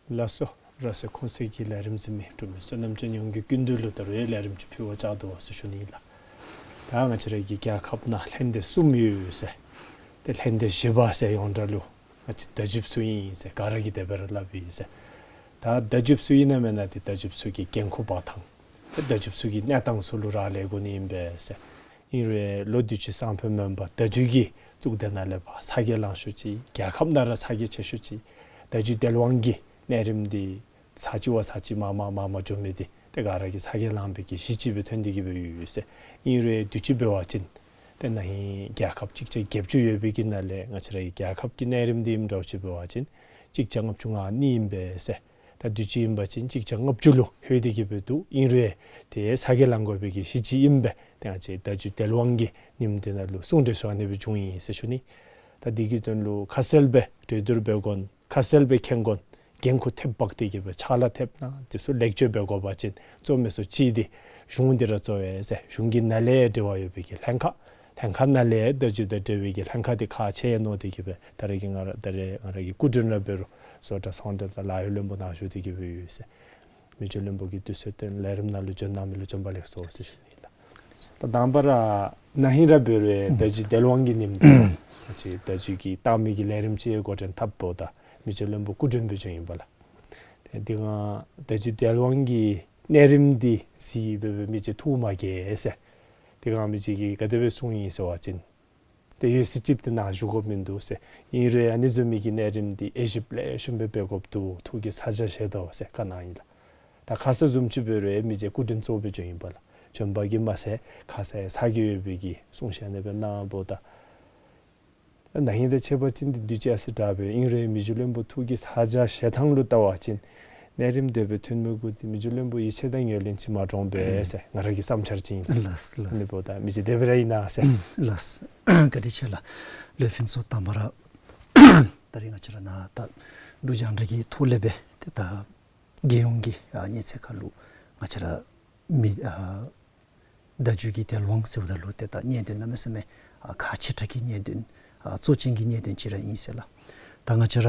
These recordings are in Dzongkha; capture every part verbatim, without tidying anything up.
ལགས་སོ། ར་སེ་ཁོང་ཚེ་གི་ལས་རིམ་གཟིགས་མི་འབྲུག་མི་བསོད་ནམས་ཅན་ཡོངས་ཀྱི་སྐུ་མདུན་ལུ་ད་རུང་ལས་རིམ་ཅིག་ཕུལ་བར་བཅར་དོ་ཟེར་ཞུ་ནི་ལགས། ད་ང་བཅས་ར་གི་རྒྱལ་ཁབ་ནང་ལྷན་སྡེ་གསུམ་ཡོད་ཟེར། ཏེ་ལྷན་སྡེ་བཞི་པ་ཟེར་ཡོངས་གྲགས་ལུ་ང་བཅས་བརྡ་བརྒྱུདཔ་ཚུ་ཨིན་ཟེར་ག་ར་གིས་དེ་སྦེ་ར་སླབ་ཨིན་ཟེར། ད་བརྡ་བརྒྱུདཔ་ཚུ་ཨིན་ན་མེན་ན་ཏེ་བརྡ་བརྒྱུདཔ་ཚུ་གི་འགན་ཁུར་འབག་ཐངས་ཏེ་བརྡ་བརྒྱུདཔ་ཚུ་གི་གནས་སྟངས་ཚུ་ལུ་རག་ལས་དགོ་ནི་ཨིན་པས་ཟེར། ཨིན་རུང་ལོ་དུས་ཅི་སང་ཕོད་མེན་པར་བརྡ་བརྒྱུད་ཀྱི་གཙུག་སྡེ་ནང་ལས་ཕར་ཚ་གྱང་ལང་ཤུགས་ཅིག་རྒྱལ་ཁབ་ནང་ར་ཚ་གྱང་ཆེ་ཤུགས་ཅིག་བརྡ་བརྒྱུད་དལ་དབང་གི་གནས་རིམ་འདི་ཚར་གཅིག་བ་ཚར་གཅིག་མར་མར་མར་མར་འགྱོ་མི་འདི་ཏེ་ག་ར་གིས་ཚ་གྱང་ལང་བའི་གི་གཞི་ཅིག་སྦེ་ཐོན་ཏེ་གི་སྦེ་ཡོད་ཟེར། ཨིན་རུང་དུས་ཅི་འབད་བ་ཅིན་ཏེ་ན་ཧིང་རྒྱལ་ཁབ་གཅིག་བརྒྱ་བརྒྱད་ཅུ་ཡོད་པའི་གི་ནང་ལས་ང་བཅས་ར་གི་རྒྱལ་ཁབ་ཀྱི་གནས་རིམ་འདི་ཨིནམ་འདྲཝ་ཅིག་འབད་བ་ཅིན་གཅིག་བརྒྱ་ལྔ་བཅུ་ང་གཉིས་ཨིན་པས་ཟེར། ད་དུས་ཅི་ཨིན་པ་ཅིན་གཅིག་བརྒྱ་ལྔ་བཅུ་ལུ་ལྷོད་དེ་གི་སྦེ་འདུག། ཨིན་རུང་ཏེ་ཚ་གྱང་ལང་དགོ་པའི་གི་གཞི་ཅིག་ཨིན་པས། ཏེ་ང་བཅས་བརྡ་བརྒྱུད་དལ་དབང་གི་ཉིནམ་འདི་ནང་ལུ་གསུང་གྲོས་ཚུ་ཨ་ནི་སྦེ་བྱུང་ཡི་ཟེར་ཞུ་ནི། ད་འདི་གི་དོན་ལུ་ཁ་གསལ་སྦེ་གྲོས་བསྡུར་འབད་དགོ་ཁ་གསལ་སྦེ་མཁྱེན་དགོ། འགན་ཁུར་ཐེབས་འབག་སྟེ་གི་སྦེ་ཕྱག་ལཱ་ཐེབས་ནང་འདི་ཚུ་ལེགས་བཅོས་འབད་དགོ་པ་ཅིན་གཙོ་མི་ཚུ་གཅིག་འདི་གཞུང་འདི་ར་གཙོ་བས་ཟེར། གཞུང་གི་ནང་ལས་འབྲེལ་བ་ཡོད་པའི་གི་ལྷན་ཁག་ལྷན་ཁག་ནང་ལས་བརྡ་བརྒྱུད་དང་འབྲེལ་བའི་གི་ལྷན་ཁག་འདི་ཁག་ཆེ་ཡང་མནོ་སྟེ་གི་སྦེ་ད་རེས་ཀྱི་ང་ར་ད་རེས་ང་ར་གི་སྐུ་མགྲོན་ར་འབད་རུང་བཟོ་གྲྭ་ཚོང་འབྲེལ་དང་ལཱ་གཡོག་བློན་པོ་ནཱ་བཞུགས་ཏེ་གི་སྦེ་ཡོད་ཟེར། མི་རྗེ་བློན་པོ་གིས་དུས་ཚོད་བཏོན་ལས་རིམ་ནང་ལུ་འབྱོན་གནང་མི་ལུ་བྱོན་པ་ལེགས་སོ་ཟེར་ཞུ་ནི་ཨིན་ལགས། ད་དང་པ་ར་ན་ཧིང་ར་འབད་རུང་བརྡ་བརྒྱུད་དལ་དབང་གི་ཉིནམ་འདི་ཅིག་བརྡ་བརྒྱུད་ཀྱི་བཏང་མི་གི་ལས་རིམ་ཅིག་འགོ་འདྲེན་འཐབ་འབདཝ་ད་མི་རྗེ་བློན་པོ་སྐུ་མགྲོན་སྦེ་བྱོན་ཡི་པ་ལགས། ཏེ་དེ་སྒང་བརྡ་བརྒྱུད་དལ་དབང་གི་གནས་རིམ་འདི་གཟིགས་སྦེ་སྦེ་མི་རྗེ་ཐུགས་མ་དགྱེས་ཟེར། དེ་སྒང་མི་རྗེ་གིས་ག་དེ་སྦེ་གསུངས་ཡི་ཟེར་བ་ཅིན་ཏེ་ཡོད་ཟེར་ཅིག་ཏེ་ནཱ་བཞུགས་དགོཔ་མིན་འདུག་ཟེར། ཨིན་རུང་ཨ་ནི་བཟུམ་མའི་གི་གནས་རིམ་འདི་དབྱེ་ཞིབ་ལེགས་ཤོམ་སྦེ་འབད་དགོཔ་འདུག། ཐུགས་ཀྱིས་ཚ་གྱང་བཞེས་དོ་ཟེར་བཀའ་གནང་ཡི་ལགས། ད་ཁ་ཙ་བཟུམ་ཅིག་འབད་རུང་མི་རྗེ་སྐུ་མགྲོན་གཙོ་སྦེ་བྱོན་ཡི་པ་ལགས། བྱོན་པ་གིས་མ་ཚད་ཁ་ཙ་ཡང་ཚ་གྱང་ཡོད་པའི་གི་གསུང་བཤད་ཨ་ནི་སྦེ་གནང་འབདཝ་ད་ན་ཧིང་དང་ཕྱད་པ་ཅིན་འདི་དུས་ཅི་ཨ་ཙི་དྲག་པས། ཨིན་རུང་མི་རྗེ་བློན་པོ་ཐུགས་ཀྱིས་ཚ་གྱང་བཞེས་ཐངས་ལུ་བལྟ་བ་ཅིན་གནས་རིམ་དེ་སྦེ་ཐོན་མི་གུ་འདི་མི་རྗེ་བློན་པོ་ཡིད་ཆེས་དང་ངོས་ལེན་ཅིག་མ་འདྲཝ་སྦེ་ཟེར་ང་ར་གི་བསམ་འཆར་ཅིག་ཨིན་ལགས། ལགས་ལགས། ཨ་ནི་འབདཝ་ད་མི་རྗེ་དེ་སྦེ་ར་ཨིན་ན་ཟེར། ལགས་ལགས། བཀའ་དྲིན་ཆེ་ལགས། ལོ་ཕུན་ཚོགས། དང་པ་ར་ད་རེས་ང་བཅས་ར་ནཱ་ད་འབྲུག་རྒྱང་བསྒྲགས་ཀྱི་ཐོག་ལས་སྦེ་ཏེ་ད་རྒྱལ་ཡོངས་ཀྱི་ཨ་གནས་ཚད་ཁར་ལུ་ང་བཅས་ར་མི་ཨ་བརྡ་བརྒྱུད་ཀྱི་དལ་དབང་ཟེརཝ་ད་ལུ་ཏེ་ད་གནད་དོན་གནམ་མེད་ས་མེད་ཨ་ཁག་ཆེ་དྲགས་ཀྱི་གནད་དོན་ཨ་གཙོ་ཅན་གྱི་གནད་དོན་ཅིག་ར་ཨིན་ཟེར་ལགས། ད་ང་བཅས་ར་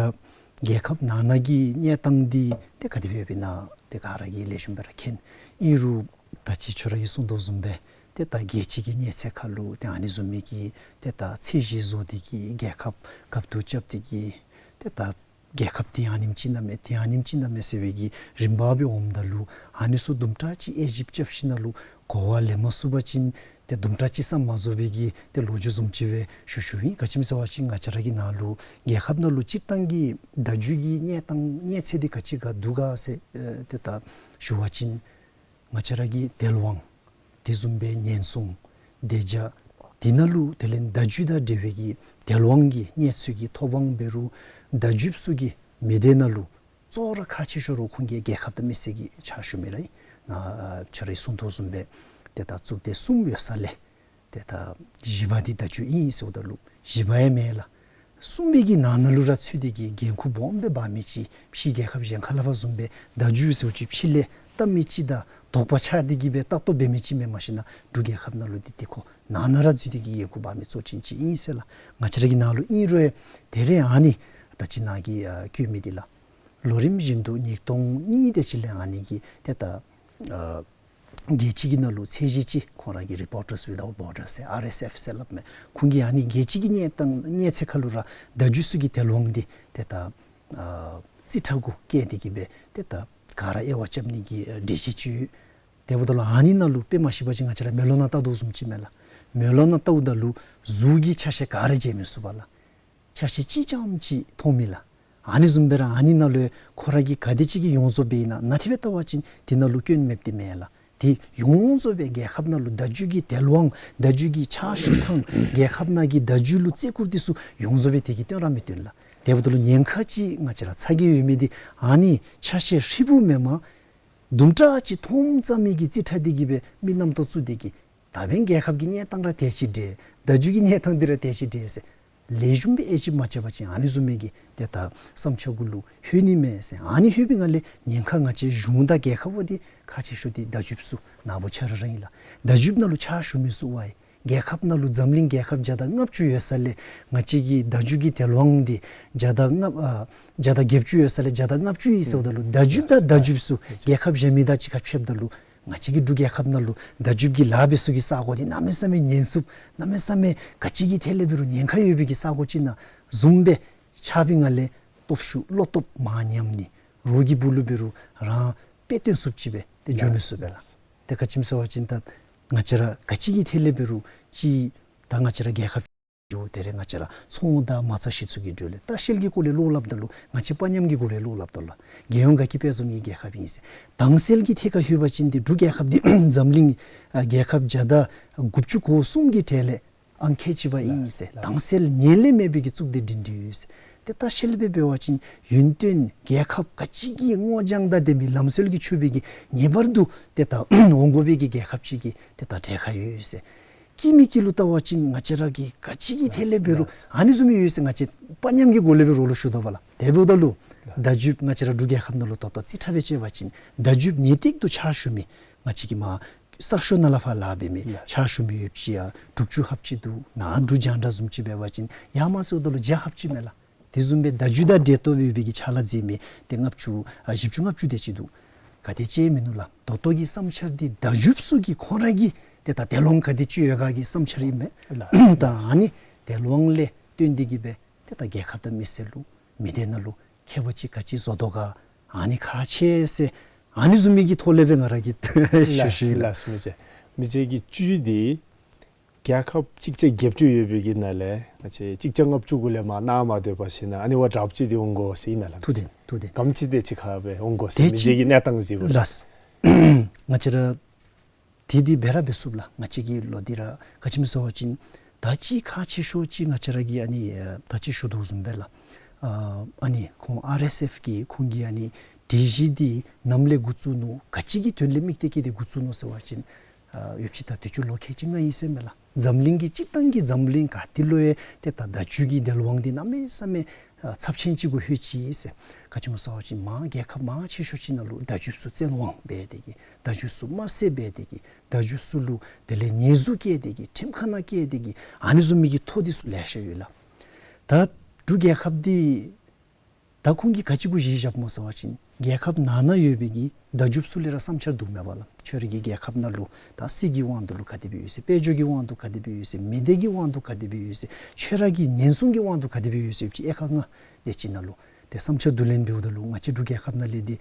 རྒྱལ་ཁབ་ནང་ན་གི་གནས་སྟངས་འདི་ཏེ་ག་དེ་སྦེ་ཡོདཔ་ཨིན་ན་ཏེ་ག་ར་གིས་ལེགས་ཤོམ་སྦེ་ར་མཁྱེན། ཨིན་རུང་ད་ཅི་ཁྱོད་ར་གིས་གསུང་དོ་བཟུམ་སྦེ་ཏེ་ད་རྒྱལ་སྤྱི་གི་གནས་ཚད་ཁར་ལུ་ཏེ་ཨ་ནི་བཟུམ་མའི་གི་ཏེ་ད་ཚད་གཞི་བཟོ་སྟེ་གི་རྒྱལ་ཁབ་རྒཔོ་འདུག་རྐྱབ་སྟེ་གི་ཏེ་ད་རྒྱལ་ཁབ་འདི་ཨ་ནེམ་ཅིག་ཨིན་ན་མས་ཏེ་ཨ་ནེམ་ཅིག་ཨིན་ན་མས་ཟེར་བའི་གི་རིམ་པ་སྦེ་འོངམ་ད་ལུ་ཨ་ནི་ཚུ་དུམ་གྲ་ཅིག་དབྱེ་ཞིབ་རྐྱབ་ཞིནམ་ལས་གོ་བ་ལེན་མ་ཚུགས་པ་ཅིན་ཏེ་དུམ་གྲ་ཅིག་བསམ་མ་རྫོགས་པའི་གི་ཏེ་ལོ་རྒྱུས་བཟུམ་ཅིག་སྦེ་ཞུ་ཞུཝ་ཨིན། ག་ཅི་སྨོ་ཟེར་བ་ཅིན་ང་བཅས་ར་གི་ནང་ལུ་རྒྱལ་ཁབ་ནང་ལུ་སྤྱིར་བཏང་གི་བརྡ་བརྒྱུད་ཀྱི་གནས་སྟངས་གནས་ཚད་འདི་ག་ཅི་ག་འདུག་ག་ཟེར་ཨེ་ཏེ་ད་ཞུ་བ་ཅིན་ང་བཅས་ར་གི་དལ་དབང་དེ་བཟུམ་སྦེ་ཉེན་སྲུང་བདེ་འཇགས་དེ་ནང་ལུ་དེ་ལས་བརྡ་བརྒྱུད་དང་འབྲེལ་བའི་གི་དལ་དབང་གི་གནས་ཚུལ་གྱི་ཐོབ་དབང་འབད་རུང་བརྡ་བརྒྱུདཔ་ཚུ་གི་མི་སྡེ་ནང་ལུ་གཙོ་བོ་ར་ཁག་ཆེ་ཤོས་ར་ཁོང་གི་རྒྱལ་ཁབ་དང་མི་སེར་གྱི་ཕྱག་ཞུ་མི་ར་ཨིན། ནཱ་ཁྱོད་རའི་གསུང་དོ་བཟུམ་སྦེ་ཏེ་ད་གཙུག་སྡེ་གསུམ་ཡོད་ས་ལས་ཏེ་ད་བཞི་པ་འདི་བརྡ་བརྒྱུད་ཨིན་ཟེརཝ་ད་ལུ་བཞི་པ་ཡང་མེན་ལགས། གསུམ་པའི་གི་ནང་ན་ལུ་ར་ཚུད་དེ་གི་འགན་ཁུར་སྦོམ་སྦེ་འབག་མི་ཅིག་ཕྱི་རྒྱལ་ཁབ་གཞན་ཁ་ལས་ཕར་བཟུམ་སྦེ་བརྡ་བརྒྱུད་ཟེརཝ་ཅིག་ཕྱི་ལས་བལྟ་མི་ཅིག་དང་དོགས་པ་ཆགས་ཏེ་གི་སྦེ་ལྟ་རྟོག་འབད་མི་ཅིག་མེན། མ་གཞི་ནཱ་འབྲུག་རྒྱལ་ཁབ་ནང་ལུ་འདི་ཏེ་ཁོ་ནང་ན་ར་འཛུལ་ཏེ་གི་འགན་ཁུར་འབག་མི་གཙོ་ཅན་ཅིག་ཨིན་ཟེར་ལགས། ང་བཅས་ར་གི་ནང་ལུ་ཨིན་རུང་ཡང་ད་རེས་ཨ་ནི་ད་ཅི་ནཱ་གིས་ཨ་བཀོད་མི་འདི་ལགས། ལོ་རིམ་བཞིན་དུ་ཉིས་སྟོང་གཉིས་དེ་ཅིག་ལས་ཨ་ནི་གི་ཏེ་ད་ཨ་རྒྱལ་སྤྱི་གི་ནང་ལུ་ཚད་གཞི་ཅིག་ཁོང་ར་གི་Reporters Without Borders ཟེར་ཨར་ཨེསི་ཨེཕ་ཟེར་སླབ་མས། ཁོང་གིས་ཨ་ནི་རྒྱལ་སྤྱི་གི་གནས་སྟངས་གནས་ཚད་ཁར་ལུ་ར་བརྡ་བརྒྱུད་ཚུ་གི་དལ་དབང་འདི་ཏེ་ད་ཨ་རྩིས་ཁྲ་གུ་བཀལ་ཏེ་གི་སྦེ་ཏེ་ད་ག་ར་དབྱེ་བ་རྐྱབ་ནི་གི་ཨ་སྒྲིག་གཞི་ཅིག་ཡོད། དེ་འབདཝ་ད་ལུ་ཨ་ནི་ནང་ལུ་དཔེ་མ་ཤེས་པ་ཅིན་ང་བཅས་ར་མེ་ལོང་ནང་བལྟ་དོ་བཟུམ་ཅིག་མས་ལགས། མེ་ལོང་ནང་བལྟཝ་ད་ལུ་གཟུགས་ཀྱི་ཆ་ཤས་ག་ར་མཇལ་མི་ཚུགས་པས་ལགས། ཆ་ཤས་གཅིག་རྐྱངམ་ཅིག་མཐོང་མི་ལགས། ཨ་ནི་བཟུམ་སྦེ་ར་ཨ་ནི་ནང་ལུ་ཁོ་ར་གི་ག་དེ་ཅིག་གི་ཡོངས་རྫོགས་སྦེ་ཨིན་ན་ནཱ་དེ་སྦེ་བལྟ་བ་ཅིན་དེ་ནང་ལུ་སྐྱོན་མེདཔ་འདི་མེན་ལགས། དེ་ཡོངས་རྫོགས་སྦེ་རྒྱལ་ཁབ་ནང་ལུ་བརྡ་བརྒྱུད་ཀྱི་དལ་དབང་བརྡ་བརྒྱུད་ཀྱི་ཕྱག་ཞུ་ཐངས་རྒྱལ་ཁབ་ནང་གི་བརྡ་བརྒྱུད་ལུ་བརྩི་བཀུར་འདི་ཚུ་ཡོངས་རྫོགས་སྦེ་དེ་གིས་སྟོན་ར་མི་སྟོན་ལགས། དེ་འབདཝ་ད་ལུ་ཉེན་ཁ་ཅིག་ང་བཅས་ར་ཚ་གྱང་ཡོད་མི་འདི་ཨ་ནི་ཆ་ཤས་ཧྲིལ་བུ་མེན་པར་དུམ་གྲ་ཅིག་མཐོངམ་ཙམ་མའི་གི་རྩིས་ཁྲ་འདི་གིས་སྦེ་མི་རྣམ་རྟོག་བཙུགས་ཏེ་གི་ད་འབདན་རྒྱལ་ཁབ་ཀྱི་གནས་སྟངས་ར་དེ་ཅིག་འདྲས། བརྡ་བརྒྱུད་ཀྱི་གནས་སྟངས་འདི་ར་དེ་ཅིག་འདྲས་ཟེར་ལེགས་ཤོམ་སྦེ་དབྱེ་ཞིབ་མ་རྐྱབ་པ་ཅིན་ཨ་ནི་བཟུམ་མའི་གི་ཏེ་ད་བསམ་འཆར་གུ་ལུ་ལྷོད་ནི་མས་ཟེར། ཨ་ནི་ལྷོད་པའི་སྒང་ལས་ཉེན་ཁ་ང་བཅས་གཞུང་དང་རྒྱལ་ཁབ་འདི་ཁག་ཆེ་ཤོས་འདི་བརྡ་བརྒྱུདཔ་ཚུ་ནཱ་བུ་ཆ་ར་ར་ཨིན་ལགས། བརྡ་བརྒྱུདཔ་ནང་ལུ་ཕྱག་ཞུ་མི་ཚུ་བ་ཡི་ རྒྱལ་ཁབ་ནང་ལུ་འཛམ་གླིང་རྒྱལ་ཁབ་བརྒྱ་དང་ལྔ་བཅུ་ཡོད་ས་ལས་ང་བཅས་ཀྱི་བརྡ་བརྒྱུད་ཀྱི་དེད་དབང་འདི་བརྒྱ་དང་ལྔ་ཨ་བརྒྱ་དང་བརྒྱད་ཅུ་ཡོད་ས་ལས་བརྒྱ་དང་ལྔ་བཅུ་ཨིན་ཟེརཝ་ད་ལུ་བརྡ་བརྒྱུད་དང་བརྡ་བརྒྱུད་ཚུ་རྒྱལ་ཁབ་གཞན་མི་དང་གཅིག་ཁར་ཕྱདཔ་ད་ལུ་ང་བཅས་ཀྱི་འབྲུག་རྒྱལ་ཁབ་ནང་ལུ་བརྡ་བརྒྱུད་ཀྱི་ལཱ་འབད་ས་གི་ས་གོ་འདི་གནམ་མེད་ས་མེད་ཉེན་སྲུང་གནམ་མེད་ས་མེད་ག་ཅི་གི་ཐད་ལས་འབད་རུང་ཉེན་ཁ་ཡོད་པའི་གི་ས་གོ་ཅིག་ནང་བཟུང་སྦེ་ཆགས་པའི་ངང་ལས་སྟོབས་ཤུགས་བློ་སྟོབས་མར་ཉམས་ནི་རོགས་ཀྱི་སྦུག་ལུ་འབད་རུང་རང་དཔེ་སྟོན་ཚུགསཔ་ཅིག་སྦེ་ཏེ་འགྱོ་མི་ཚུགས་པས་ལགས། ཏེ་ག་ཅི་སྨོ་ཟེར་བ་ཅིན་ད་ང་བཅས་ར་ག་ཅི་གི་ཐད་ལས་འབད་རུང་ཅིག་ད་ང་བཅས་ར་རྒྱལ་ཁབ་ཅིག་འགྱོ་དེ་རེ་ང་བཅས་ར་ཚོང་དང་མ་རྩ་གཞི་བཙུགས་ཀྱི་འགྲོ་ལས་ལྟ་བཤལ་གྱི་སྐོར་ལས་བློ་སླབ་ད་ལུ་ང་བཅས་དཔའ་ཉམས་ཀྱི་སྐོར་ལས་བློ་སླབ་ད་ལུ་རྒྱལ་ཡོངས་དགའ་སྐྱིད་དཔལ་འཛོམས་ཀྱི་རྒྱལ་ཁབ་ཨིན་ཟེར། དྭངས་གསལ་གྱི་ཐད་ཁར་ལྷོད་པ་ཅིན་ཏེ་འབྲུག་རྒྱལ་ཁབ་འདི་འཛམ་གླིང་ཨ་རྒྱལ་ཁབ་བརྒྱ་དང་དགུ་བཅུ་གོ་གསུམ་གྱི་གྲས་ལས་ཨང་ཁལ་གཅིག་པ་ཨིན་ཟེར། དྭངས་གསལ་ངེས་ལེགས་མེད་པའི་གི་གཙུག་སྡེ་སྒྲིང་སྒྲི་ཡོད་ཟེར། ཏེ་ལྟ་བཤལ་སྦེ་འབད་བ་ཅིན་ཡུན་བརྟན་རྒྱལ་ཁབ་ག་ཅི་གི་སྔོ་ལྗང་དང་ལྡན་པའི་ལམ་སྲོལ་གྱི་ཕྱུག་པའི་གི་ངེས་པར་དུ་ཏེ་ད་འོང་དགོ་པའི་གི་རྒྱལ་ཁབ་ཅིག་གི་ཏེ་ད་གྲལ་ཁར་ཡོད་ཟེར། སྐྱིད་མི་སྐྱིད་ལུ་བལྟ་བ་ཅིན་ང་བཅས་ར་གི་ག་ཅི་གི་ཐད་ལས་འབད་རུང་ཨ་ནི་བཟུམ་མའི་ཡོད་ཟེར། ང་བཅས་དཔའ་ཉམས་ཀྱི་སྒོ་ལས་འབད་རོགས་ལུ་ཞུ་དོ་བ་ལགས། དེ་འབདཝ་ད་ལུ་བརྡ་བརྒྱུད་ང་བཅས་ར་འབྲུག་རྒྱལ་ཁབ་ནང་ལུ་ད་ལྟོ་རྩིས་ཁྲ་སྦེ་བཅད་པ་ཅིན་བརྡ་བརྒྱུད་ངེས་ཏིག་ཏུ་ཕྱག་ཞུ་མི་ང་བཅས་ཀྱི་མ་གསར་ཤོག་ནང་ལས་ཕར་ལཱ་འབད་མི་ཕྱག་ཞུ་མི་ཡོདཔ་ཅིག་ཡང་དྲུག་ཅུ་ལྷགཔ་ཅིག་འདུག། ནཱ་འབྲུག་རྒྱང་བསྒྲགས་བཟུམ་ཅིག་འབད་བ་ཅིན་ཡར་མར་ཟེརཝ་ད་ལུ་བརྒྱ་ལྷགཔ་ཅིག་མས་ལགས། དེ་བཟུམ་སྦེ་བརྡ་བརྒྱུད་དང་འབྲེལ་གཏོགས་ཡོད་པའི་གི་ཕྱག་ལཱ་མཛད་མི་ཏེ་ལྔ་བཅུ་ཨ་བཞི་བཅུ་ལྔ་བཅུ་དེ་ཅིག་འདུག། ག་དེ་ཅིག་མིན་ནུག་ལགས། ད་ལྟོ་གི་བསམ་འཆར་འདི་བརྡ་བརྒྱུད་ཚུ་གིས་ཁོང་ར་གི་ཏེ་ད་དེད་དབང་ག་དེ་ཅིག་ཡོད་ག་གི་བསམ་འཆར་ཨིན་མས། ད་ཨ་ནི་དེད་དབང་ལས་བརྟེན་ཏེ་གིས་སྦེ་ཏེ་ད་རྒྱལ་ཁབ་དང་མི་སེར་ལུ་མི་སྡེ་ནང་ལུ་ཁྱད་པར་ཅིག་ག་ཅི་བཟོ་དོ་ག་ཨ་ནི་ཁག་ཆེ་ཟེར་ཨ་ནི་བཟུམ་མའི་གི་ཐོག་ལས་སྦེ་ང་ར་གིས་ཞུ་ཞུ་ཡི་ལགས། ལགས་མི་རྗེ། མི་རྗེ་གི་བཅུད་འདི་རྒྱལ་ཁབ་གཅིག་བརྒྱ་བརྒྱད་ཅུ་ཡོད་པའི་གི་ནང་ལས་ང་བཅས་གཅིག་བརྒྱ་ལྔ་བཅུ་གུ་ལས་མར་གནང་མ་སྡོད་པར་ཞིན་ན་ཨ་ནི་བ་དྲགཔ་ཅིག་འདི་འོང་དགོ་ཟེར་ཨིན་ན་ལགས། ཐུགས་བདེན་ཐུགས་བདེན། ག་དེམ་ཅིག་དེ་ཅིག་ཁར་སྦེ་འོང་དགོ་ཟེར་དེ་མི་རྗེ་གི་གནས་སྟངས་གཟིགས་དགོ་ལགས། ང་བཅས་ར་དེ་འདི་སྦེ་ར་འབད་ཚུགས་ལགས། ང་བཅས་ཀྱི་ལོ་འདི་ར་ག་ཅི་སྨོ་ཟེར་བ་ཅིན་ད་ཅི་ཁག་ཆེ་ཤོས་ཅིག་ང་བཅས་ར་གི་ཨ་ནི་ཨ་ད་ཅི་ཞུ་དོ་བཟུམ་སྦེ་ལགས། ཨ་ཨ་ནི་ཁོང་ཨར་ཨེསི་ཨེཕ་གི་ཁོང་གི་ཨ་ནི་སྒྲིག་གཞི་འདི་ནམ་ལས་འགོ་བཙུགས་ནུག། ག་ཅི་གི་དོན་ལས་དམིགས་ཏེ་གིས་འདི་འགོ་བཙུགས་ནུག་ཟེར་བ་ཅིན་ཨ་ཡོདཔ་ཅིག་ད་དུས་ཅི་ལོ་ཁལ་གཅིག་ལྔ་ཨིན་ཟེར་མས་ལགས། འཛམ་གླིང་གི་སྤྱིར་བཏང་གི་འཛམ་གླིང་ག་ཏེ་ལུ་ཡང་ཏེ་ད་བརྡ་བརྒྱུད་ཀྱི་དེད་དབང་འདི་གནམ་མེད་ས་མེད་ཨ་ཚབས་ཆེན་ཅིག་གུ་ལྷོད་ཅི་ཟེར། ག་ཅི་སྨོ་ཟེར་བ་ཅིན་མར་རྒྱལ་ཁབ་མང་ཆེ་ཤོས་ཅིག་ནང་ལུ་བརྡ་བརྒྱུད་ཚུ་བཙན་དབང་འབད་དེ་གིས་བརྡ་བརྒྱུད་ཚུ་དམར་བསད་འབད་དེ་གིས་བརྡ་བརྒྱུད་ཚུ་ལུ་དེ་ལས་ཉེས་འཛུགས་བཀལ་ཏེ་གིས་ཁྲིམས་ཁང་ནང་བཀལ་ཏེ་གིས་ཨ་ནི་བཟུམ་མའི་གི་ཐོ་འདི་ཚུ་ལེ་ཤ་ཡོད་ལགས། ད་འབྲུག་རྒྱལ་ཁབ་འདི་ད་ཁོང་གིས་ག་ཅི་གུ་གཞི་བཞགཔ་སྨོ་ཟེར་བ་ཅིན་རྒྱལ་ཁབ་ནང་ན་ཡོད་པའི་གི་བརྡ་བརྒྱུད་ཚུ་ལས་ར་བསམ་འཆར་བསྡུ་མས་པ་ལགས། ཁྱོད་ར་གི་རྒྱལ་ཁབ་ནང་ལུ་ད་སྲིད་ཀྱི་དབང་དུ་ལུ་ག་དེ་སྦེ་ཡོད་ཟེར། དཔལ་འབྱོར་གྱི་དབང་དུ་ག་དེ་སྦེ་ཡོད་ཟེར། མི་སྡེ་གི་དབང་དུ་ག་དེ་སྦེ་ཡོད་ཟེར། ཁྱོད་ར་གི་ཉེན་སྲུང་གི་དབང་དུ་ག་དེ་སྦེ་ཡོད་ཟེར་ཅིག་དབྱེ་ཁག་ལྔ་དེ་ཅིག་ནང་ལུ་ཏེ་བསམ་འཆར་བསྡུ་ལེན་འབདཝ་ད་ལུ་ང་བཅས་འབྲུག་རྒྱལ་ཁབ་ནང་ལས་འདི་ང་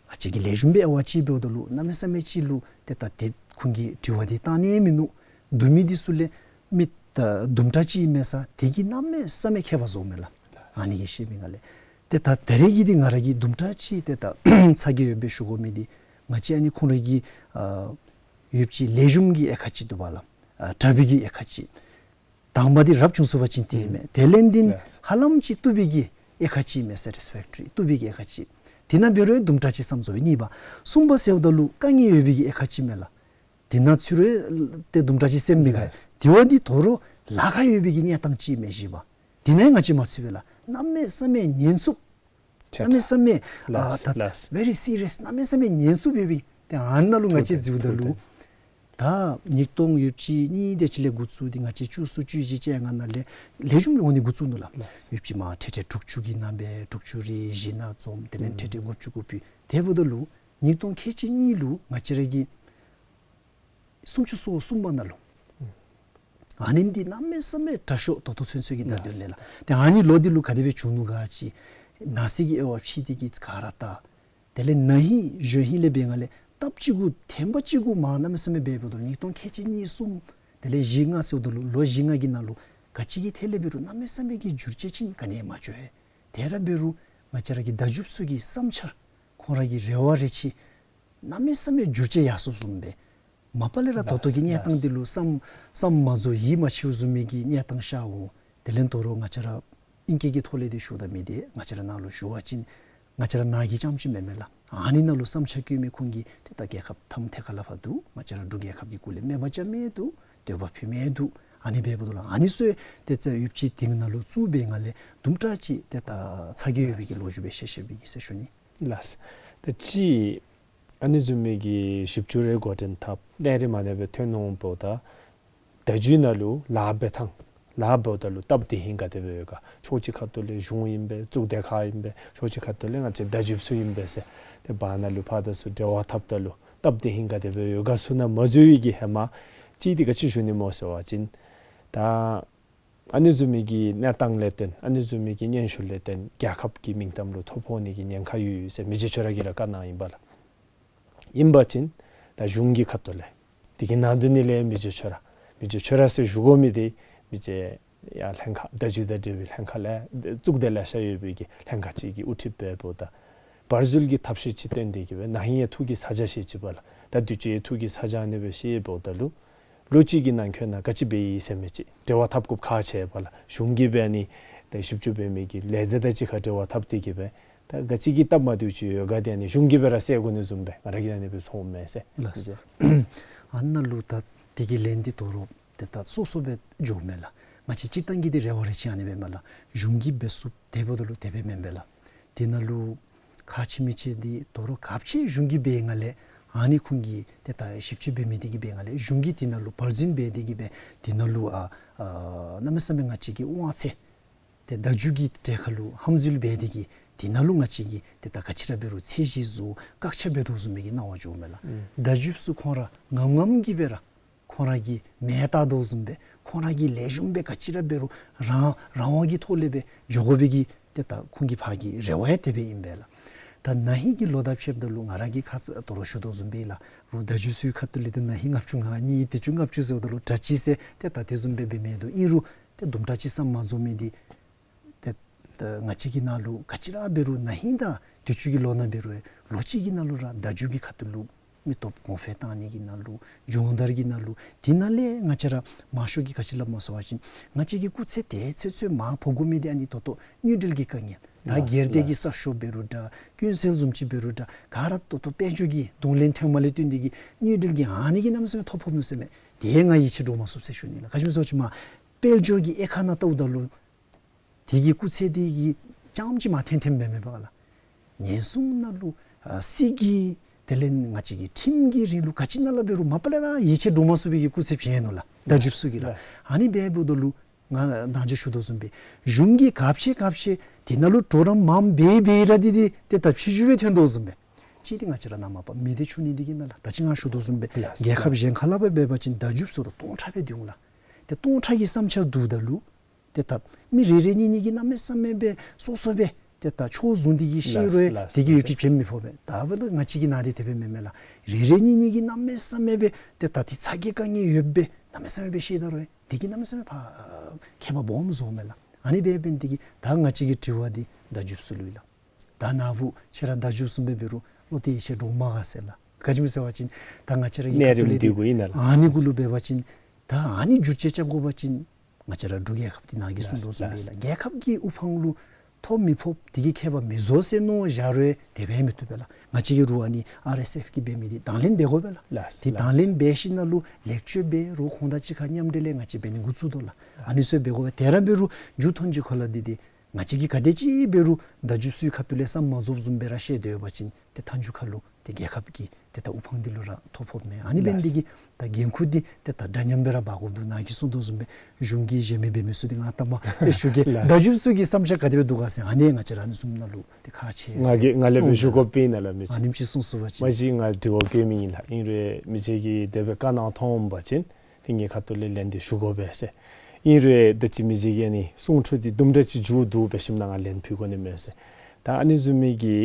བཅས་ཀྱིས་ལེགས་ཤོམ་སྦེ་ཨ་ཝ་ཅིག་འབདཝ་ད་ལུ་གནམ་མེད་ས་མེད་ཅིག་ལུ་ཏེ་ད་ཏེ་ཁོང་གིས་དྲི་བ་འདི་བཏང་ནི་མིན་ནུག། བསྡུ་མི་འདི་ཚུ་ལས་མི་ད་དུམ་གྲ་ཅིག་མེད་ས་དེ་གིས་གནམ་མེད་ས་མེད་ཁྱད་པར་བཟོཝ་མས་ལགས། ཨ་ནི་གི་ཤེས་མི་ང་ལས་ཏེ་ད་ད་རེས་ཀྱི་འདི་ང་ར་གིས་དུམ་གྲ་ཅིག་ཏེ་ད་ཚ་གྱང་ཡོདཔ་སྦེ་ཞུ་དགོ་མི་འདི་ང་བཅས་ཨ་ནི་ཁོང་ར་གི་ཨ་ཡོདཔ་ཅིག་ལེགས་ཤོམ་གྱི་དབྱེ་ཁག་ཅིག་འདུག་པ་ལགས། ཨ་དྲག་པའི་གི་དབྱེ་ཁག་ཅིག། དང་པ་འདི་རབ་བྱུང་ཚུགས་པ་ཅིན་དེ་ཨིན་མས། དེ་ལས་འདི་ཧ་ལམ་ཅིག་བཏུབ་པའི་གི་དབྱེ་ཁག་ཅིག་མས། སེ་ཊིས་ཕེག་ཊོ་རི་བཏུབ་པའི་གི་དབྱེ་ཁག་ཅིག། དེ་ནང་འབད་རུང་དུམ་གྲ་ཅིག་བསམ་བཟོ་བའི་གཉིས་པ། གསུམ་པ་ཟེརཝ་ད་ལུ་དཀའ་ངལ་ཡོད་པའི་གི་དབྱེ་ཁག་ཅིག་མས་ལགས། དེ་ནང་ཚུད་རུང་ཏེ་དུམ་གྲ་ཅིག་སེམས་མི་དགའ། དེ་བ་འདི་དོ་རུང་ལཱ་ཁག་ཡོད་པའི་གི་གནས་སྟངས་ཅིག་མས་བཞི་པ། དེ་ནང་ང་བཅས་མ་ཚུད་པས་ལགས། གནམ་མེད་ས་མེད་ཉེན་སྲུང་གནམ་མེད་ས་མེད་ཨ་ད་ཝེ་རི་སི་རི་ཡས་གནམ་མེད་ས་མེད་ཉེན་སྲུང་ཡོད་པའི་ཏེ་ཨ་ནཱ་ལུ་ང་བཅས་འཛུལཝ་ད་ལུ་ད་ཉིས་སྟོང་ཡོདཔ་ཅིག་གཉིས་དེ་ཅིག་ལས་འགོ་བཙུགས་ཏེ་ང་བཅས་བཅུ་གསུམ་བཅུ་བཞི་བཅོ་ལྔ་ནང་ལས་ལེགས་ཤོམ་འོང་ནི་འགོ་བཙུགས་ནུག་ལགས། ཡོདཔ་ཅིག་མར་ཁྲལ་ཁྲལ་དྲུག་ཅུ་གི་ནང་སྦེ་དྲུག་ཅུ་རེ་བཞི་ནང་འཛོམས། དེ་ལས་ཁྲལ་ཁྲལ་དགུ་བཅུ་གུ་ཕུལ། དེ་འབདཝ་ད་ལུ་ཉིས་སྟོང་ཁལ་གཅིག་གཉིས་ལུ་ང་བཅས་ར་གི་སུམ་ཅུ་སོ་གསུམ་པ་ནང་ལུ་ཨ་ནེམ་འདི་གནམ་མེད་ས་མེད་དྲག་ཤོས་ད་ལྟོ་ཚུན་ཚོད་ཀྱི་ད་དོན་ལས་ལགས། ཏེ་ཨ་ནི་ལོ་འདི་ལུ་ག་དེ་སྦེ་བྱུང་ནུག་ག་ཅིག་ནང་སྲིད་ཀྱི་དབྱེ་བ་ཕྱེ་སྟེ་གིས་ག་ར་ལྟ། དེ་ལས་ན་ཧིང་གཞེས་ཧིང་ལས་འབད་ང་ལས་སྟབས་གཅིག་གུ་ཐེངས་པ་གཅིག་གུ་མར་གནམ་མེད་ས་མེད་འབད་འབདཝ་ད་ལུ་ཉིས་སྟོང་ཁལ་གཅིག་གཉིས་གསུམ་དེ་ལས་བཞི་ལྔ་ཟེརཝ་ད་ལུ་ལོ་བཞི་ལྔ་གི་ནང་ལུ་ག་ཅི་གི་ཐད་ལས་འབད་རུང་གནམ་མེད་ས་མེད་ཀྱི་འགྱུར་བཅོས་ཅིག་ག་ནི་ཡང་མ་བྱུང་། དེ་ར་འབད་རུང་ང་བཅས་ར་གི་བརྡ་བརྒྱུདཔ་ཚུ་གི་བསམ་འཆར་ཁོང་ར་གི་རེ་བ་རེ་ཆེ་གནམ་མེད་ས་མེད་འགྱུར་བཅོས་ཡར་སོངམ་བཟུམ་སྦེ། མ་པ་ལས་ར་ད་ལྟོ་གི་གནས་སྟངས་འདི་ལུ་བསམ་བསམ་མ་རྫོགས་ཡིད་མ་ཆེས་བཟུམ་མའི་གི་གནས་སྟངས་ཤར་འོང་། དེ་ལས་དོ་རུང་ང་བཅས་ར་ཨིང་སྐད་ཀྱི་ཐོག་ལས་འདི་ཞུཝ་ད་མི་འདི་ང་བཅས་ར་ནཱ་ལུ་ཞུ་བ་ཅིན་ང་བཅས་ར་ནཱ་གི་རྐྱངམ་ཅིག་མེན་མས་ལགས། ཨ་ནི་ནང་ལུ་བསམ་འཆར་བཀོད་མི་ཁོང་གིས་ཏེ་ད་རྒྱལ་ཁབ་མཐའམ་ཐད་ཁར་ལས་ཕར་འདུག། ང་བཅས་ར་འབྲུག་རྒྱལ་ཁབ་ཀྱི་སྐོར་ལས་སྨད་པ་རྐྱབ་མི་འདུག། འདོད་པ་ཕུལ་མི་འདུག། ཨ་ནི་འབདཝ་ད་ལུ་ཨ་ནི་ཚུ་ཏེ་ཙ་ཡོདཔ་ཅིག་དེ་ནང་ལུ་བཙུགས་སྦེ་ང་ལས་དུམ་གྲ་ཅིག་ཏེ་ད་ཚ་གྱང་ཡོད་པའི་གི་ལོ་རྒྱུས་སྦེ་བཤད་བཤདཔ་ཨིན་ཟེར་ཞུ་ནི། ལགས། ད་ཅི་ཨ་ནི་བཟུམ་མའི་གི་ཞིབ་འཇུག་རེ་འགོ་འདྲེན་འཐབ་གནས་རིམ་ཨ་ནེ་སྦེ་ཐོན་འོང་འབདཝ་ད་ བརྡ་བརྒྱུད་ནང་ལུ་ལཱ་འབད་ཐངས་ལཱ་འབདཝ་ད་ལུ་སྟབས་བདེ་ཧིང་ག་དེ་སྦེ་ཡོད་ག། ཕྱོགས་གཅིག་ཁ་ཐུག་ལས་གཞུང་ཨིན་པས་གཙུག་སྡེ་ཁག་ཨིན་པས། ཕྱོགས་གཅིག་ཁ་ཐུག་ལས་ང་བཅས་བརྡ་བརྒྱུདཔ་ཚུ་ཨིན་པས་ཟེར། ཏེ་བར་ན་ལུ་ཕར་དང་ཚུར་འབྲེལ་བ་འཐབ་ད་ལུ་སྟབས་བདེ་ཧིང་ག་དེ་སྦེ་ཡོད་ག་ཟེར་ན་མ་ཟེར་བའི་གི་ཧེ་མ་ཅིག་འདི་ག་ཅི་ཞུ་ནི་སྨོ་ཟེར་བ་ཅིན་ད་ཨ་ནི་བཟུམ་མའི་གི་གནས་སྟངས་ལས་བརྟེན་ཨ་ནི་བཟུམ་མའི་གི་སྙན་ཞུ་ལས་བརྟེན་རྒྱལ་ཁབ་ཀྱི་མིང་གཏམ་ལུ་ཐོ་ཕོག་ནི་གི་ཉེན་ཁ་ཡོད་ཟེར་མི་རྗེ་ཁྱོད་ར་གིས་ར་བཀའ་གནང་ཡི་པ་ལགས། ཨིན་པ་ཅིན་ད་གཞུང་གི་ཁ་ཐུག་ལས་དེ་གི་ནང་དོན་ནི་ལས་མི་རྗེ་ཁྱོད་ར་མི་རྗེ་ཁྱོད་ར་ཟེར་ཞུ་དགོ་མི་འདི་མི་རྗེ་ཡང་ལྷན་ཁག་བརྡ་བརྒྱུད་དང་འབྲེལ་བའི་ལྷན་ཁག་ལས་གཙུག་སྡེ་ལེ་ཤ་ཡོད་པའི་གི་ལྷན་ཁག་ཅིག་གིས་དབུ་ཁྲིདཔ་འབདཝ་ད་བར་འཛུལ་གྱི་ཐབས་ཤེས་ཅིག་བཏོན་ཏེ་གི་སྦེ་ན་ཧིང་ཡང་ཐུགས་ཀྱི་ཚ་གྱང་བཞེས་ཅི་པ་ལགས། ད་དུས་ཅི་ཡང་ཐུགས་ཀྱི་ཚ་གྱང་ཨ་ནི་སྦེ་བཞེས་འབདཝ་ད་ལུ་ལོ་གཅིག་གི་ནང་འཁོད་ནང་ག་ཅི་འབད་ཡི་ཟེར་མི་ཅིག་འབྲེལ་བ་འཐབ་དགོཔ་ཁག་ཆེ་བས་ལགས། གཞུང་གིས་འབད་ནི་དང་ཞིབ་དཔྱོད་འབད་མི་གི་ལས་སྡེ་དང་གཅིག་ཁར་འབྲེལ་བ་འཐབ་སྟེ་གི་སྦེ་ད་ག་ཅི་གི་སྟབས་མ་བདེཝ་ཅིག་ཡོད་ག་དེ་ཨ་ནི་གཞུང་གིས་སྦེ་ར་སེལ་དགོ་ནི་བཟུམ་སྦེ་ང་ར་གིས་ཨ་ནི་སྦེ་ཚོརཝ་མས་ཟེར། ལགས། ཨ་ནཱ་ལུ་ད་དེ་གི་ལན་འདི་དོ་རུང་ཏེ་ད་སོ་སོ་སྦེ་འགྱོཝ་མས་ལགས། ང་བཅས་སྤྱིར་བཏང་གི་འདི་རེ་བ་རེ་ཆེ་ཨ་ནི་སྦེ་མས་ལགས། གཞུང་གིས་འབད་ཚུགསཔ་དེ་འབདཝ་ད་ལུ་དེ་སྦེ་མེན་པས་ལགས། དེ་ནང་ལུ་ཁག་ཆེ་མི་ཆེ་འདི་དོ་རུང་ག་ཅི་གཞུང་གིས་འབད་ཡི་ནང་ལས་ཨ་ནི་ཁོང་གིས་ཏེ་ད་ཞིབ་དཔྱད་འབད་མི་འདི་གིས་འབད་ཡི་ནང་ལས་གཞུང་གིས་དེ་ནང་ལུ་བར་འཛུལ་འབད་དེ་གི་སྦེ་དེ་ནང་ལུ་ཨ་ཨ་གནམ་མེད་ས་མེད་ང་བཅས་ཀྱི་དབང་ཚད་ཏེ་བརྡ་བརྒྱུད་ཀྱི་གྲལ་ཁར་ལུ་ཧམ་འཛུལ་འབད་དེ་གི་དེ་ནང་ལུ་ང་བཅས་ཀྱིས་ཏེ་ད་ག་ཅི་ར་འབད་རུང་ཚད་གཞི་བཟོ་བཀག་ཆ་འབད་དོ་བཟུམ་མའི་གི་སྣང་བ་འགྱོཝ་མས་ལགས། ཨུམ་བརྡ་བརྒྱུདཔ་ཚུ་ཁོང་ར་ངམ་ངམ་གིས་སྦེ་ར་ཁོང་ར་གི་མེ་བཏགས་དོ་བཟུམ་སྦེ་ཁོང་ར་གིས་ལེགས་ཤོམ་སྦེ་ག་ཅི་ར་འབད་རུང་རང་རང་དབང་གི་ཐོག་ལས་སྦེ་འགྱོ་དགོ་པའི་གི་ཏེ་ད་ཁོང་གི་ཕར་གྱི་རེ་བ་ཡང་དེ་སྦེ་ཨིན་པས་ལགས། ད་ན་ཧིང་གི་ལོ་དང་ཕྱདཔ་ད་ལུ་ང་ར་གིས་ཁ་ཙ་དོ་རུང་ཞུ་དོ་བཟུམ་སྦེ་ལགས། རུང་བརྡ་བརྒྱུདཔ་ཚུའི་ཁ་ཐུག་ལས་ཏེ་ན་ཧིང་ལྔ་བཅུ་ང་གཉིས་དུས་ཅི་ལྔ་བཅུ་ཟེརཝ་ད་ལུ་གྲ་ཅིག་ཟེར་ཏེ་ད་དེ་བཟུམ་སྦེ་འབད་མི་འདུག། ཨིན་རུང་ཏེ་དུམ་གྲ་ཅིག་བསམ་མ་རྫོགས་མི་འདི་ཏེ་ད་ང་བཅས་ཀྱི་ནང་ལུ་ག་ཅི་ར་འབད་རུང་ན་ཧིང་དང་དུས་ཅི་གི་ལོ་ནང་འབད་རུང་ལོ་གཅིག་གི་ནང་ལུ་ར་བརྡ་བརྒྱུད་ཀྱི་ཁ་ཐུག་ལུ་མི་སྟོབས་གོང་འཕེལ་བཏང་ནི་གི་ནང་ལུ་སྦྱོང་བརྡར་གྱི་ནང་ལུ་དེ་ནང་ལས་ང་བཅས་ར་མང་ཤོས་ཀྱིས་ག་ཅི་སླབ་སྨོ་ཟེར་བ་ཅིན་ང་བཅས་ཀྱི་སྐུགས་ཚད་དེ་ཚོད་ཚོད་མར་ཕབ་དགོ་མི་འདི་ཨ་ནི་ད་ལྟོ་དངུལ་འབྲེལ་གྱི་དཀའ་ངལ། ད་ལགས་སྒེར་སྡེ་གི་ལགས། གསར་ཤོག་འབད་རུང་འདྲ་ཀུན་གསལ་བཟུམ་ཅིག་འབད་རུང་འདྲ་ག་ར་ད་ལྟོ་དཔལ་འབྱོར་གྱི་གདོང་ལེན་ཐོན་མི་ལས་བརྟེན་ཏེ་གི་དངུལ་འབྲེལ་གྱི་ཨ་ནི་གི་གནམ་མེད་ས་མེད་ཐོ་ཕོགཔ་ནུག་ཟེར་མས། དེ་ང་ཡིད་ཆེས་འདྲོག་མ་ཚུགས་ཟེར་ཞུ་ནི་ལགས། ག་ཅི་སྨོ་ཟེར་བ་ཅིན་མར་དཔལ་འབྱོར་གྱི་དབྱེ་ཁག་ནང་བལྟཝ་ད་ལུ་དེ་གི་སྐུགས་ཚད་དེ་གི་རྐྱངམ་ཅིག་མར་འཐེན་འཐེནམ་མེན་མེན་པས་ལགས། ཉེན་སྲུང་ནང་ལུ་ཨ་སྲིད་ཀྱི་དེ་ལས་ང་བཅས་ཀྱི་ཁྲིམས་ཀྱི་རིང་ལུགས་ག་ཅི་ནང་ལུ་འབད་རུང་མ་པ་ལས་ར་ཡིད་ཆེས་འདྲོག་མ་ཚུགས་པའི་གི་སྐུགས་ཚད་བྱིན་ནུག་ལགས། བརྡ་བརྒྱུདཔ་ཚུ་གིས་ལགས། ལགས། ཨ་ནི་འབདཝ་ད་ལུ་ང་ནཱ་ཅིག་ཞུ་དོ་བཟུམ་སྦེ་གཞུང་གིས་ག་བཤད་ག་བཤད་དེ་ནང་ལུ་གྲོགས་རམ་མངམ་འབད་འབད་ར་འདི་འདི་ཏེ་ད་ཕྱི་འགྱུར་སྦེ་ཐོན་དོ་བཟུམ་སྦེ་ཅིག་འདི་ང་བཅས་ར་ནང་མ་པ་མི་སྡེ་ཆུང་ནི་འདི་གིས་མས་ལགས། ད་ཅི་ང་ཞུ་དོ་བཟུམ་སྦེ་ལགས། རྒྱལ་ཁབ་གཞན་ཁ་ལས་འབད་འབད་བ་ཅིན་བརྡ་བརྒྱུདཔ་ཚུ་ད་སྟོང་ཕྲག་སྦེ་འདུག་ལགས། ཏེ་སྟོང་ཕྲག་གི་བསམ་འཆར་བསྡུཝ་ད་ལུ་ཏེ་ད་མི་རེ་རེ་གཉིས་གཉིས་ཀྱིས་གནམ་མེད་ས་མེད་སྦེ་སོ་སོ་སྦེ་ཏེ་ད་ཕྱོགས་བཟུང་སྟེ་གི་བཤད་རུང་ལགས་ལགས། དེ་གིས་ཡོད་རྒྱུ་བྱིན་མི་ཕོད་པས། ད་འབདཝ་ད་ང་བཅས་ཀྱི་ནང་འདི་དེ་སྦེ་མེན་མས་ལགས། རེ་རེ་གཉིས་གཉིས་ཀྱིས་གནམ་མེད་ས་མེད་སྦེ་ཏེ་ད་དེ་ཚ་གྱང་དཀའ་ངལ་ཡོདཔ་སྦེ་གནམ་མེད་ས་མེད་སྦེ་བཤད་ད་རུང་དེ་གིས་གནམ་མེད་ས་མེད་ཕར་ཁྱད་པར་སྦོམ་བཟོཝ་མས་ལགས། ཨ་ནི་འབད་འབད་ནི་དེ་གིས་ད་ང་བཅས་ཀྱི་དྲི་བ་འདི་བརྡ་བརྒྱུདཔ་ཚུ་ལུ་ཨིན་ལགས། ད་ནཱ་བུ་ཁྱེད་ར་བརྡ་བརྒྱུདཔ་ཚུ་འབད་འབད་རུང་བློ་གཏད་ཡིད་ཆེས་འདྲོག་མ་དགའ་ཟེར་ལགས། ག་ཅི་སྨོ་ཟེར་བ་ཅིན་ད་ང་བཅས་ར་གི་གནས་རིམ་འདི་གུ་ཨིན་ན་ལགས། ཨ་ནི་གུ་ལུ་འབད་བ་ཅིན་ད་ཨ་ནི་བསྒྱུར་བཅོས་རྐྱབ་དགོ་པ་ཅིན་ང་བཅས་ར་འབྲུག་རྒྱལ་ཁབ་འདི་ནཱ་གིས་གསུངས་དོ་བཟུམ་སྦེ་ལགས། རྒྱལ་ཁབ་ཀྱི་དབུ་འཕང་ལུ་ཐོ་མི་ཕོགཔ་དེ་གིས་ཁྱད་པར་མི་བཟོ་ཟེར་མནོ་བཞག་རུང་དེ་སྦེ་མི་བཏུབ་པས་ལགས། ང་བཅས་ཀྱིས་རུང་ཨ་ནི་ཨར་ཨེསི་ཨེཕ་གིས་འབད་མི་འདི་དང་ལེན་འབད་དགོ་པས་ལགས། ལགས། དེ་དང་ལེན་འབད་ཞིནམ་ལས་ལེགས་བཅོས་འབད་རུང་ཁོང་དང་གཅིག་ཁར་མཉམ་འབྲེལ་ལས་ང་བཅས་འབད་ནི་འགོ་བཙུགས་དོ་ལགས། ཨ་ནི་ཚུ་འབད་དགོ་པས། དེ་ར་འབད་རུང་མཇུག་ཐོན་ཅིག་ཁར་ལགས་འདི་འདི་ང་བཅས་ཀྱིས་ག་དེ་ཅིག་འབད་རུང་བརྡ་བརྒྱུདཔ་ཚུའི་ཁ་ཐུག་ལས་བསམ་མ་རྫོགསཔ་བཟུམ་སྦེ་ར་བཤད་སྡོད་པ་ཅིན་ཏེ་མཐའ་མཇུག་ཁར་ལུ་ཏེ་རྒྱལ་ཁབ་ཀྱི་ཏེ་ད་དབུ་འཕང་འདི་ལུ་ར་ཐོ་ཕོགཔ་མས། ཨ་ནི་འབད་ནི་འདི་གིས་ད་འགན་ཁུར་འདི་ཏེ་ད་འདྲ་མཉམ་སྦེ་ར་འབག་དགོཔ་འདུག། ནཱ་གིས་གསུངས་དོ་བཟུམ་སྦེ་གཞུང་གི་གཞན་མི་འབད་མི་ཚུ་འདི་ང་ལྟ་མ་ཨེ་ཞུ་གེ། ལགས། བརྡ་བརྒྱུདཔ་ཚུ་གི་བསམ་འཆར་ག་དེ་སྦེ་འདུག་ག་ཟེར་ཨ་ནི་ང་བཅས་ར་ཨ་ནི་བཟུམ་ནང་ལུ་ཏེ་ཁག་ཆེ་ང་གིས་ང་ལས་འབད་ཞུ་དགོཔ་ཨིན་ན་ལགས་མི་ཅིག། ཨ་ནེམ་ཅིག་གསུངས་སོང་པ་ཅིན། མ་གཞི་ང་དྲི་བ་བཀོད་མི་ཨིན་ལགས། ཨིན་རུང་མི་ཅིག་གིས་དེ་སྦེ་བཀའ་གནང་ཐོན་པ་ཅིན་དེ་ངེའི་ཁ་ཐུག་ལས་ལན་འདི་ཞུ་དགོ་པས་ཟེར། ཨིན་རུང་ད་ཅི་མི་ཅིག་གིས་ཨ་ནི་གསུང་འཕྲོ་འདི་དུམ་གྲ་ཅིག་མཇུག་བསྡུ་འབད་ཞིནམ་ལས་ང་ལན་ཕུལ་དགོ་ནི་མས་ཟེར། ད་ཨ་ནི་བཟུམ་མའི་གི་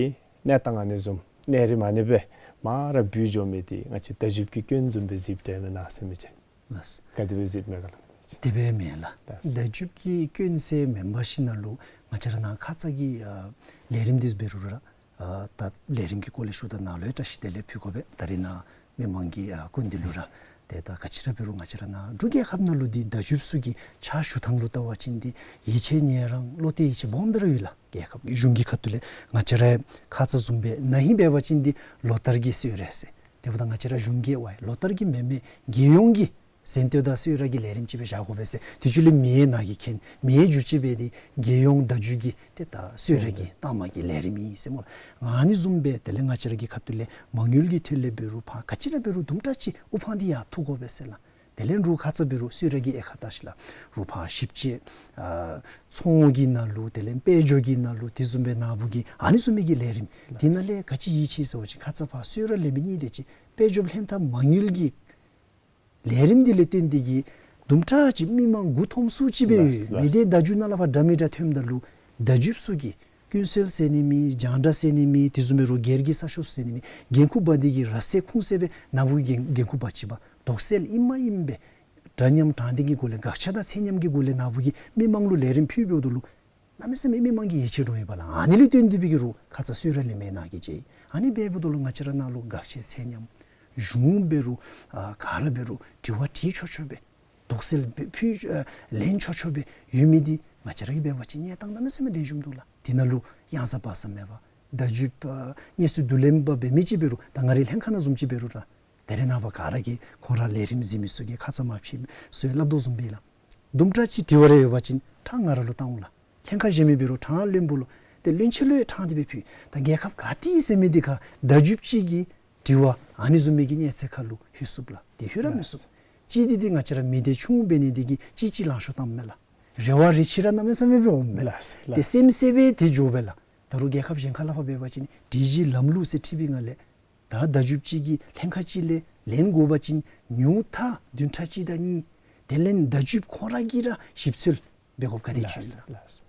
གནས་སྟངས་ཨ་ནི་བཟུམ་གནས་རིམ་ཨ་ནི་སྦེ་མར་ར་འབུད་འགྱོ་མི་འདི་ང་བཅས་བརྡ་བརྒྱུདཔ་ཀྱི་སྐྱོན་བཟུམ་སྦེ་གཟིགསཔ་འདྲས་མེན་ན་ཟེར་མི་ཅིག། ལགས། ག་དེ་སྦེ་གཟིགསཔ་མས་ག་ལགས། དེ་སྦེ་མེན་ལགས། ལགས། བརྡ་བརྒྱུདཔ་ཀྱི་སྐྱོན་ཟེར་མེན་པར་ཞིནམ་ལས་ང་བཅས་ར་ནཱ་ཁ་ཙ་གི་ཨ་ལས་རིམ་འདི་འབད་རུང་ར་ཨ་ད་ལས་རིམ་གྱི་སྐོར་ལས་ཞུཝ་ད་ནཱ་ལུ་ཡང་བཀྲ་ཤིས་བདེ་ལེགས་ཕུལ་དགོ་པས། ད་རིས་ནཱ་མི་མང་གི་ཨ་སྐུ་མདུན་ལུ་ར་ཏེ་ད་ག་ཅི་ར་འབད་རུང་ང་བཅས་ར་ནཱ་འབྲུག་རྒྱལ་ཁབ་ནང་ལུ་འདི་བརྡ་བརྒྱུདཔ་ཚུ་གི་ཕྱག་ཞུ་ཐངས་ལུ་བལྟ་བ་ཅིན་འདི་ཡིད་ཆེས་ཉེ་རང་བློ་གཏད་ཡིད་ཆེས་སྦོམ་སྦེ་ར་ཡོད་ལགས། རྒྱལ་ཁབ་ཀྱི་གཞུང་གི་ཁ་ཐུག་ལས་ང་བཅས་ར་ཁ་ཙ་བཟུམ་སྦེ་ན་ཧིང་འབད་བ་ཅིན་འདི་ལོ་ལྟར་གྱི་གསོལ་རས་ཟེར། དེ་འབདཝ་ད་ང་བཅས་ར་གཞུང་གིས་ཝའི་ལོ་ལྟར་གྱི་མེན་མེན་རྒྱལ་ཡོངས་ཀྱི་གཟེངས་བསྟོད་དང་གསོལ་རས་ཀྱི་ལས་རིམ་ཅིག་སྦེ་བཞག་དགོ་པས་ཟེར། དུས་ཅི་ལས་མི་ཡང་ནཱ་གིས་མཁྱེན། མི་ཡང་བསྒྱུར་བཅོས་འབད་དེ་རྒྱལ་ཡོངས་བརྡ་བརྒྱུད་ཀྱི་ཏེ་ད་གསོལ་རས་ཀྱི་ཨུམ་གཏང་མ་གི་ལས་རིམ་ཨིན་ཟེར་སྨོ་ལགས། ཨ་ནི་བཟུམ་སྦེ་དེ་ལས་ང་བཅས་ར་གི་ཁ་ཐུག་ལས་མ་དངུལ་གྱི་ཐད་ལས་འབད་རུང་ཕར་ག་ཅི་ར་འབད་རུང་དུམ་གྲ་ཅིག་དབུ་འཕང་འདི་ཡར་འཐུ་དགོ་པས་ཟེར་ལགས། དེ་ལས་རོགས་ཁ་ཙ་འབད་རུང་གསོལ་རས་ཀྱི་དབྱེ་ཁག་བལྟ་ཤིག་ལགས། རོགས་ཕར་ཞིབ་དཔྱད་ཨ་ཚོང་གི་ནང་ལུ་དེ་ལས་དཔལ་འབྱོར་གྱི་ནང་ལུ་དེ་བཟུམ་སྦེ་ནཱ་བུ་གི་ཨ་ནི་བཟུམ་མའི་གི་ལས་རིམ་དེ་ནང་ལས་ག་ཅི་ཡིད་ཆེས་ཟེར་བ་ཅིན་ཁ་ཙ་ཕར་གསོལ་རས་ལེན་མི་གཉིས་དེ་ཅིག་དཔལ་འབྱོར་ལྷན་ཐབས་མ་དངུལ་གྱི་ལས་རིམ་འདི་ལས་བརྟེན་ཏེ་གིས་དུམ་གྲ་ཅིག་མི་མང་མགུ་འཐོམ་སུ་ཅིག་སྦེ་ལགས་ཡོད། ལགས། མི་སྡེ་བརྡ་བརྒྱུད་ནང་ལས་ཕར་འདྲ་མི་འདྲ་ཐོནམ་ད་ལུ་བརྡ་བརྒྱུདཔ་ཚུ་གིས་ཀུན་གསལ་ཟེར་ནི་མེད། རྒྱང་བསྒྲགས་ཟེར་ནི་མེད། དེ་བཟུམ་མའི་རོགས་སྒེར་གྱི་གསར་ཤོག་ཟེར་ནི་མེད། འགན་ཁུར་འབག་སྟེ་གིས་ར་བསད་ཁུངས་བསད་སྦེ་ནཱ་བུ་གིས་འགན་ཁུར་འབག་ཅི་པ། དོགས་སེལ་ཨིནམ་ཨིནམ་སྦེ་འདྲ་མཉམ་དྲང་བདེན་གྱི་སྒོ་ལས་དགག་བྱ་དང་ཚད་མཉམ་གྱི་སྒོ་ལས་ནཱ་བུ་གིས་མི་མང་ལུ་ལས་རིམ་ཕུལ་འབདཝ་ད་ལུ་གནམ་མེད་ས་མེད་མི་མང་གིས་ཡིད་ཆེས་འདྲོངས་ཡོདཔ་ལགས། ཨ་ནི་ལས་བརྟེན་ཏེ་སྦེ་གིས་རོགས་ཁ་ཙ་གསོལ་རས་ལེན་མི་ནང་གི་ཅིག་ཨ་ནི་འབདཝ་ད་ལུ་ང་བཅས་ར་ནང་ལུ་དགག་བྱ་ཚད་མཉམ་གཞུང་འབད་རུང་ཨ་ག་ར་འབད་རུང་དྲི་བ་དྲི་ཆོག་ཆོག་སྦེ་དོགས་སེལ་འབད་ཕུལ་ཨ་ལེན་ཆོག་ཆོག་སྦེ་ཡོད་མི་འདི་ང་བཅས་ར་གིས་འབད་བ་ཅིན་གནས་སྟངས་གནམ་མེད་ས་མེད་ལེགས་ཤོམ་འདུག་ལགས། དེ་ནང་ལུ་གཡང་ས་བག་ས་མེད་པར་བརྡ་བརྒྱུད་ཨ་གནས་ཚུལ་བསྡུ་ལེན་པ་འབད་མི་ཅིག་འབད་རུང་ད་ང་རའི་ལྷན་ཁག་ནང་བཟུམ་ཅིག་འབད་རུང་ར་ད་རེས་ནངས་པ་ག་ར་གིས་ཁོང་ར་ལས་རིམ་གཟིགས་མི་ཚུ་གིས་ཁ་ཙ་མ་ཕྱི་སོ་སླབ་དོ་བཟུམ་སྦེ་ལགས། དུམ་གྲ་ཅིག་དྲི་བ་རེ་ཡོད་པ་ཅིན་ཕྲང་ང་ར་ལུ་བཏང་འོང་ལགས། ལྷན་ཁག་གཞན་མི་འབད་རུང་ཕྲང་བློན་པོ་ལུ་ཏེ་བློན་ཆེན་ལུ་ཡང་ཕྲང་སྟེ་སྦེ་ཕུལ། ད་རྒྱལ་ཁབ་ག་ཏེ་ཨིན་ཟེར་མི་འདི་ཁར་བརྡ་བརྒྱུདཔ་ཅིག་གི་དྲི་བ་ཨ་ནི་བཟུམ་མའི་གི་གནས་ཚད་ཁར་ལུ་ལྷོད་ཚུགསཔ་ལགས། ཏེ་ལྷོད་ར་མི་ཚུགས། གཅིག་འདི་འདི་ང་བཅས་ར་མི་སྡེ་ཆུང་འབད་ནི་འདི་གིས་གཅིག་གཅིག་ལང་ཤོར་བཏངམ་མས་ལགས། རེ་བ་རེ་ཆེ་ར་གནམ་མེད་ས་མེད་སྦེ་འོངམ་མས་ལགས། ལགས། ཏེ་སེམས་གསལ་སྦེ་ཏེ་འགྱོཝ་མས་ལགས། ད་རུང་རྒྱལ་ཁབ་གཞན་ཁར་ལས་ཕར་འབད་བ་ཅིན་སྒྲིག་གཞི་ལམ་ལུགས་ཟེར་འཁྲིལ་བའི་ངང་ལས་ད་བརྡ་བརྒྱུདཔ་ཅིག་གིས་ལྷན་ཁག་ཅིག་ལས་ལེན་དགོ་པ་ཅིན་ཉུང་མཐའ་བདུན་ཕྲག་གཅིག་དང་གཉིས། དེ་ལས་བརྡ་བརྒྱུདཔ་ཁོང་ར་གིས་ར་ཞིབ་འཚོལ་འབད་དགོཔ་ག་དེ་ཅིག་ཡོད་ལགས། ལགས།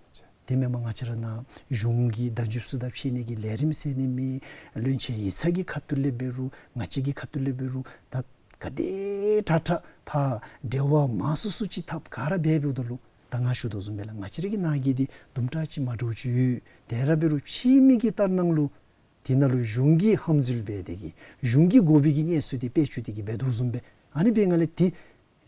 དེ་མེན་པར་ང་བཅས་ར་ནཱ་གཞུང་གི་བརྡ་བརྒྱུདཔ་ཚུ་དང་ཕྱད་ནི་གི་ལས་རིམ་ཟེར་ནི་མེད། བློན་ཆེན་ཡིག་ཚང་གི་ཁ་ཐུག་ལས་འབད་རུང་ང་བཅས་ཀྱི་ཁ་ཐུག་ལས་འབད་རུང་ད་ག་དེ་དྲག་དྲག་ཕར་འབྲེལ་བ་མང་སུ་སུ་ཅིག་འཐབ་ག་ར་འབད་འབདཝ་ད་ལུ་ད་ང་ཞུ་དོ་བཟུམ་སྦེ་ལགས། ང་བཅས་ར་གི་ནང་གི་འདི་དུམ་གྲ་ཅིག་མ་འདྲཝ་ཅིག་ཡོད། དེ་ར་འབད་རུང་ཕྱི་མི་གི་ལྟར་སྣང་ལུ་དེ་ནང་ལུ་གཞུང་གིས་ཧམ་འཛུལ་འབད་དེ་གིས་གཞུང་གིས་དགོ་པའི་གི་གནས་ཚུལ་འདི་སྤེལ་བཅུག་སྟེ་གིས་འབད་དོ་བཟུམ་སྦེ་ཨ་ནི་འབད་ནི་ལས་ཏེ་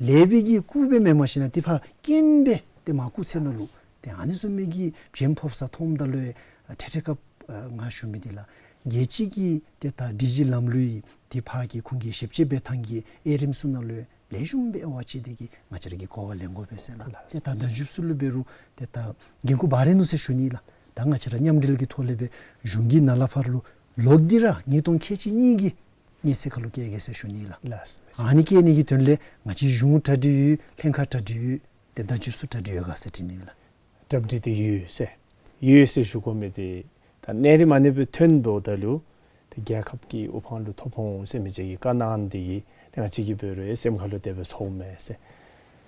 ལས་པའི་གི་སྐུ་སྦེ་མེན་མ་གཞི་ན་ཏེ་ཕར་རྐྱེན་སྦེ་ཏེ་མར་སྐུ་ཚེ་ནང་ལུ་ཏེ་ཨ་ནི་བཟུམ་མའི་གི་བྱེམ་ཕོག་ས་མཐོངམ་ད་ལུ་ཨེ་ཏེ་ཏེ་སྐབས་ཨ་ང་ཞུ་མི་འདི་ལགས། རྒྱལ་སྤྱི་གི་ཏེ་ད་སྒྲིག་གཞི་ལམ་ལུགས་ཏེ་ཕར་གྱི་ཁོང་གི་ཞིབ་དཔྱད་འབད་ཐངས་ཀྱི་དབྱེ་རིམ་ཚུ་ནང་ལུ་ལེགས་ཤོམ་སྦེ་དབྱེ་བ་ཕྱེ་སྟེ་གིས་ང་བཅས་ར་གིས་གོ་བ་ལེན་དགོ་པས་ཟེར་ལགས། ཏེ་ད་བརྡ་བརྒྱུདཔ་ཚུ་ལུ་འབད་རུང་ཏེ་ད་འགན་ཁུར་འབག་རན་ནུག་ཟེར་ཞུ་ནི་ལགས། ད་ང་བཅས་ར་མཉམ་འབྲེལ་གྱི་ཐོག་ལས་སྦེ་གཞུང་གི་ནང་ལས་ཕར་ལུ་ལོག་སྟེ་ར་ཉིས་སྟོང་ཁལ་གཅིག་གཉིས་ཀྱི་གནས་ཚད་ཁར་ལུ་བསྐྱལ་གེ་ཟེར་ཞུ་ནི་ལགས། ལགས། ཨ་ནི་བསྐྱལ་ནི་གི་དོན་ལས་ང་བཅས་གཞུང་གྲ་སྒྲིག་ཡོད། ལྷན་ཁག་གྲ་སྒྲིག་ཡོད། ཏེ་བརྡ་བརྒྱུདཔ་ཚུ་གྲ་སྒྲིག་ཡོད་ག་ཟེར་དྲི་ནི་ལགས། གྲ་སྒྲིག་འདི་ཡོད་ཟེར་ཡོད་ཟེར་ཞུ་དགོ་མི་འདི་ད་གནས་རིམ་ཨ་ནི་སྦེ་ཐོན་འབདཝ་ད་ལུ་ཏེ་རྒྱལ་ཁབ་ཀྱི་དབུ་འཕང་ལུ་ཐོབ་འོང་ཟེར་མི་ཅིག་གི་བཀའ་གནང་འདི་གིས་ཏེ་ང་བཅས་ཀྱིས་འབད་རུང་སེམས་ཁར་ལུ་དེ་སྦེ་ཚོརཝ་མས་ཟེར།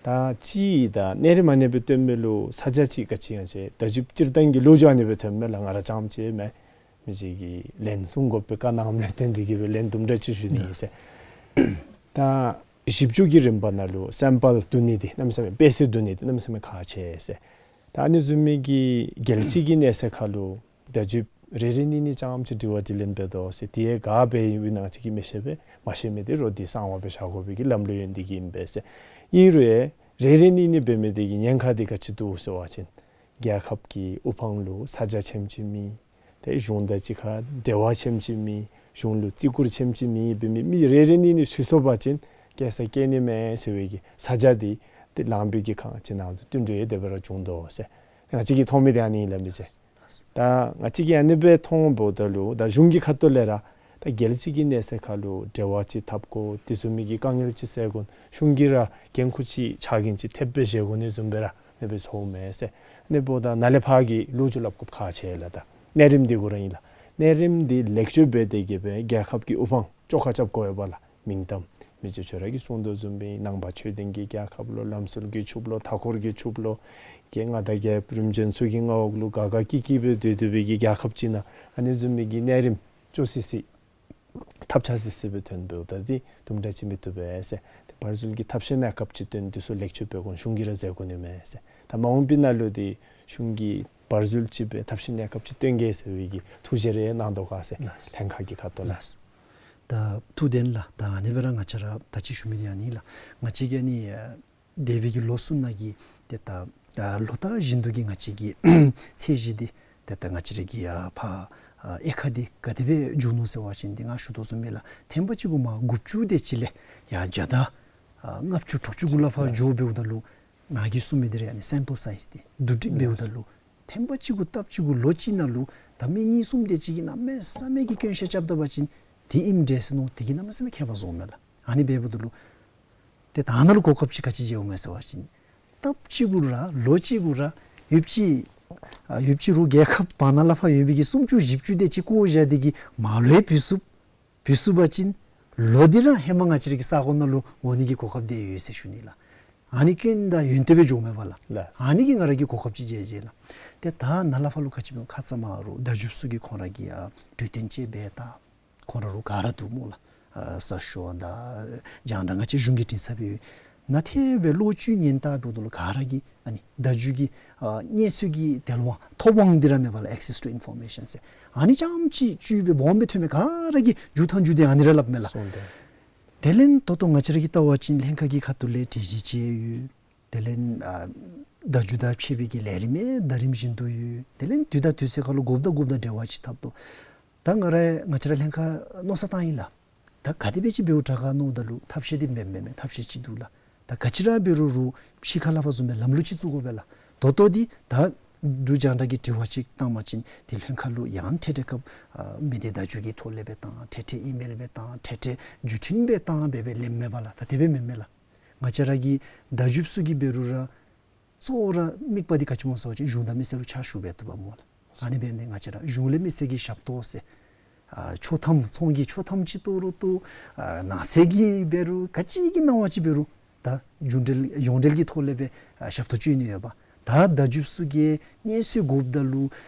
ད་ཅི་ད་གནས་རིམ་ཨ་ནི་སྦེ་ཐོན་མི་ལུ་ས་ཆ་ཅིག་ག་ཅི་ཡང་ཅིག་བརྡ་བརྒྱུདཔ་སྤྱིར་བཏང་གི་ལོ་རྒྱུས་ཨ་ནི་སྦེ་ཐོནམ་མས་ལགས། ང་ར་རྐྱངམ་ཅིག་མེན། མི་ཅིག་གིས་ལན་གསུང་དགོ་པའི་བཀའ་གནངམ་ལས་བརྟེན་ཏེ་གིས་སྦེ་ལན་དུམ་གྲ་ཅིག་ཞུ་ནི་ཨིན་ཟེར། ད་ཞིབ་འཇུག་གི་རིམ་པ་ནང་ལུ་སེམ་པཱལ་བསྡུ་ནི་འདི་གནམ་མེད་ས་མེད་དཔེ་གསལ་བསྡུ་ནི་འདི་གནམ་མེད་ས་མེད་ཁག་ཆེ་ཟེར། ད་ཨ་ནི་བཟུམ་མའི་གི་རྒྱལ་སྤྱི་གི་གནས་ཚད་ཁར་ལུ་བརྡ་བརྒྱུདཔ་རེ་རེ་གཉིས་གཉིས་རྐྱངམ་ཅིག་དྲི་བ་དྲིས་ལན་འབད་དོ་ཟེར། དེ་ཡང་ག་འབད་ཡི་ན་ང་བཅས་ཀྱིས་མི་ཤེས་པས། མ་ཤེས་མི་འདི་རོགས་འདི་གསང་བ་སྦེ་བཞག་དགོ་པའི་གི་ལམ་ལུགས་ཡོད་ནི་འདི་གིས་ཨིན་པས་ཟེར། ཨིན་རུང་ཡང་རེ་རེ་གཉིས་གཉིས་འབད་མི་འདི་གི་ཉེན་ཁ་འདི་ག་ཅི་འདུག་ཟེར་བ་ཅིན་རྒྱལ་ཁབ་ཀྱི་དབུ་འཕང་ལུ་ས་ཆ་ཆེམ་ཅིག་མེད། ཏེ་གཞུང་དང་གཅིག་ཁར་འབྲེལ་བ་ཆེམ་ཅིག་མེད། གཞུང་ལུ་བརྩི་བཀུར་ཆེམ་ཅིག་མེད་པའི་མི་མི་རེ་རེ་གཉིས་གཉིས་ཚུད་སོང་པ་ཅིན་སྐྱེལ་ས་སྐྱེལ་ནི་མེད་ཟེར་བའི་གི་ས་ཆ་འདི་ཏེ་ལངམ་གི་ཁ་ཅིག་ནང་དུ་བསྟུན་གྲོས་དེ་སྦེ་ར་བྱུང་དོ་ཟེར། ང་བཅས་ཀྱིས་མཐོང་མི་འདི་ཨ་ནི་ཨིན་ལགས་མི་ཟེར། ད་ང་བཅས་ཀྱིས་ཨ་ནི་སྦེ་མཐོངམ་ད་ལུ་ད་གཞུང་གི་ཁ་ཐུག་ལས་ར་ད་རྒྱལ་སྤྱི་གི་གནས་ཚད་ཁར་ལུ་འབྲེལ་བ་ཅིག་འཐབ་དགོ། དེ་བཟུམ་མའི་གི་དཀའ་ངལ་ཅིག་སེལ་དགོ། གཞུང་གིས་ར་འགན་ཁུར་ཅིག་ཕྱག་འགན་ཅིག་ཐེབས་སྦེ་བཞེས་དགོ་ནི་བཟུམ་སྦེ་ར་ཨ་ནི་སྦེ་ཚོརཝ་མས་ཟེར། ཨ་ནི་འབདཝ་ད་ནཱ་ལས་ཕར་གྱི་ལོ་རྒྱུས་སླབ་དགོཔ་ཁག་ཆེ་ལགས། ད་གནས་རིམ་འདི་གུ་ར་ཨིན་ལགས། གནས་རིམ་འདི་ལེགས་བཅོས་འབད་དེ་གིས་སྦེ་རྒྱལ་ཁབ་ཀྱི་དབུ་འཕང་བཅོ་ཁ་རྐྱབ་དགོ་པས་ལགས། མིང་གཏམ་མི་རྗེ་ཁྱོད་ར་གིས་གསུང་དོ་བཟུམ་སྦེ་ནང་པ་ཆོས་ལྡན་གྱི་རྒྱལ་ཁབ་ལོ། ལམ་སྲོལ་གྱི་ཕྱུགཔོ་ལོ། མཐའ་འཁོར་གྱི་ཕྱུགཔོ་ལོ། རྒྱལ་མངའ་དང་རྒྱལ་ཡབ་རིམ་བྱོན་ཚུ་གི་མངའ་འོག་ལུ་དགའ་དགའ་སྐྱིད་སྐྱིད་སྦེ་སྡོད་སྡོད་པའི་གི་རྒྱལ་ཁབ་ཅིག་ནང་ཨ་ནི་བཟུམ་མའི་གི་གནས་རིམ་སྐྱོ་སི་སི་ཐབས་ཆག་སི་སི་སྦེ་ཐོན་འབདཝ་ད་འདི་དུམ་གྲ་ཅིག་མི་བཏུབ་པས་ཟེར། ཏེ་བར་འཛུལ་གྱི་ཐབས་ཤེས་གནས་སྐབས་ཅིག་བཏོན་འདི་ཚུ་ལེགས་བཅོས་འབད་དགོ་གཞུང་གིས་ར་མཛད་དགོ་ནི་མས་ཟེར། ད་མ་འོངས་པའི་ནང་ལུ་འདི་གཞུང་གིས་བར་འཛུལ་ཅིག་སྦེ་ཐབས་ཤེས་གནས་སྐབས་ཅིག་བཏོན་གེ་ཟེར་བའི་གི་ཐུགས་བཞེད་རེ་གནང་དོ་ག་ཟེར། ལགས། ལྷན་ཁག་གི་ཁ་ཐུག་ལས། ལགས། ད་ཐུགས་བདེན་ལགས། ད་ཨ་ནི་སྦེ་ར་ང་བཅས་ར་ད་ཅི་ཞུ་མི་འདི་ཨ་ནི་ལགས། ང་བཅས་ཀྱིས་ཨ་ནི་ཨ་འདས་པའི་གི་ལོ་གསུམ་ནང་གི་ཏེ་ད་ཨ་ལོ་ལྟར་བཞིན་དུ་གི་ང་བཅས་ཀྱི་ཚད་གཞི་འདི་ཏེ་ད་ང་བཅས་ར་གི་ཨ་ཕར་ཨ་དབྱེ་ཁག་འདི་ག་དེ་སྦེ་འགྱོ་ནུག་ཟེར་བ་ཅིན་འདི་ང་ཞུ་དོ་བཟུམ་སྦེ་ལགས། ཐེངས་པ་གཅིག་གུ་མར་དགུ་བཅུ་དེ་ཅིག་ལས་ཡར་བརྒྱ་དང་ཨ་ལྔ་བཅུ་དྲུག་ཅུ་གུ་ལས་ཕར་འགྱོ་འབདཝ་ད་ལུ་ང་གིས་གསུང་མི་འདི་ར་ཨ་ནི་སེམ་པལ་སའིཛ་འདི་བསྡུ་སྒྲིག་འབདཝ་ད་ལུ་ཐེངས་པ་གཅིག་གུ་སྟབས་གཅིག་གུ་ལོ་གཅིག་ནང་ལུ་ད་མི་གཉིས་གསུམ་དེ་ཅིག་གིས་གནམ་མེད་ས་མེད་ཀྱི་སྐྱོན་བཤད་རྐྱབ་ད་པ་ཅིན་དེ་ཨིནམ་འདྲས་ཟེར་མནོ། དེ་གིས་གནམ་མེད་ས་མེད་ཁྱད་པར་བཟོཝ་མས་ལགས། ཨ་ནི་འབདཝ་ད་ལུ་ ཏེ་ད་ནཱ་ལུ་གོ་སྐབས་ཅིག་ག་ཅི་མཇལཝ་མས་ཟེར་བ་ཅིན་སྟབས་གཅིག་གུ་ར་ལོ་གཅིག་གུ་ར་ཡོདཔ་ཅིག་ཨ་ཡོདཔ་ཅིག་རུང་རྒྱལ་ཁབ་བར་ན་ལས་ཕར་ཡོད་པའི་གི་སུམ་ཅུ་བཞི་བཅུ་དེ་ཅིག་བཀོ་བཞག་སྟེ་གི་མར་ལུ་ཡང་འབུད་ཚུགས། འབུད་ཚུགས་པ་ཅིན་ལོ་འདི་ར་ཧེ་མ་ང་བཅས་ར་གི་ས་གོ་ནང་ལུ་འོང་ནི་གི་གོ་སྐབས་དེ་ཡོད་ཟེར་ཞུ་ནི་ལགས། ཨ་ནི་ཀུན་ད་ཡོན་ཏན་སྦེ་འགྱོཝ་མས་པ་ལགས། ལགས། ཨ་ནི་གིས་ང་ར་གིས་གོ་སྐབས་ཅིག་མཇལ་མཇལ་ལགས། ཏེ་ད་ནཱ་ལས་ཕར་ལུ་ག་ཅི་སྨོ་ཁ་ཙ་མ་རུ་བརྡ་བརྒྱུདཔ་ཚུ་གིས་ཁོང་ར་གི་ཨ་གྲོས་བསྟུན་ཅིག་འབད་ད་ཁོང་ར་རུ་ག་ར་འདུག་སྨོ་ལགས། ཨ་གསར་ཤོག་དང་རྒྱང་བསྒྲགས་ང་བཅས་གཞུང་གི་འཕྲིན་ཚབ་ཡོད། ནཱ་ཐད་སྦེ་ལོག་སྤྱོད་ཉེན་བརྡ་འབདཝ་ད་ལུ་ག་ར་གིས་ཨ་ནི་བརྡ་བརྒྱུད་ཀྱི་ཨ་གནས་ཚུལ་གྱི་དལ་དབང་ཐོབ་དབང་འདི་ར་མེད་པ་ལགས། access to information ཟེར་ཨ་ནི་རྐྱངམ་ཅིག་བཅུད་སྦེ་སྦོམ་སྦེ་ཐོན་མི་ག་ར་གི་མཇུག་ཐང་མཇུག་དེ་ཨ་ནི་ར་སླབ་མས་ལགས། སོང་སྟེ། དེ་ལས་ད་ལྟོ་ང་བཅས་ར་གིས་བལྟ་བ་ཅིན་ལྷན་ཁག་གི་ཁ་ཐུག་ལས་དྲི་གཞི་ཅིག་ཡོད། དེ་ལས་ཨ་བརྡ་བརྒྱུད་དང་ཕྱད་པའི་གི་ལས་རིམ་ཡང་ཟླ་རིམ་བཞིན་དུ་ཡོད། དེ་ལས་དུས་དང་དུས་ཚོད་ཁར་ལུ་དགོཔ་དང་དགོཔ་དང་འབྲེལ་བ་ཅིག་འཐབ་དོ། ད་ང་ར་ང་བཅས་ར་ལྷན་ཁག་མནོ་བསམ་བཏང་ཡི་ལགས། ད་ག་དེ་སྦེ་ཅིག་འབདཝ་དྲག་ག་མནོཝ་ད་ལུ་ཐབས་ཤེས་འདི་མེན་མེན་མེན་ཐབས་ཤེས་ཅིག་འདུག་ལགས། ད་ག་ཅི་ར་འབད་རུང་རུང་ཕྱི་ཁ་ལས་ཕར་བཟུམ་སྦེ་ལམ་ལུགས་ཅིག་བཙུགས་དགོ་པས་ལགས། ད་ལྟོ་འདི་ད་འབྲུག་རྒྱང་བསྒྲགས་ཀྱིས་དྲི་བ་ཅིག་བཏང་པ་ཅིན་ཏེ་ལྷན་ཁག་ལུ་ཡང་འཕྲལ་འཕྲལ་སྐབས་ཨ་མི་སྡེ་བརྡ་བརྒྱུད་ཀྱི་ཐོག་ལས་སྦེ་བཏང་འཕྲལ་འཕྲལ་ཨི་མེལ་སྦེ་བཏང་འཕྲལ་འཕྲལ་བརྒྱུད་འཕྲིན་སྦེ་བཏང་འབད་སྦེ་ལེནམ་མས་པ་ལགས། ད་དེ་སྦེ་མེན་མས་ལགས། ང་བཅས་ར་གི་བརྡ་བརྒྱུདཔ་ཚུ་གིས་འབད་རུང་ར་གཙོ་བོ་ར་དམིགས་པ་འདི་ག་ཅི་སྨོ་ཟེར་བ་ཅིན་གཞུང་དང་མི་སེར་ལུ་ཕྱག་ཞུ་སྦེ་བཏུབ་པ་སྨོ་ལགས། ཨ་ནི་འབད་ནི་དེ་ང་བཅས་ར་གཞུང་ལས་མི་སེར་གྱི་ཞབས་ཏོག་ཟེར་ཨ་ཆོག་ཐམ་ཚོང་གི་ཆོག་ཐམ་ཅིག་བཏོག་རུང་བཏོག་ཨ་ནགས་ཚལ་གྱི་འབད་རུང་ག་ཅི་གི་གནང་བ་ཅིག་འབད་རུང་ད་གཞུང་འབྲེལ་ཡོངས་འབྲེལ་གྱི་ཐོག་ལས་སྦེ་ཨ་ཞབས་ཏོག་སྤྱོད་ནི་ཡོདཔ། ད་བརྡ་བརྒྱུདཔ་ཚུ་གིས་གནས་ཚུལ་དགོཔ་ད་ལུ་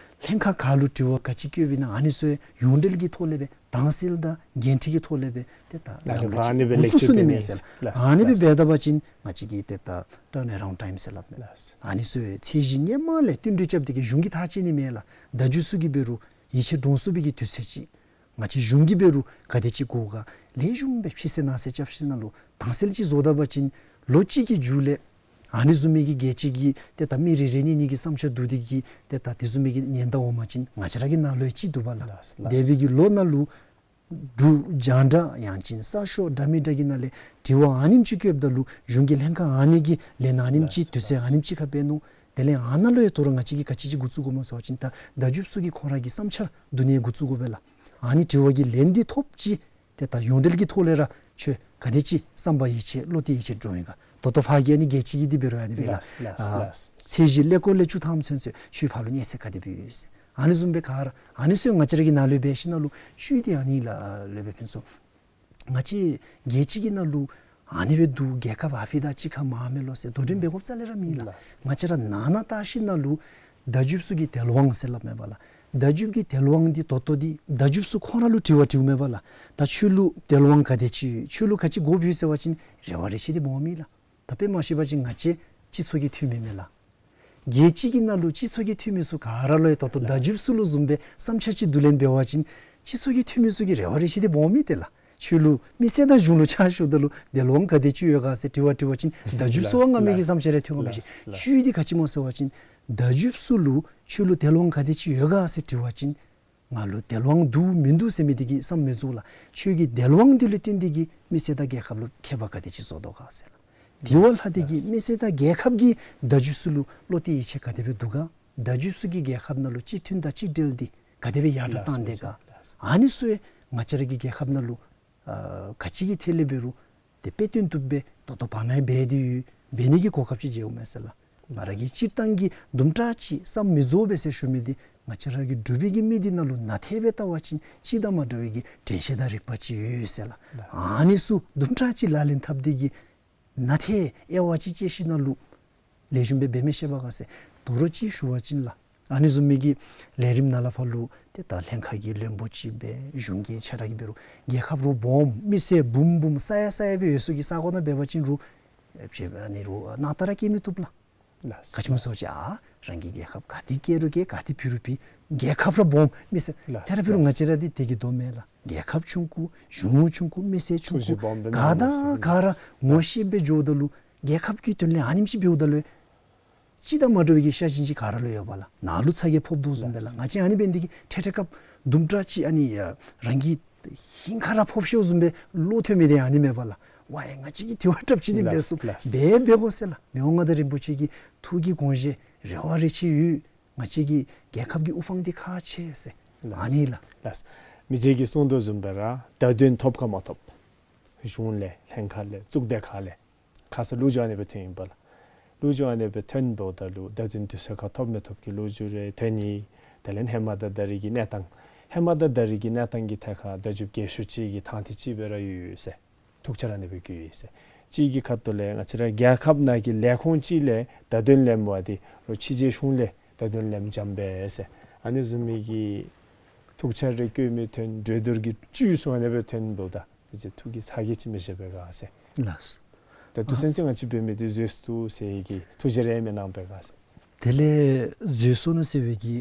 ལྷན་ཁག་ག་ལུ་དྲི་བ་ག་ཅི་བཀོདཔ་ཨིན་ན་ཨ་ནི་ཚུ་ཡོངས་འབྲེལ་གྱི་ཐོག་ལས་སྦེ་དྭངས་གསལ་དང་འགན་འཁྲི་གི་ཐོག་ལས་སྦེ་ཏེ་ད་ལགས། ལམ་ལུགས་ཨ་ནི་སྦེ་འགོ་བཙུགས་ཚུགས་ནི་མས་ཟེར། ལགས། ཨ་ནི་སྦེ་འབད་ད་པ་ཅིན་ང་བཅས་ཀྱི་ཏེ་ད་turnaround time ཟེར་སླབ་མས། ལགས། ཨ་ནི་ཚུ་ཚད་གཞི་སྔོན་མ་ལས་བསྟུན་གྲོས་རྐྱབ་སྟེ་གི་གཞུང་གིས་ཐག་བཅད་ནི་མས་ལགས། བརྡ་བརྒྱུདཔ་ཚུ་གིས་འབད་རུང་ཡིད་ཆེས་འདྲོངས་ཚུགས་པའི་གི་དུས་ཚོད་ཅིག་ང་བཅས་གཞུང་གིས་འབད་རུང་ག་དེ་ཅིག་དགོ་ག་ལེགས་ཤོམ་སྦེ་ཕྱི་གསལ་ནང་གསལ་རྐྱབ་ཞིནམ་ལས་དྭངས་གསལ་ཅིག་བཟོ་ད་པ་ཅིན་ལོ་གཅིག་གི་མཇུག་ལས་ཨ་ནི་བཟུམ་མའི་གི་རྒྱལ་སྤྱི་གི་ཏེ་ད་མི་རེ་རེ་གཉིས་གཉིས་ཀྱི་བསམ་འཆར་བསྡུ་སྟེ་གི་ཏེ་ད་དེ་བཟུམ་མའི་གི་ཉེན་བརྡ་འོང་པ་ཅིན་ང་བཅས་ར་གི་ནང་ལུ་ཡང་ཅིག་འདུག་པ་ལགས། ལགས། འདས་པའི་གི་ལོ་ནང་ལུ་འབྲུག་རྒྱང་བསྒྲགས་ཡང་ཅིན་གསར་ཤོག་འདྲ་མིན་འདྲ་གི་ནང་ལས་དྲི་བ་ཨ་ནེམ་ཅིག་བཀོདཔ་ད་ལུ་གཞུང་གི་ལྷན་ཁག་ཨ་ནི་གིས་ལན་ཨ་ནེམ་ཅིག་དུས་ཚོད་ཨ་ནེམ་ཅིག་ཁར་འབད་ནུག། དེ་ལས་ཨ་ནཱ་ལུ་ཡང་དོ་རུང་ང་བཅས་ཀྱིས་ག་ཅི་ཅིག་འགོ་བཙུགས་དགོཔ་སྨོ་ཟེར་བ་ཅིན་ད་བརྡ་བརྒྱུདཔ་ཚུ་གིས་ཁོང་ར་གི་བསམ་འཆར་བསྡུ་ནི་འགོ་བཙུགས་དགོ་པས་ལགས། ཨ་ནི་དྲི་བ་གི་ལན་འདི་ཐོབ་ཅི། ཏེ་ད་ཡོངས་འབྲེལ་གྱི་ཐོག་ལས་ར་ཁྱོད་ག་དེ་ཅིག་བསམ་པ་ཡིད་ཆེས་བློ་གཏད་ཡིད་ཆེས་འདྲོངས་ཡི་ག། ད་ལྟོ་ཕར་གྱི་ཨ་ནི་རྒྱལ་སྤྱི་གི་འདི་འབད་རུང་ཨ་ནི་སྦེ་ལགས། ལགས། ལགས། ཨ་ལགས། ཚད་གཞི་ཀླད་ཀོར་ལས་བཅུ་ཐམ་ཚུན་ཚོད་ཁྱོད་ཕར་ལུ་གནས་ཚད་ག་དེ་སྦེ་ཡོད་ཟེར། ཨ་ནི་བཟུམ་སྦེ་ག་ར་ཨ་ནི་ཚུ་ང་བཅས་ར་གི་ནང་ལུ་འབད་ཞིནམ་ལས་ཤུལ་འདི་ཨ་ནི་ལགས། ལས་སྦེ་ཕུན་ཚོགས་ང་བཅས་རྒྱལ་སྤྱི་གི་ནང་ལུ་ཨ་ནི་སྦེ་འདུག། རྒྱལ་ཁབ་ཨ་ཕི་དང་གཅིག་ཁར་མར་མེ་ལོ་ཟེར་དོ་འགྲན་འབད་དགོཔ་རྩ་ལས་ར་མེད་ལགས། ལགས། ང་བཅས་ར་ནང་ན་བལྟ་ཞིནམ་ལས་བརྡ་བརྒྱུདཔ་ཚུ་གི་དལ་དབང་ཟེར་སླབ་མས་པ་ལགས། བརྡ་བརྒྱུད་ཀྱི་དལ་དབང་འདི་ད་ལྟོ་འདི་བརྡ་བརྒྱུདཔ་ཚུ་ཁོང་ར་ལུ་དྲི་བ་དྲིཝ་མས་པ་ལགས། ད་ཁྱོད་ལུ་དལ་དབང་ག་དེ་ཅིག་ཡོད། ཁྱོད་ལུ་ག་ཅི་དགོཔ་ཡོད་ཟེར་བ་ཅིན་རེ་བ་རེ་ཆེ་འདི་སྦོམ་མས་ལགས། ད་དཔེ་མ་བཤད་པ་ཅིན་ང་བཅས་སྤྱི་ཚོགས་ཀྱི་འཐུས་མི་མས་ལགས། རྒྱལ་སྤྱི་གི་ནང་ལུ་སྤྱི་ཚོགས་ཀྱི་འཐུས་མི་ཚུ་ག་ར་ལུ་ཡང་ད་ལྟོ་བརྡ་བརྒྱུདཔ་ཚུ་ལུ་བཟུམ་སྦེ་བསམ་འཆར་ཅིག་བསྡུ་ལེན་འབད་བ་ཅིན་སྤྱི་ཚོགས་ཀྱི་འཐུས་མི་ཚུ་གི་རེ་བ་རེ་ཆེ་འདི་སྦོམ་མས་ཏེ་ལགས། ཁྱོད་ལུ་མི་སེར་དང་གཞུང་ལུ་ཕྱག་ཞུཝ་ད་ལུ་དལ་དབང་ག་དེ་ཅིག་ཡོད་ག་ཟེར་དྲི་བ་དྲི་བ་ཅིན་བརྡ་བརྒྱུདཔ་ཚུ་བ་ངོ་མའི་གི་བསམ་འཆར་རེ་ཐོན་ག་མས་ཤིག། ལགས། ལགས། ཁྱོད་འདི་ག་ཅི་སྨོ་ཟེར་བ་ཅིན་བརྡ་བརྒྱུདཔ་ཚུ་ལུ་ཁྱོད་ལུ་དལ་དབང་ག་དེ་ཅིག་ཡོད་ག་ཟེར་དྲི་བ་ཅིན་ང་ལུ་དལ་དབང་འདུག་མིན་འདུག་ཟེར་མི་འདི་གིས་བསམ་མི་རྫོགས་ལགས། ཁྱོད་ཀྱི་དལ་དབང་འདི་ལུ་བརྟེན་ཏེ་གི་མི་སེར་དང་རྒྱལ་ཁབ་ལུ་ཁྱད་པར་ག་དེ་ཅིག་བཟོ་དོ་ག་ཟེར་ལགས། དེ་བ་ལྷག་སྟེ་གི་མི་སེར་དང་རྒྱལ་ཁབ་ཀྱིས་བརྡ་བརྒྱུདཔ་ཚུ་ལུ་བློ་གཏད་ཡིད་ཆེས་ག་དེ་སྦེ་འདུག་ག། བརྡ་བརྒྱུདཔ་ཚུ་གིས་རྒྱལ་ཁབ་ནང་ལུ་གཅིག་མཐུན་དང་གཅིག་སྒྲིལ་འདི་ག་དེ་སྦེ་ཡར་དྲག་བཏང་དེས་ག། ཨ་ནི་ཚུ་ཡང་ང་བཅས་ར་གི་རྒྱལ་ཁབ་ནང་ལུ་ཨ་ག་ཅི་གི་ཐད་ལས་འབད་རུང་ཏེ་དཔེ་སྟོན་བཏུབ་སྦེ་ད་ལྟོ་བར་ན་ཡང་འབད་དེ་ཡོད། འབད་ནི་གི་གོ་སྐབས་ཅིག་མཇལཝ་མས་ཟེར་ལགས། ང་ར་གིས་སྤྱིར་བཏང་གི་དུམ་གྲ་ཅིག་བསམ་མི་རྫོགས་པས་ཟེར་ཞུ་མི་འདི་ང་བཅས་ར་གི་འབྲུག་པའི་གི་མི་སྡེ་ནང་ལུ་ནཱ་ཐད་སྦེ་བལྟ་བ་ཅིན་སྤྱི་དང་མ་འདྲ་བའི་གི་དྲན་ཤེས་དང་རིག་པ་ཅིག་ཡོད་ཟེར་ལགས། ཨ་ནི་ཚུ་དུམ་གྲ་ཅིག་ལག་ལེན་འཐབ་སྟེ་གི་ནཱ་ཐད་དབྱེ་བ་ཅིག་དཔྱད་ཞིནམ་ལས་ལེགས་ཤོམ་སྦེ་འབད་མི་ཤེས་པས་ག་ཟེར། དོ་རུང་ཅིག་ཞུ་བ་ཅིན་ལགས། ཨ་ནི་བཟུམ་མའི་གི་ལས་རིམ་ནང་ལས་ཕར་ལུ་ཏེ་ད་ལྷན་ཁག་གི་བློན་པོ་ཅིག་སྦེ་གཞུང་གི་ཆ་ར་གིས་འབད་རུང་རྒྱལ་ཁབ་རུང་སྦོམ་མི་སེར་འབུམ་འབུམ་ས་ཡ་ས་ཡ་སྦེ་ཡོད་ས་གི་ས་གོ་ནང་འབད་བ་ཅིན་རུང་ཨ་ནི་རུང་ནང་ལྟར་ར་སྐྱེལ་མི་བཏུབ་ལགས། ལགས། ག་ཅི་སྨོ་ཟེར་བ་ཅིན་ཨ་རང་གི་རྒྱལ་ཁབ་ག་ཏེ་སྐྱེལ་རུང་སྐྱེལ་ག་ཏེ་འབུད་རུང་འབུད་རྒྱལ་ཁབ་ར་སྦོམ་མི་སེར་ལགས། ཏེ་ར་འབད་རུང་ང་བཅས་ར་འདི་དེ་གིས་དོ་མེན་ལགས། རྒྱལ་ཁབ་ཆུང་ཀུ་གཞུང་ཆུང་ཀུ་མི་སེར་ཆུང་ཀུ་ག་དང་ག་ར་ངོ་ཤེས་སྦེ་འགྱོཝ་ད་ལུ་རྒྱལ་ཁབ་ཀྱི་དོན་ལས་ཨ་ནེམ་ཅིག་འབདཝ་ད་ལུ་སྤྱི་དང་མ་འདྲ་བའི་གི་ཤ་ཞེན་ཅིག་ག་ར་ལུ་ཡོད་པས་ལགས། ནཱ་ལུ་ཚ་གྱང་ཕོགཔ་དོ་བཟུམ་སྦེ་ལགས། ང་བཅས་ཨ་ནི་འབད་ནི་འདི་གིས་ཐད་ཐད་སྐབས་དུམ་གྲ་ཅིག་ཨ་ནི་རང་གི་ཧིང་ཁར་ར་ཕོག་ཤེས་བཟུམ་སྦེ་བློ་ཐོན་མི་འདི་ཨ་ནི་མས་པ་ལགས། ཝའེ་ང་བཅས་ཀྱིས་དེ་བ་དྲགཔ་ཅིག་འདི་འབད་ཚུགས། འབད་འབད་དགོ་ཟེར་ལགས། མི་དབང་མངའ་བདག་རིན་པོ་ཆེ་གི་ཐུགས་ཀྱི་དགོངས་བཞེད་རེ་བ་རེ་ཆེ་ཡོད། ང་བཅས་ཀྱི་རྒྱལ་ཁབ་ཀྱི་དབུ་འཕང་འདི་ཁག་ཆེ་ཟེར། ལགས། ཨ་ནི་ལགས། ལགས། མི་རྗེ་གིས་གསུངས་དོ་བཟུམ་སྦེ་ར་བརྡ་དོན་ཐོབ་ག་མ་ཐོབ་གཞུང་ལས་ལྷན་ཁག་ལས་གཙུག་སྡེ་ཁག་ལས་ ཁ་ཙ་ལོ་རྒྱུས་ཨ་ནི་སྦེ་ཐོན་ཡི་པ་ལགས། ལོ་རྒྱུས་ཨ་ནི་སྦེ་ཐོན་འབདཝ་ད་ལུ་བརྡ་དོན་དུས་ཚོད་ཁར་ཐོབ་མི་ཐོབ་ཀྱི་ལོ་རྒྱུས་རེ་ཐོན་ཡི། དེ་ལས་ཧེ་མ་དང་ད་རེས་ཀྱི་གནས་སྟངས་ཧེ་མ་དང་ད་རེས་ཀྱི་གནས་སྟངས་ཀྱི་ཐད་ཁར་བརྡ་བརྒྱུདཔ་རྒས་ཤོས་ཅིག་གིས་དང་འདོད་ཅིག་སྦེ་ར་ཡོད་ཡོད་ཟེར། ཐུགས་འཆར་ཨ་ནི་སྦེ་བསྐྱེད་ཡི་ཟེར། གཅིག་གི་ཁ་ཐུག་ལས་ང་བཅས་ར་རྒྱལ་ཁབ་ནང་གི་ལས་ཁུངས་ཅིག་ལས་བརྡ་དོན་ལེནམ་འདི་ལོག་ཕྱི་རྒྱལ་གཞུང་ལས་བརྡ་དོན་ལེནམ་འཇམ་པས་ཟེར། ཨ་ནི་བཟུམ་མའི་གི་ཐུགས་འཆར་རེ་བསྐྱེད་མི་ཐོན། གྲོས་བསྡུར་གྱི་བཅུད་ཚུ་ཨ་ནི་སྦེ་ཐོན་འདུག། ད་དེ་ཅིག་ཐུགས་ཀྱི་ཚ་གྱང་ཅིག་མི་བཞེས་པས་ག་ཟེར། ལགས། ད་དུས་ཚོད་ཅིག་ང་བཅས་འབད་མི་འདི་འཛོལ་སོ་ནུག་ཟེར་གྱི་ཐུགས་རྗེ་རེ་མི་གནང་པས་ག་ཟེར། དེ་ལས་འཛོལ་སོ་ནུག་ཟེར་བའི་གི་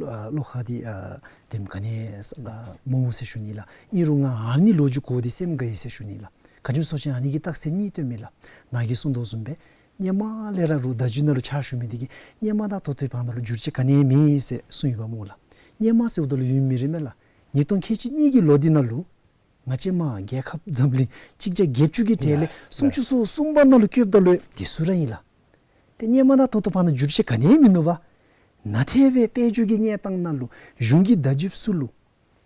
ཨ་བློ་ཁ་འདི་ཨ་དེམ་ག་ནི་ཨ་མ་འོང་ཟེར་ཞུ་ནི་ལགས། ཨིན་རུང་ང་ཨ་ནི་ལོ་རྒྱུས་གོ་སྟེ་སེམས་དགའ་ཡི་ཟེར་ཞུ་ནི་ལགས། ག་ཅི་སྨོ་ཟེར་བ་ཅིན་ཨ་ནི་གི་རྟགས་མཚན་གཉིས་སྟོན་མི་ལགས། ནཱ་གིས་གསུངས་དོ་བཟུམ་སྦེ་སྔོན་མ་ལས་ར་རུང་བརྡ་བརྒྱུད་ནང་ལུ་ཕྱག་ཞུ་མི་འདི་གིས་སྔོན་མ་དང་ད་ལྟོའི་བར་ན་ལུ་འགྱུར་བཅོས་ག་ནི་མེད་ཟེར་གསུངས་ཡོདཔ་སྨོ་ལགས། སྔོན་མ་ཟེརཝ་ད་ལུ་ཡུན་མི་རིངམ་མས་ལགས། ཉིས་སྟོང་ཁལ་གཅིག་གཉིས་ཀྱི་ལོ་འདི་ནང་ལུ་ང་བཅས་མ་རྒྱལ་ཁབ་འཛམ་གླིང་གཅིག་བརྒྱ་བརྒྱད་ཅུ་གི་གྲས་ལས་ལགས། སུམ་ཅུ་སོ་གསུམ་པ་ནང་ལུ་བཀོདཔ་ད་ལུ་དེ་ཚུ་ར་ཨིན་ལགས། ཏེ་སྔོན་མ་དང་ད་ལྟོ་བར་ན་འགྱུར་བཅོས་ག་ནི་མིན་ནུག་པ། ནཱ་དེ་སྦེ་དཔལ་འབྱོར་གྱི་གནས་སྟངས་ནང་ལུ་གཞུང་གི་བརྡ་བརྒྱུདཔ་ཚུ་ལུ་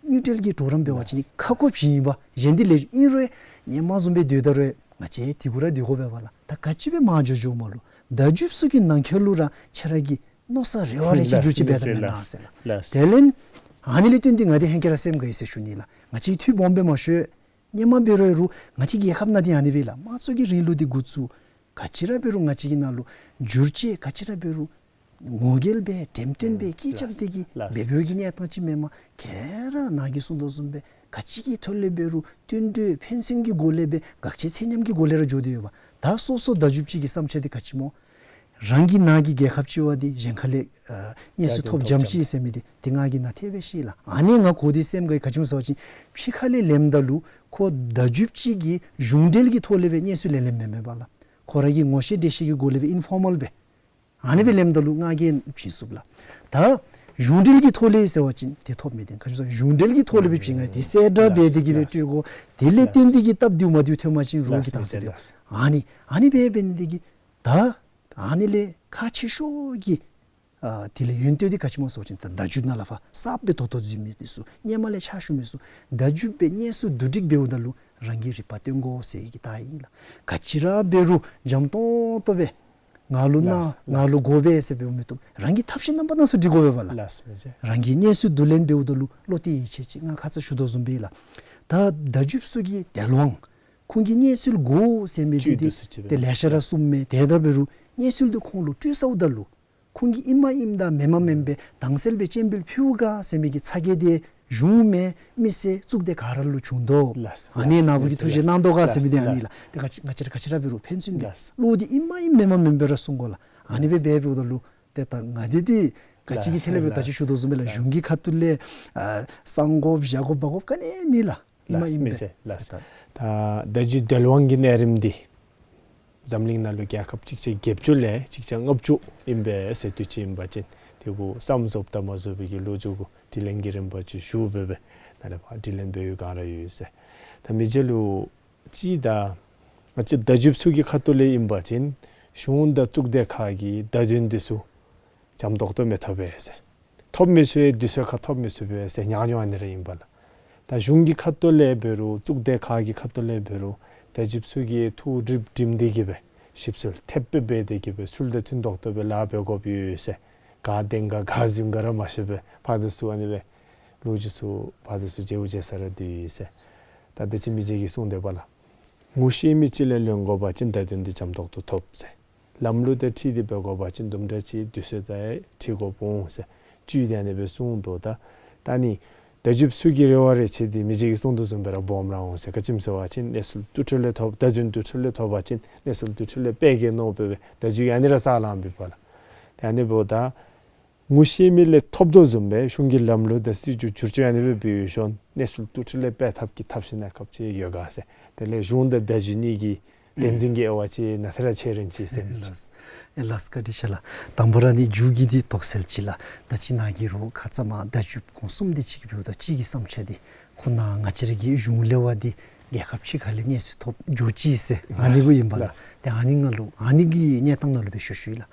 དངུལ་འབྲེལ་གྱི་གྲོགས་རམ་འབད་བ་ཅིན་ཁག་ཁོ་བྱིན་པ་གཞན་འདི་ལས་ཨིན་རུང་སྔོན་མ་བཟུམ་སྦེ་སྡོད་ད་རུང་ང་བཅས་དེ་གུ་ར་སྡོད་དགོ་པས་པ་ལགས། ད་ག་ཅི་སྦེ་མར་འགྱོ་འགྱོཝ་མས་ལོ། བརྡ་བརྒྱུདཔ་ཚུ་གི་ནང་འཁོད་ལུ་ར་ཁྱེད་ར་གི་མནོ་བསམ་རེ་བ་རེ་ཅིག་འགྱུར་བཅོས་འབད་དོ་མེན་ན་ཟེར་ལགས། དེ་ལས་ཨ་ནི་ལས་བརྟེན་ཏེ་ང་འདི་ཧེང་སྐལ་ར་སེམས་དགའ་ཡི་ཟེར་ཞུ་ནི་ལགས། ང་བཅས་འཐུས་སྦོམ་སྦེ་མ་ཤོར། སྔོན་མ་འབད་རུང་རུང་ང་བཅས་རྒྱལ་ཁབ་ནང་འདི་ཨ་ནི་སྦེ་ལགས། དམངས་གཙོ་གི་རིང་ལུགས་འདི་འགོ་བཙུགས། ག་ཅི་ར་འབད་རུང་ང་བཅས་ཀྱི་ནང་ལུ་འགྱུར་བཅོས་ག་ཅི་ར་འབད་རུང་ངོ་རྒོལ་འབད་འགྲེམས་སྟོན་འབད་ཀི་རྐྱབ་སྟེ་གིས་འབད་འབདཝ་གི་གནས་སྟངས་ཅིག་མེན་མས། ག་ར་ནཱ་གིས་གསུངས་དོ་བཟུམ་སྦེ་ག་ཅི་གི་ཐོག་ལས་འབད་རུང་བསྟུན་གྲོས་ཕན་ཚུན་གྱི་སྒོ་ལས་སྦེ་དགག་བྱ་ཚད་མཉམ་གྱི་སྒོ་ལས་ར་འགྱོ་སྟེ་ཡོདཔ། ད་སོ་སོ་བརྡ་བརྒྱུདཔ་ཅིག་གི་བསམ་འཆར་འདི་ག་ཅི་སྨོ། རང་གི་ནཱ་གི་རྒྱལ་ཁབ་ཅིག་འབད་དེ་གཞན་ཁ་ལས་ཨ་གནས་ཚུལ་ཐོབ་འཇམ་ཅི་ཟེར་མི་འདི་ཏེ་ང་གིས་ནཱ་དེ་སྦེ་ཤེས་ལགས། ཨ་ནི་ང་གོ་སྟེ་སེམས་དགའ་ཡི། ག་ཅི་སྨོ་ཟེར་བ་ཅིན་ཕྱི་ཁ་ལས་ལེནམ་ད་ལུ་ཁོ་བརྡ་བརྒྱུདཔ་ཅིག་གིས་གཞུང་འབྲེལ་གྱི་ཐོག་ལས་སྦེ་གནས་ཚུལ་ལེན་ལེནམ་མེན་མས་པ་ལགས། ཁོ་ར་གི་ངོ་ཤེས་འདྲིས་ཤེས་ཀྱི་སྒོ་ལས་སྦེ་ཨིན་ཕོར་མཱལ་སྦེ་ཨ་ནི་སྦེ་ལེནམ་ད་ལུ་ང་གིས་བྱིན་ཚུགས་ལགས། ད་གཞུང་འབྲེལ་གྱི་ཐོག་ལས་ཟེར་བ་ཅིན་དེ་ཐོབ་མི་འདི་ག་ཅི་སྨོ་ཟེར་བ་ཅིན་གཞུང་འབྲེལ་གྱི་ཐོག་ལས་སྦེ་བྱིན་ང་དེ་གསལ་བསྒྲགས་འབད་དེ་གིས་སྦེ་སྤྲོད་དགོ། དེ་ལས་བརྟེན་ཏེ་གིས་སྟབས་བདེཝ་མ་བདེཝ་ཐོན་པ་ཅིན་རོགས་ཀྱིས་དང་ཟེར་སྦེ་ཨ་ནི་ཨ་ནི་སྦེ་འབད་ནི་འདི་གིས་ད་ཨ་ནི་ལས་ཁག་ཆེ་ཤོས་ཀྱི་ཨ་དེ་ལས་ཡོན་ཏན་འདི་ག་ཅི་སྨོ་ཟེར་བ་ཅིན་ད་བརྡ་བརྒྱུད་ནང་ལས་ཕར་གསརཔ་སྦེ་ད་ལྟོ་འཛུལ་མི་འདི་ཚུ་སྔོན་མ་ལས་ཕྱག་ཞུ་མི་ཚུ་བརྡ་བརྒྱུད་སྦེ་གནས་ཚུལ་བསྡུ་སྒྲིག་འབདཝ་ད་ལུ་རང་གིས་རིག་པ་སྟོན་དགོ་ཟེར་གྱི་རྟགས་ཨིན་ལགས། ག་ཅི་ར་འབད་རུང་འཇམ་ཏོང་ཏོ་སྦེ་ང་ལུ་གནང་ལགས། ང་ལུ་དགོ་པས་ཟེར་འབདཝ་མི་བཏུབ། རང་གི་ཐབས་ཤེས་རྣམ་པ་སྣ་ཚོགས་སྒྲིག་དགོ་པས་པ་ལགས། ལགས་སོ་ལགས། རང་གིས་གནས་ཚུལ་བསྡུ་ལེན་འབདཝ་ད་ལུ་བློ་གཏད་ཡིད་ཆེས་ཅིག་ང་ཁ་ཙ་ཞུ་དོ་བཟུམ་སྦེ་ལགས། ད་བརྡ་བརྒྱུདཔ་ཚུ་གི་དལ་དབང་ཁོང་གིས་གནས་ཚུལ་དགོ་ཟེར་མི་འདི་བཅུད་དུ་སུ་ཅིག་ཏེ་ལེ་ཤ་ར་གསུངམ་མས། དེ་འདྲ་འབད་རུང་གནས་ཚུལ་འདི་ཁོང་ལུ་སྤྲོད་ཚརཝ་ད་ལུ་ཁོང་གིས་ཨིནམ་ཨིནམ་དང་མེནམ་མེནམ་སྦེ་དྭངས་གསལ་སྦེ་སྤྱན་འབུལ་ཕུལཝ་ག་ཟེར་མི་གི་ཚ་གྱང་འདི་གཞུང་མེན་མི་སེར་གཙུག་སྡེ་ག་ར་ལུ་བྱུང་དོ། ལགས། ཨ་ནི་ནཱ་བུ་གིས་ཐུགས་རྗེ་གནང་དོ་ག་ཟེར་མི་འདི་ཨ་ནི་ལགས། ལགས། ཏེ་ག་ཅི་ང་བཅས་ར་ག་ཅི་ར་འབད་རུང་ཕན་ཚུན་འདི་ལགས། བློ་འདི་ཨིནམ་ཨིནམ་མེནམ་མེནམ་སྦེ་ར་གསུང་དགོ་ལགས། ཨ་ནི་སྦེ་འབད་འབདཝ་ད་ལུ་ཏེ་ད་ང་འདི་འདི་ག་ཅི་གི་ལགས་ཐད་ལས་འབད་ལགས། ད་ཅི་ཞུ་དོ་བཟུམ་སྦེ་ལགས། ལགས། གཞུང་གི་ཁ་ཐུག་ལས་ཨ་གསང་དགོཔ་བཞག་དགོཔ་འབག་དགོཔ་ག་ནི་མེད་ལགས། ཨིནམ་ཨིནམ་སྦེ། ལགས། ད་ད་བརྡ་བརྒྱུད་དལ་དབང་གི་གནས་རིམ་འདི་འཛམ་གླིང་ནང་ལུ་རྒྱལ་ཁབ་གཅིག་བརྒྱ་བརྒྱད་ཅུ་ལས་གཅིག་བརྒྱ་ལྔ་བཅུ་ཨིན་པས་ཟེར་དུས་ཅིག་ཨིན་པ་ཅིན་དེ་གུ་བསམ་རྫོགསཔ་དང་མ་རྫོགས་པའི་གི་ལོ་རྒྱུས་གུ་དྲི་ལན་གྱི་རིམ་པ་ཅིག་ཞུ་སྦེ་སྦེ་ནཱ་ལས་ཕར་དྲི་ལན་འབད་ཡོད་ག་ར་ཡོད་ཟེར། ད་མི་རྗེ་ལུ་ཅིག་ད་ང་བཅས་བརྡ་བརྒྱུདཔ་ཚུ་གི་ཁ་ཐུག་ལས་ཨིན་པ་ཅིན་གཞུང་དང་གཙུག་སྡེ་ཁག་གི་བརྡ་དོན་འདི་ཚུ་འཇམ་ཏོག་ཏོ་མི་ཐོབ་པས་ཟེར། ཐོབ་མི་ཚུ་ཡང་དུས་ཚོད་ཁར་ཐོབ་མི་ཚུགས་པས་ཟེར་ཉག་ཉོག་ཨ་ནི་ར་ཨིན་པ་ལགས། ད་གཞུང་གི་ཁ་ཐུག་ལས་འབད་རུང་གཙུག་སྡེ་ཁག་གི་ཁ་ཐུག་ལས་འབད་རུང་བརྡ་བརྒྱུདཔ་ཚུ་གིས་ཐུགས་རིགཔ་བསྒྲིམས་ཏེ་གིས་སྦེ་ཞིབ་འཚོལ་ཐེབས་སྦེ་འབད་དེ་གིས་སྦེ་ཚུལ་དང་མཐུན་ཏོག་ཏོ་སྦེ་ལཱ་འབད་དགོཔ་ཡོད་ཟེར། ག་བདེན་ག་ག་རྫུན་ག་ར་མ་ཤེས་པར་ཕར་དང་ཚུར་ཨ་ནི་སྦེ་ལོ་རྒྱུས་ཚུ་ཕར་དང་ཚུར་བརྗེ་བོ་བརྗེ་ས་ར་འདུག་ཟེར། ད་ད་ཅི་མི་རྗེ་གིས་གསུངས་དེ་པ་ལགས། ངོ་ཤེས་མི་ཅིག་ལས་ལེན་དགོ་པ་ཅིན་བརྡ་དོན་འདི་འཇམ་ཏོག་ཏོ་ཐོབ་ཟེར། ལམ་ལུགས་དང་འཁྲིལ་ཏེ་འབད་དགོ་པ་ཅིན་དུམ་གྲ་ཅིག་དུས་ཚོད་དང་འཁྲིལ་དགོཔ་འོང་ཟེར། བཅུད་འདི་ཨ་ནི་སྦེ་གསུངས་འདུག། ད་ད་ནི་བརྡ་བརྒྱུདཔ་ཚུ་གི་རེ་བ་རེ་ཆེ་འདི་མི་རྗེ་གིས་གསུངས་དོ་བཟུམ་སྦེ་ར་སྦོམ་ར་འོང་ཟེར། ག་ཅི་སྨོ་ཟེར་བ་ཅིན་གནས་ཚུལ་ཏོག་ཏོ་ལས་ཐོབ་བརྡ་དོན་ཏོག་ཏོ་ལས་ཐོབ་པ་ཅིན་གནས་ཚུལ་ཏོག་ཏོ་ལས་སྤེལ་གེ་མནོ་སྦེ་སྦེ་བརྡ་བརྒྱུད་ཨ་ནི་ར་བསགས་ལངས་པས་པ་ལགས། ཏེ་ཨ་ནི་འབདཝ་ད་ངོ་ཤེས་མི་ལས་ཐོབ་དོ་བཟུམ་སྦེ་གཞུང་གི་ལམ་ལུགས་དང་སྲིད་བྱུས་བསྒྱུར་བཅོས་ཨ་ནི་སྦེ་འབད་ཞིནམ་གནས་ཚུལ་ཏོག་ཏོ་ལས་སྤེལ་ཐབས་ཀྱི་ཐབས་ཤེས་གནང་ཐབས་ཅིག་ཡོད་ག་ཟེར། དེ་ལས་གཞུང་དང་བརྡ་བརྒྱུད་གཉིས་ཀྱི་བདེན་རྫུན་གྱི་དབྱེ་བ་ཅིག་ནཱ་ཏེ་ར་ཕྱེ་རན་ཅི་ཟེར་མི་ཅིག། ཨེ་ལགས་བཀའ་དྲིན་ཆེ་ལགས། དང་པ་ར་ནི་མཇུག་གི་འདི་དོགས་སེལ་ཅིག་ལགས། ད་ཅི་ནཱ་གིས་རོགས་ཁ་ཙ་མར་བརྡ་བརྒྱུདཔ་ཁོང་གསུམ་འདི་ཅིག་གིས་འབདཝ་ད་གཅིག་གི་བསམ་འཆར་འདི་ཁོང་ནཱ་ང་བཅས་ར་གི་གཞུང་ལས་འབད་དེ་རྒྱལ་ཁབ་ཕྱི་ཁ་ལས་གནས་ཚུལ་ཐོབ་འགྱོ་ཅི་ཟེར་ཨ་ནི་གུ་ཨིན་པ་ལགས། ལགས། ཏེ་ཨ་ནི་ནང་ལུ་ཨ་ནི་གི་གནས་སྟངས་ནང་ལུ་སྦེ་ཞུ་ཞུ་ཡི་ལགས།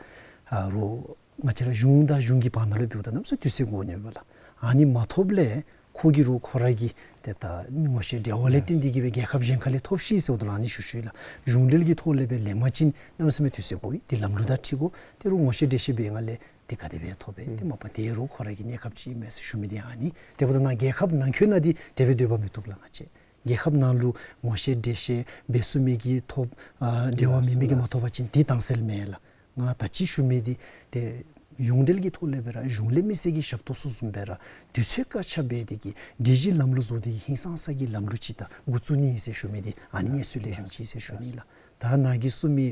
ཨ་རོགས་ང་བཅས་ར་གཞུང་དང་གཞུང་གི་བར་ན་ལུ་འབདཝ་ད་གནམ་མེད་ས་མེད་དུས་ཚོད་འགོར་ནི་ཨིན་པ་ལགས། ཨ་ནི་མ་ཐོབ་ལས་ཁོ་གིས་རོགས་ཁོ་ར་གི་ ཏེ་ད་ངོ་ཤེས་འབྲེལ་བ་ལས་བརྟེན་ཏེ་གིས་སྦེ་རྒྱལ་ཁབ་གཞན་ཁ་ལས་ཐོབ་ཅི་ཟེརཝ་ད་ལུ་ཨ་ནི་ཞུ་ཞུཝ་ཨིན་ལགས། གཞུང་འབྲེལ་གྱི་ཐོག་ལས་སྦེ་ལེན་པ་ཅིན་གནམ་མེད་ས་མེད་དུས་ཚོད་འགོར་ཡི། ཏེ་ལམ་ལུགས་དང་འཁྲིལ་དགོ། ཏེ་རུང་ངོ་ཤེས་འབྲེལ་ཤེས་འབད་ནི་ལས་ཏེ་ག་དེ་སྦེ་ཐོབ་པས། ཏེ་མ་པ་ཏེ་རུང་ཁོ་ར་གི་གནས་སྐབས་ཅིག་ཨིན་མས་ཟེར་ཞུ་མི་འདི་ཨ་ནི། དེ་འབདཝ་ད་ནཱ་རྒྱལ་ཁབ་ནང་འཁོད་ནང་འདི་དེ་སྦེ་སྡོད་པ་མི་བཏུབ་ལགས། ང་བཅས་རྒྱལ་ཁབ་ནང་ལུ་ངོ་ཤེས་འབྲེལ་ཤེས་འབད་ཚུགས་མི་གི་ཐོབ་ཨ་འབྲེལ་བ་མེད་མི་གིས་མ་ཐོབ་པ་ཅིན་འདི་དྭངས་གསལ་མེན་ལགས། ང་ད་ཅི་ཞུ་མི་འདི་ཏེ་གཞུང་འབྲེལ་གྱི་ཐོག་ལས་སྦེ་ར་གཞུང་ལས་མི་སེར་གྱི་ཞབས་ཏོག་ཚུ་བཟུམ་སྦེ་ར་དུས་ཚོད་བཀག་ཆ་འབད་དེ་གིས་སྒྲིག་གཞི་ལམ་ལུགས་བཟོ་སྟེ་གིས་ཧིང་སངས་ས་གི་ལམ་ལུགས་ཅིག་ད་འགོ་བཙུགས་ནི་ཨིན་ཟེར་ཞུ་མི་འདི་ཨ་ནི་གནས་ཚུལ་ལེགས་ཤོམ་ཅིག་ཟེར་ཞུ་ནི་ལགས། ད་ནཱ་གིས་གསུངས་མི་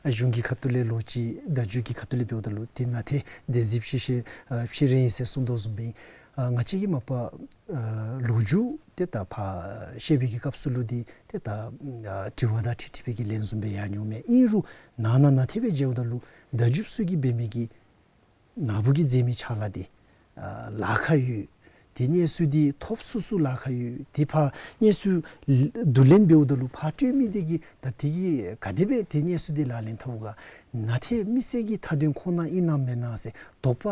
ཨ་གཞུང་གི་ཁ་ཐུག་ལས་ལོ་གཅིག་བརྡ་བརྒྱུད་ཀྱི་ཁ་ཐུག་ལས་འབདཝ་ད་ལུ་ཏེ་ནཱ་ཏེ་དེ་གཟིགས་ཤེས་ཤེས་ཨ་ཕྱི་རེ་ཨིན་ཟེར་གསུངས་དོ་བཟུམ་སྦེ་ཨ་ང་བཅས་ཀྱིས་མ་པ་ཨ་ལོ་རྒྱུས་ཏེ་ད་ཕར་བཤད་པའི་གི་སྐབས་སུ་ལུ་འདི་ཏེ་ད་ཨ་དྲི་བ་དང་འཁྲིལ་འཁྲིལ་བའི་གི་ལན་བཟུམ་སྦེ་ཡང་འོང་མས། ཨིན་རུང་ནཱ་ནཱ་ནཱ་ཏེ་སྦེ་མཇལཝ་ད་ལུ་བརྡ་བརྒྱུདཔ་ཚུ་གིས་འབད་མི་གི་ནཱ་བུ་གིས་མཛད་མི་ཕྱག་ལཱ་འདི་ཨ་ལཱ་ཁག་ཡོད། ཏེ་གནས་ཚུལ་འདི་ཐོབ་ཚུགས་ཚུགས་ལཱ་ཁག་ཡོད། ཏེ་ཕར་གནས་ཚུལ་བསྡུ་ལེན་འབདཝ་ད་ལུ་ཕར་སྤྲོད་མི་འདི་གིས་ད་འདི་གིས་ག་དེ་སྦེ་ཏེ་གནས་ཚུལ་འདི་ལག་ལེན་འཐབ་ག། ནཱ་ཏེ་མི་སེར་གྱི་མཐའ་དོན་ཁོ་ན་ཨིན་ན་མེན་ན་ཟེར་དོགས་པ་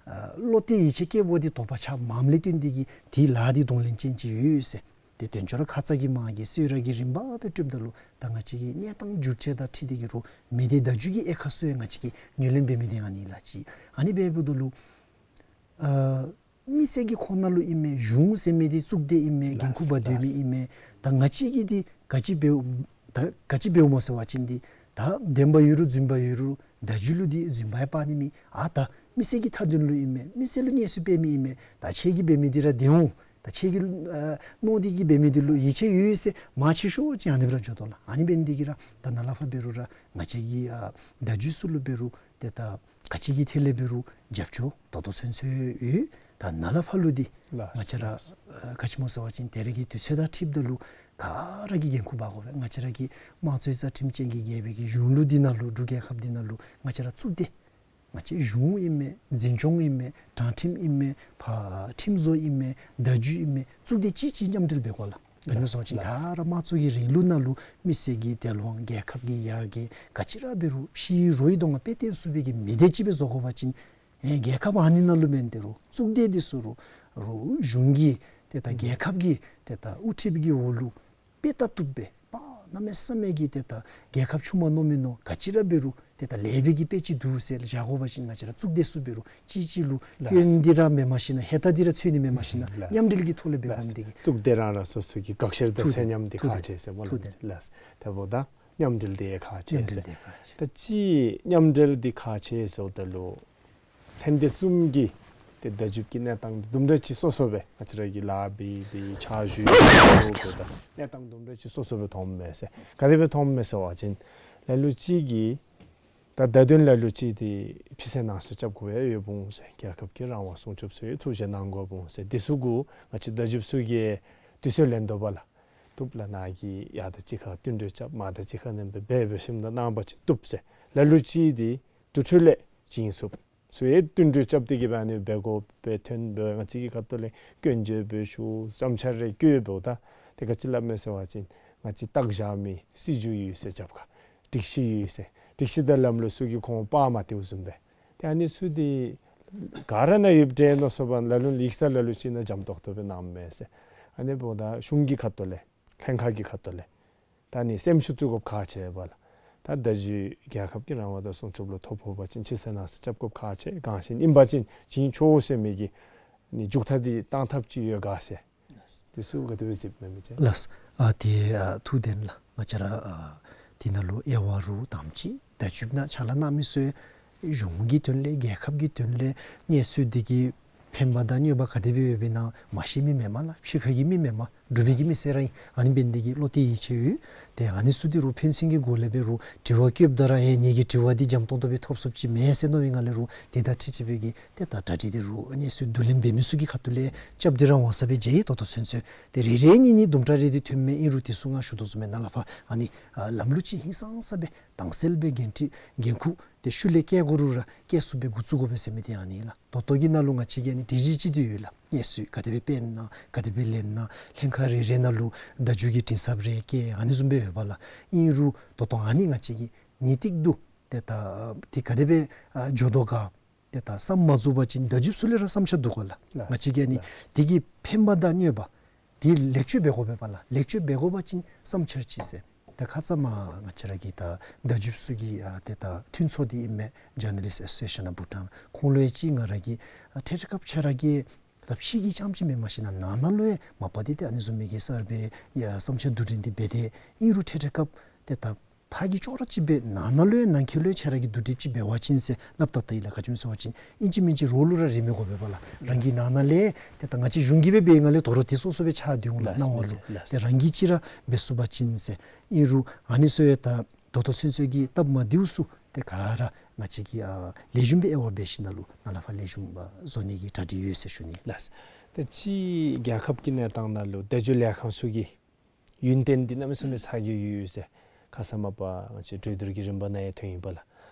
ཨ་བློ་གཏད་ཡིད་ཆེས་བསྐྱེདཔ་འདི་དོགས་པ་ཆགས་མམ་ལས་བརྟེན་ཏེ་གིས་ཏེ་ལཱ་འདི་གདོང་ལེན་ཅན་ཅིག་ཡོད་ཟེར། ཏེ་དོན་གཙོ་ར་ཁ་ཙ་གི་མ་གི་གསོལ་རས་ཀྱི་རིམ་པ་སྦེ་སྤྲོདཔ་ད་ལུ་ད་ང་བཅས་ཀྱི་གནས་སྟངས་འགྱུར་ཐལ་དང་འཁྲིལ་ཏེ་གིས་རུང་མི་སྡེ་བརྡ་བརྒྱུད་ཀྱི་དབྱེ་ཁག་ཚུ་ཡང་ང་བཅས་ཀྱིས་ངོས་ལེན་འབད་མི་འདི་ཨ་ནི་ལགས་ཅིག། ཨ་ནི་འབདཝ་ད་ལུ་ཨ་མི་སེར་གྱི་ཁོག་ནང་ལུ་ཨིན་མས། གཞུང་ཟེར་མི་འདི་གཙུག་སྡེ་ཨིན་མས། འགན་ཁུར་འབག་སྡོད་མི་ཨིན་མས། ད་ང་བཅས་ཀྱིས་འདི་ག་ཅི་འབདཝ་ད་ག་ཅི་འབདཝ་སྨོ་ཟེར་བ་ཅིན་འདི་ད་བདེན་པ་ཡོད་རུང་རྫུན་པ་ཡོད་རུང་བརྡ་བརྒྱུད་ལུ་འདི་རྫུན་པ་ཡང་སྤར་ནི་མེད། ཨ་ད་མི་སེར་གྱི་མཐའ་དོན་ལུ་ཨིན་མས། མི་སེར་ལུ་གནས་ཚུལ་སྤེལ་མི་ཨིན་མས། ད་ཁྱེད་ཀྱིས་འབད་མི་འདི་ར་བདེན་འོང་། ད་ཁྱེད་ཀྱིས་ཨ་མནོ་སྟེ་གིས་འབད་མི་འདི་ལུ་ཡིད་ཆེས་ཡོད་ཟེར་མ་ཆེ་ཤོས་ཅིག་ཨ་ནི་སྦེ་ར་འགྱོ་དོ་ལགས། ཨ་ནི་འབད་ནི་འདི་གིས་ར་ད་ནཱ་ལས་ཕར་འབད་རུང་ར་ང་བཅས་ཀྱི་ཨ་བརྡ་བརྒྱུད་ཚུ་ལུ་འབད་རུང་ཏེ་ད་ག་ཅི་གི་ཐད་ལས་འབད་རུང་རྒྱབ་སྐྱོར་ད་ལྟོ་ཚུན་ཚོད་ཡོད། ད་ནཱ་ལས་ཕར་ལུ་འདི་ལགས་ང་བཅས་ར་ལགས། ཨ་ག་ཅི་སྨོ་ཟེར་བ་ཅིན་ད་རེས་ཀྱི་དུས་ཚོད་དང་འཁྲིལཝ་ད་ལུ་ག་ར་གིས་འགན་ཁུར་འབག་དགོ་པས། ང་བཅས་ར་གི་དམངས་གཙོའི་རྩ་ཁྲིམས་ཅན་གྱི་རྒྱལ་པོའི་གི་གཞུང་ལུགས་འདི་ནང་ལུ་འབྲུག་རྒྱལ་ཁབ་འདི་ནང་ལུ་ང་བཅས་ར་གཙུག་སྡེ་ང་བཅས་གཞུང་ཨིན་མས། འཛིན་སྐྱོང་ཨིན་མས། དྲང་ཁྲིམས་ཨིན་མས། ཕར་ཁྲིམས་བཟོ་ཨིན་མས། བརྡ་བརྒྱུད་ཨིན་མས། གཙུག་སྡེ་གཅིག་གཅིག་མཉམ་འབྲེལ་འབད་དགོ་ལགས། ག་ནི་སྨོ་ཟེར་བ་ཅིན་ལགས། ག་ར་དམངས་གཙོ་གི་རིང་ལུགས་ནང་ལུ་མི་སེར་གྱི་དལ་དབང་རྒྱལ་ཁབ་ཀྱི་ཡར་རྒྱས་ག་ཅི་ར་འབད་རུང་ཕྱིའི་རོགས་ཀྱི་གདོང་ཁར་དཔེ་སྟོན་ཚུགས་པའི་གི་མི་སྡེ་ཅིག་སྦེ་བཟོ་དགོ་པ་ཅིན་ཨེ་རྒྱལ་ཁབ་ཨ་ནི་ནང་ལུ་མེན། ཏེ་རུང་གཙུག་སྡེ་འདི་ཚུ་རུང་རུང་གཞུང་གིས་ཏེ་ད་རྒྱལ་ཁབ་ཀྱི་ཏེ་ད་དབུ་ཁྲིདཔ་གི་འོག་ལུ་དཔེ་ལྟ་བཏུབ་སྦེ་པ་གནམ་མེད་ས་མེད་ཀྱི་ཏེ་ད་རྒྱལ་ཁབ་ཆུང་མ་མནོ་མི་མནོ་ག་ཅི་ར་འབད་རུང་ཏེ་ད་ལེགས་པའི་གི་དཔེ་ཅིག་འདུག་ཟེར་བཞག་དགོ་པ་ཅིན་ང་བཅས་ར་གཙུག་སྡེ་ཚུ་འབད་རུང་གཅིག་གཅིག་ལུ་ལགས། སྐྱོན་འདི་ར་མེནམ་ཞིན་ན་ཧེ་ད་འདི་ར་འཚོལ་ནི་མེནམ་ཞིན་ན་ལགས། མཉམ་འབྲེལ་གྱི་ཐོག་ལས་འབད་དགོ་ལགས། མི་འདི་གིས་གཙུག་སྡེ་རང་རང་སོ་སོ་གི་དགག་བཤེར་དང་ཐུགས་བདེན། ཚད་མཉམ་འདི་ཐུགས་ཁག་ཆེ་ཟེར་སྨོ་ལགས། ཐུགས་བདེན། ལགས། དེ་འབདཝ་ད་མཉམ་འབྲེལ་འདི་ཁག་ཆེ་མཉམ་འབྲེལ་ཟེར། འདི་ཁག་ཆེ། ད་ཅི་མཉམ་འབྲེལ་འདི་ཁག་ཆེ་ཟེརཝ་ད་ལུ་ལྷན་སྡེ་གསུམ་གྱི་ཏེ་བརྡ་བརྒྱུད་ཀྱི་གནས་སྟངས་དུམ་གྲ་ཅིག་སོ་སོ་སྦེ་ང་བཅས་ར་གིས་ལཱ་འབད་འབད་ཕྱག་ཞུ་ཡོད་ད་གནས་སྟངས་དུམ་གྲ་ཅིག་སོ་སོ་སྦེ་མཐོངམ་མས་ཟེར། ག་དེ་སྦེ་མཐོངམ་མས་ཟེར་བ་ཅིན་ལ་ལུ་ཅིག་གིས་ད་བརྡ་དོན་ལ་ལུ་ཅིག་འདི་ཕྱི་གསལ་ནང་གསལ་རྐྱབ་དགོ་པའི་ཡོདཔ་འོང་ཟེར། རྒྱལ་ཁབ་ཀྱི་རང་དབང་སྲུང་སྐྱོབ་ཚུ་ཡང་ཐུགས་བཞེད་གནང་དགོཔ་འོང་ཟེར། འདི་ཚུ་གུ་ང་བཅས་བརྡ་བརྒྱུདཔ་ཚུ་གིས་དུས་ཚོད་ལེན་དོ་བ་ལགས། བཏུབ་ལགས། ནཱ་གིས་ཡར་དང་གཅིག་ཁར་བསྟུན་གྲོས་རྐྱབ། མར་དང་གཅིག་ཁར་ཨ་ནེམ་སྦེ་འབད་འབད་ཞིནམ་ད་གནང་བ་ཅིན་བཏུབ་ཟེར། ལ་ལུ་ཅིག་འདི་དུར་ཁྲོད་ལས་བྱིན་ཚུགསཔ་ཚུ་ཡང་བསྟུན་གྲོས་རྐྱབ་སྟེ་གིས་སྦེ་ཨ་ནི་འབད་དགོ་པའི་དོན་སྦེ་ང་བཅས་ཀྱི་ཁ་ཐུག་ལས་སྐྱོན་བརྗོད་འབད་ཞུ་བསམ་འཆར་རེ་བཀོད་འབདཝ་ད་ཏེ་ག་ཅི་སླབ་མས་ཟེར་བ་ཅིན་ང་བཅས་བཏགས་བཞག་མི་སྲིད་བྱུས་ཡོད་ཟེར་རྐྱབ་ག། སྒྲིག་གཞི་ཡོད་ཟེར། སྒྲིག་གཞི་དང་ལམ་ལུགས་ཚུ་གི་ཁོང་པར་མ་སྟོན་བཟུམ་སྦེ། ཏེ་ཨ་ནི་ཚུ་འདི་ག་ར་ནང་ཡོདཔ་འདྲས་མནོ་སོང་པ་ལ་ལུ་ཡིག་ཚང་ལ་ལུ་ཅིག་ནང་འཇམ་ཏོག་ཏོ་སྦེ་གནངམ་མས་ཟེར། ཨ་ནི་འབདཝ་ད་གཞུང་གི་ཁ་ཐུག་ལས་ལྷན་ཁག་གི་ཁ་ཐུག་ལས་ད་ཨ་ནི་སེམས་ཤུགས་བཙུགས་དགོཔ་ཁག་ཆེ་བས་ལགས། ད་བརྡ་བརྒྱུད་རྒྱལ་ཁབ་ཀྱི་རང་དབང་དང་སྲུང་སྐྱོབ་ལུ་ཐོ་ཕོག་པ་ཅིན་ཕྱི་གསལ་ནང་གསལ་རྐྱབ་དགོཔ་ཁག་ཆེ། གང་ཞིག་ཨིན་པ་ཅིན་བྱིན་ཆོག་ཟེར་མི་གི་ཨ་ནི་མཇུག་མཐའ་འདི་བཏང་ཐབས་ཅིག་ཡོད་ག་ཟེར། འདི་ཚུ་ག་དེ་སྦེ་གཟིགསཔ་མས་མི་ཅིག། ལགས། ཨ་ཏེ་ཨ་ཐུགས་བདེན་ལགས། ང་བཅས་ར་ཨ་འདི་ནང་ལུ་དབྱེ་བ་རུང་དང་པ་ཅིག་བརྡ་བརྒྱུདཔ་ནང་ཕྱག་ལཱ་གནང་མི་ཚུ་གཞུང་གི་དོན་ལས་རྒྱལ་ཁབ་ཀྱི་དོན་ལས་གནས་ཚུལ་འདི་གི་ཕན་པ་དང་གནོད་པ་ག་དེ་སྦེ་ཡོདཔ་ཨིན་ན་མ་ཤེས་མི་མེནམ་ལགས། ཕྱི་ཁ་གི་མི་མེནམ། འབྲུག་པའི་གི་མི་སེར་ར་ཨིན། ཨ་ནི་འབད་ནི་འདི་གིས་བློ་གཏད་ཡིད་ཆེས་ཡོད། ཏེ་ཨ་ནི་ཚུ་འདི་རུང་ཕན་ཚུན་གྱི་སྒོ་ལས་འབད་རུང་དྲི་བ་བཀོདཔ་ད་ར་ཨེ་ངེ་གི་དྲི་བ་འདི་འཇམ་ཏོང་ཏོ་སྦེ་ཐོབ་ཚུགསཔ་ཅིག་མེན་ཟེར་མནོ་བའི་ངང་ལས་རུང་དེ་དང་འཁྲིལ་འཁྲིལ་བའི་གི་ཏེ་ད་གྲ་སྒྲིག་འདི་རུང་གནས་ཚུལ་བསྡུ་ལེན་འབད་མི་ཚུ་གི་ཁ་ཐུག་ལས་རྐྱབ་སྟེ་ར་འོང་ས་སྦེ་མཇལ་ཡི་ད་ལྟོ་ཚུན་ཚོད། ཏེ་རེ་རེ་གཉིས་གཉིས་དུམ་གྲ་རེ་འདི་ཐོནམ་མས། ཨིན་རུང་དེ་ཚུ་ང་ཞུ་དོ་བཟུམ་སྦེ་ནཱ་ལས་ཕར་ཨ་ནི་ཨ་ལམ་ལུགས་ཅིག་ཧིང་སངས་ས་སྦེ་དྭངས་གསལ་སྦེ་འགན་འཁྲི་འགན་ཁུར་ཏེ་ཤུལ་ལས་བཀལ་དགོ་རུང་ར་བཀལ་ཚུགསཔ་སྦེ་འགོ་བཙུགས་དགོ་པས་ཟེར་མི་འདི་ཨ་ནི་ལགས། ད་ལྟོ་གི་ནང་ལུ་ང་བཅས་ཀྱི་ཨ་ནི་སྒྲིག་གཞི་ཅིག་འདི་ཡོད་ལགས། གནས་ཚུལ་ག་དེ་སྦེ་སྤེལ་ན་ག་དེ་སྦེ་ལེན་ན་ལྷན་ཁག་རེ་རེ་ནང་ལུ་བརྡ་བརྒྱུད་ཀྱི་མགྲིན་ཚབ་རེ་བཀལ་ཨ་ནི་བཟུམ་སྦེ་ཡོད་པས་ལགས། ཨིན་རུང་ད་ལྟོ་ཨ་ནི་ང་བཅས་ཀྱིས་ངེས་ཏིག་ཏུ་ཏེ་ད་འདི་ག་དེ་སྦེ་ཨ་འགྱོ་དོ་ག་ཏེ་ད་བསམ་མ་རྫོགས་པ་ཅིན་བརྡ་བརྒྱུདཔ་ཚུ་ལས་ར་བསམ་འཆར་བསྡུ་དགོ་ལགས། ལགས། ང་བཅས་ཀྱིས་ཨ་ནི་ལགས། འདི་གི་ཕན་པ་དང་གནོད་པ་ དེ་ལེགས་བཅོས་འབད་དགོ་པས་པ་ལགས། ལེགས་བཅོས་འབད་དགོ་པ་ཅིན་བསམ་འཆར་ཅིག་ཟེར། ད་ཁ་ཙ་མ་ང་བཅས་ར་གི་ད་བརྡ་བརྒྱུདཔ་ཚུ་གི་ཨ་ཏེ་ད་མཐུན་ཚོགས་འདི་ཨིན་མས། Journalist Association of Bhutan། ཁོང་ལུ་ཡང་ཅིག་ང་ར་གིས་ཨ་ཐད་རི་ཁར་ཁྱེད་ར་གིས་ད་ཕྱི་གི་རྐྱངམ་ཅིག་མེན། མ་གཞི་ན་ནང་ན་ལུ་ཡང་མ་པ་འདི་ཏེ་ཨ་ནི་བཟུམ་མའི་གི་གསརཔ་སྦེ་ཡ་བསམ་འཆར་བསྡུ་སྒྲིག་འདི་འབད་དེ་ཨིན་རུང་ཐད་རི་ཁར་ཏེ་ད་ཕར་གྱི་ཅོག་ར་གཅིག་སྦེ་ནང་ན་ལུ་ཡང་ནང་འཁོད་ལུ་ཡང་ཁྱེད་ར་གིས་བསྡུ་སྒྲིགཔ་ཅིག་འབད་བ་ཅིན་ཟེར་སླབ་ད་ད་ཡི་ལགས། ག་ཅི་སྨོ་ཟེར་བ་ཅིན་ཨིན་ཅི་མིན་ཅི་རོགས་ལུ་ར་རེ་མི་དགོ་པས་པ་ལགས། རང་གི་ནང་ན་ལས་ཏེ་ད་ང་བཅས་གཞུང་གིས་སྦེ་འབད་ང་ལས་དོ་རུང་དེ་སོ་སོ་སྦེ་ཆགས་སྡོད་འོང་ལགས། ལགས་སྣང་བ་ལུ་ལགས། ཏེ་རང་གིས་ཅིག་ར་འབད་ཚུགས་པ་ཅིན་ཟེར། ཨིན་རུང་ཨ་ནི་ཚུ་ཡང་ད་ད་ལྟོ་ཚུན་ཚོད་ཀྱི་སྟབས་མ་བདེཝ་ཚུ་ཏེ་ག་ར་ང་བཅས་ཀྱིས་ཨ་ལེགས་ཤོམ་སྦེ་དབྱེ་བ་འབད་ཞིནམ་ལས་ནཱ་ལས་ཕར་ལེགས་ཤོམ་སྦེ་བཟོ་ནི་གི་གྲ་སྒྲིག་ཡོད་ཟེར་ཞུ་ནི། ལགས། ཏེ་ཅིག་རྒྱལ་ཁབ་ཀྱི་གནས་སྟངས་ནང་ལུ་བརྡ་བརྒྱུད་ལས་ཁང་ཚུ་གི་ཡུན་བརྟན་འདི་གནམ་མེད་ས་མེད་ཚ་གྱང་ཡོད་ཟེར་ཁ་ཙ་མ་པ་ང་བཅས་གྲོས་བསྡུར་གྱི་རིམ་པ་ནང་ཡང་ཐོན་ཡི་པ་ལགས།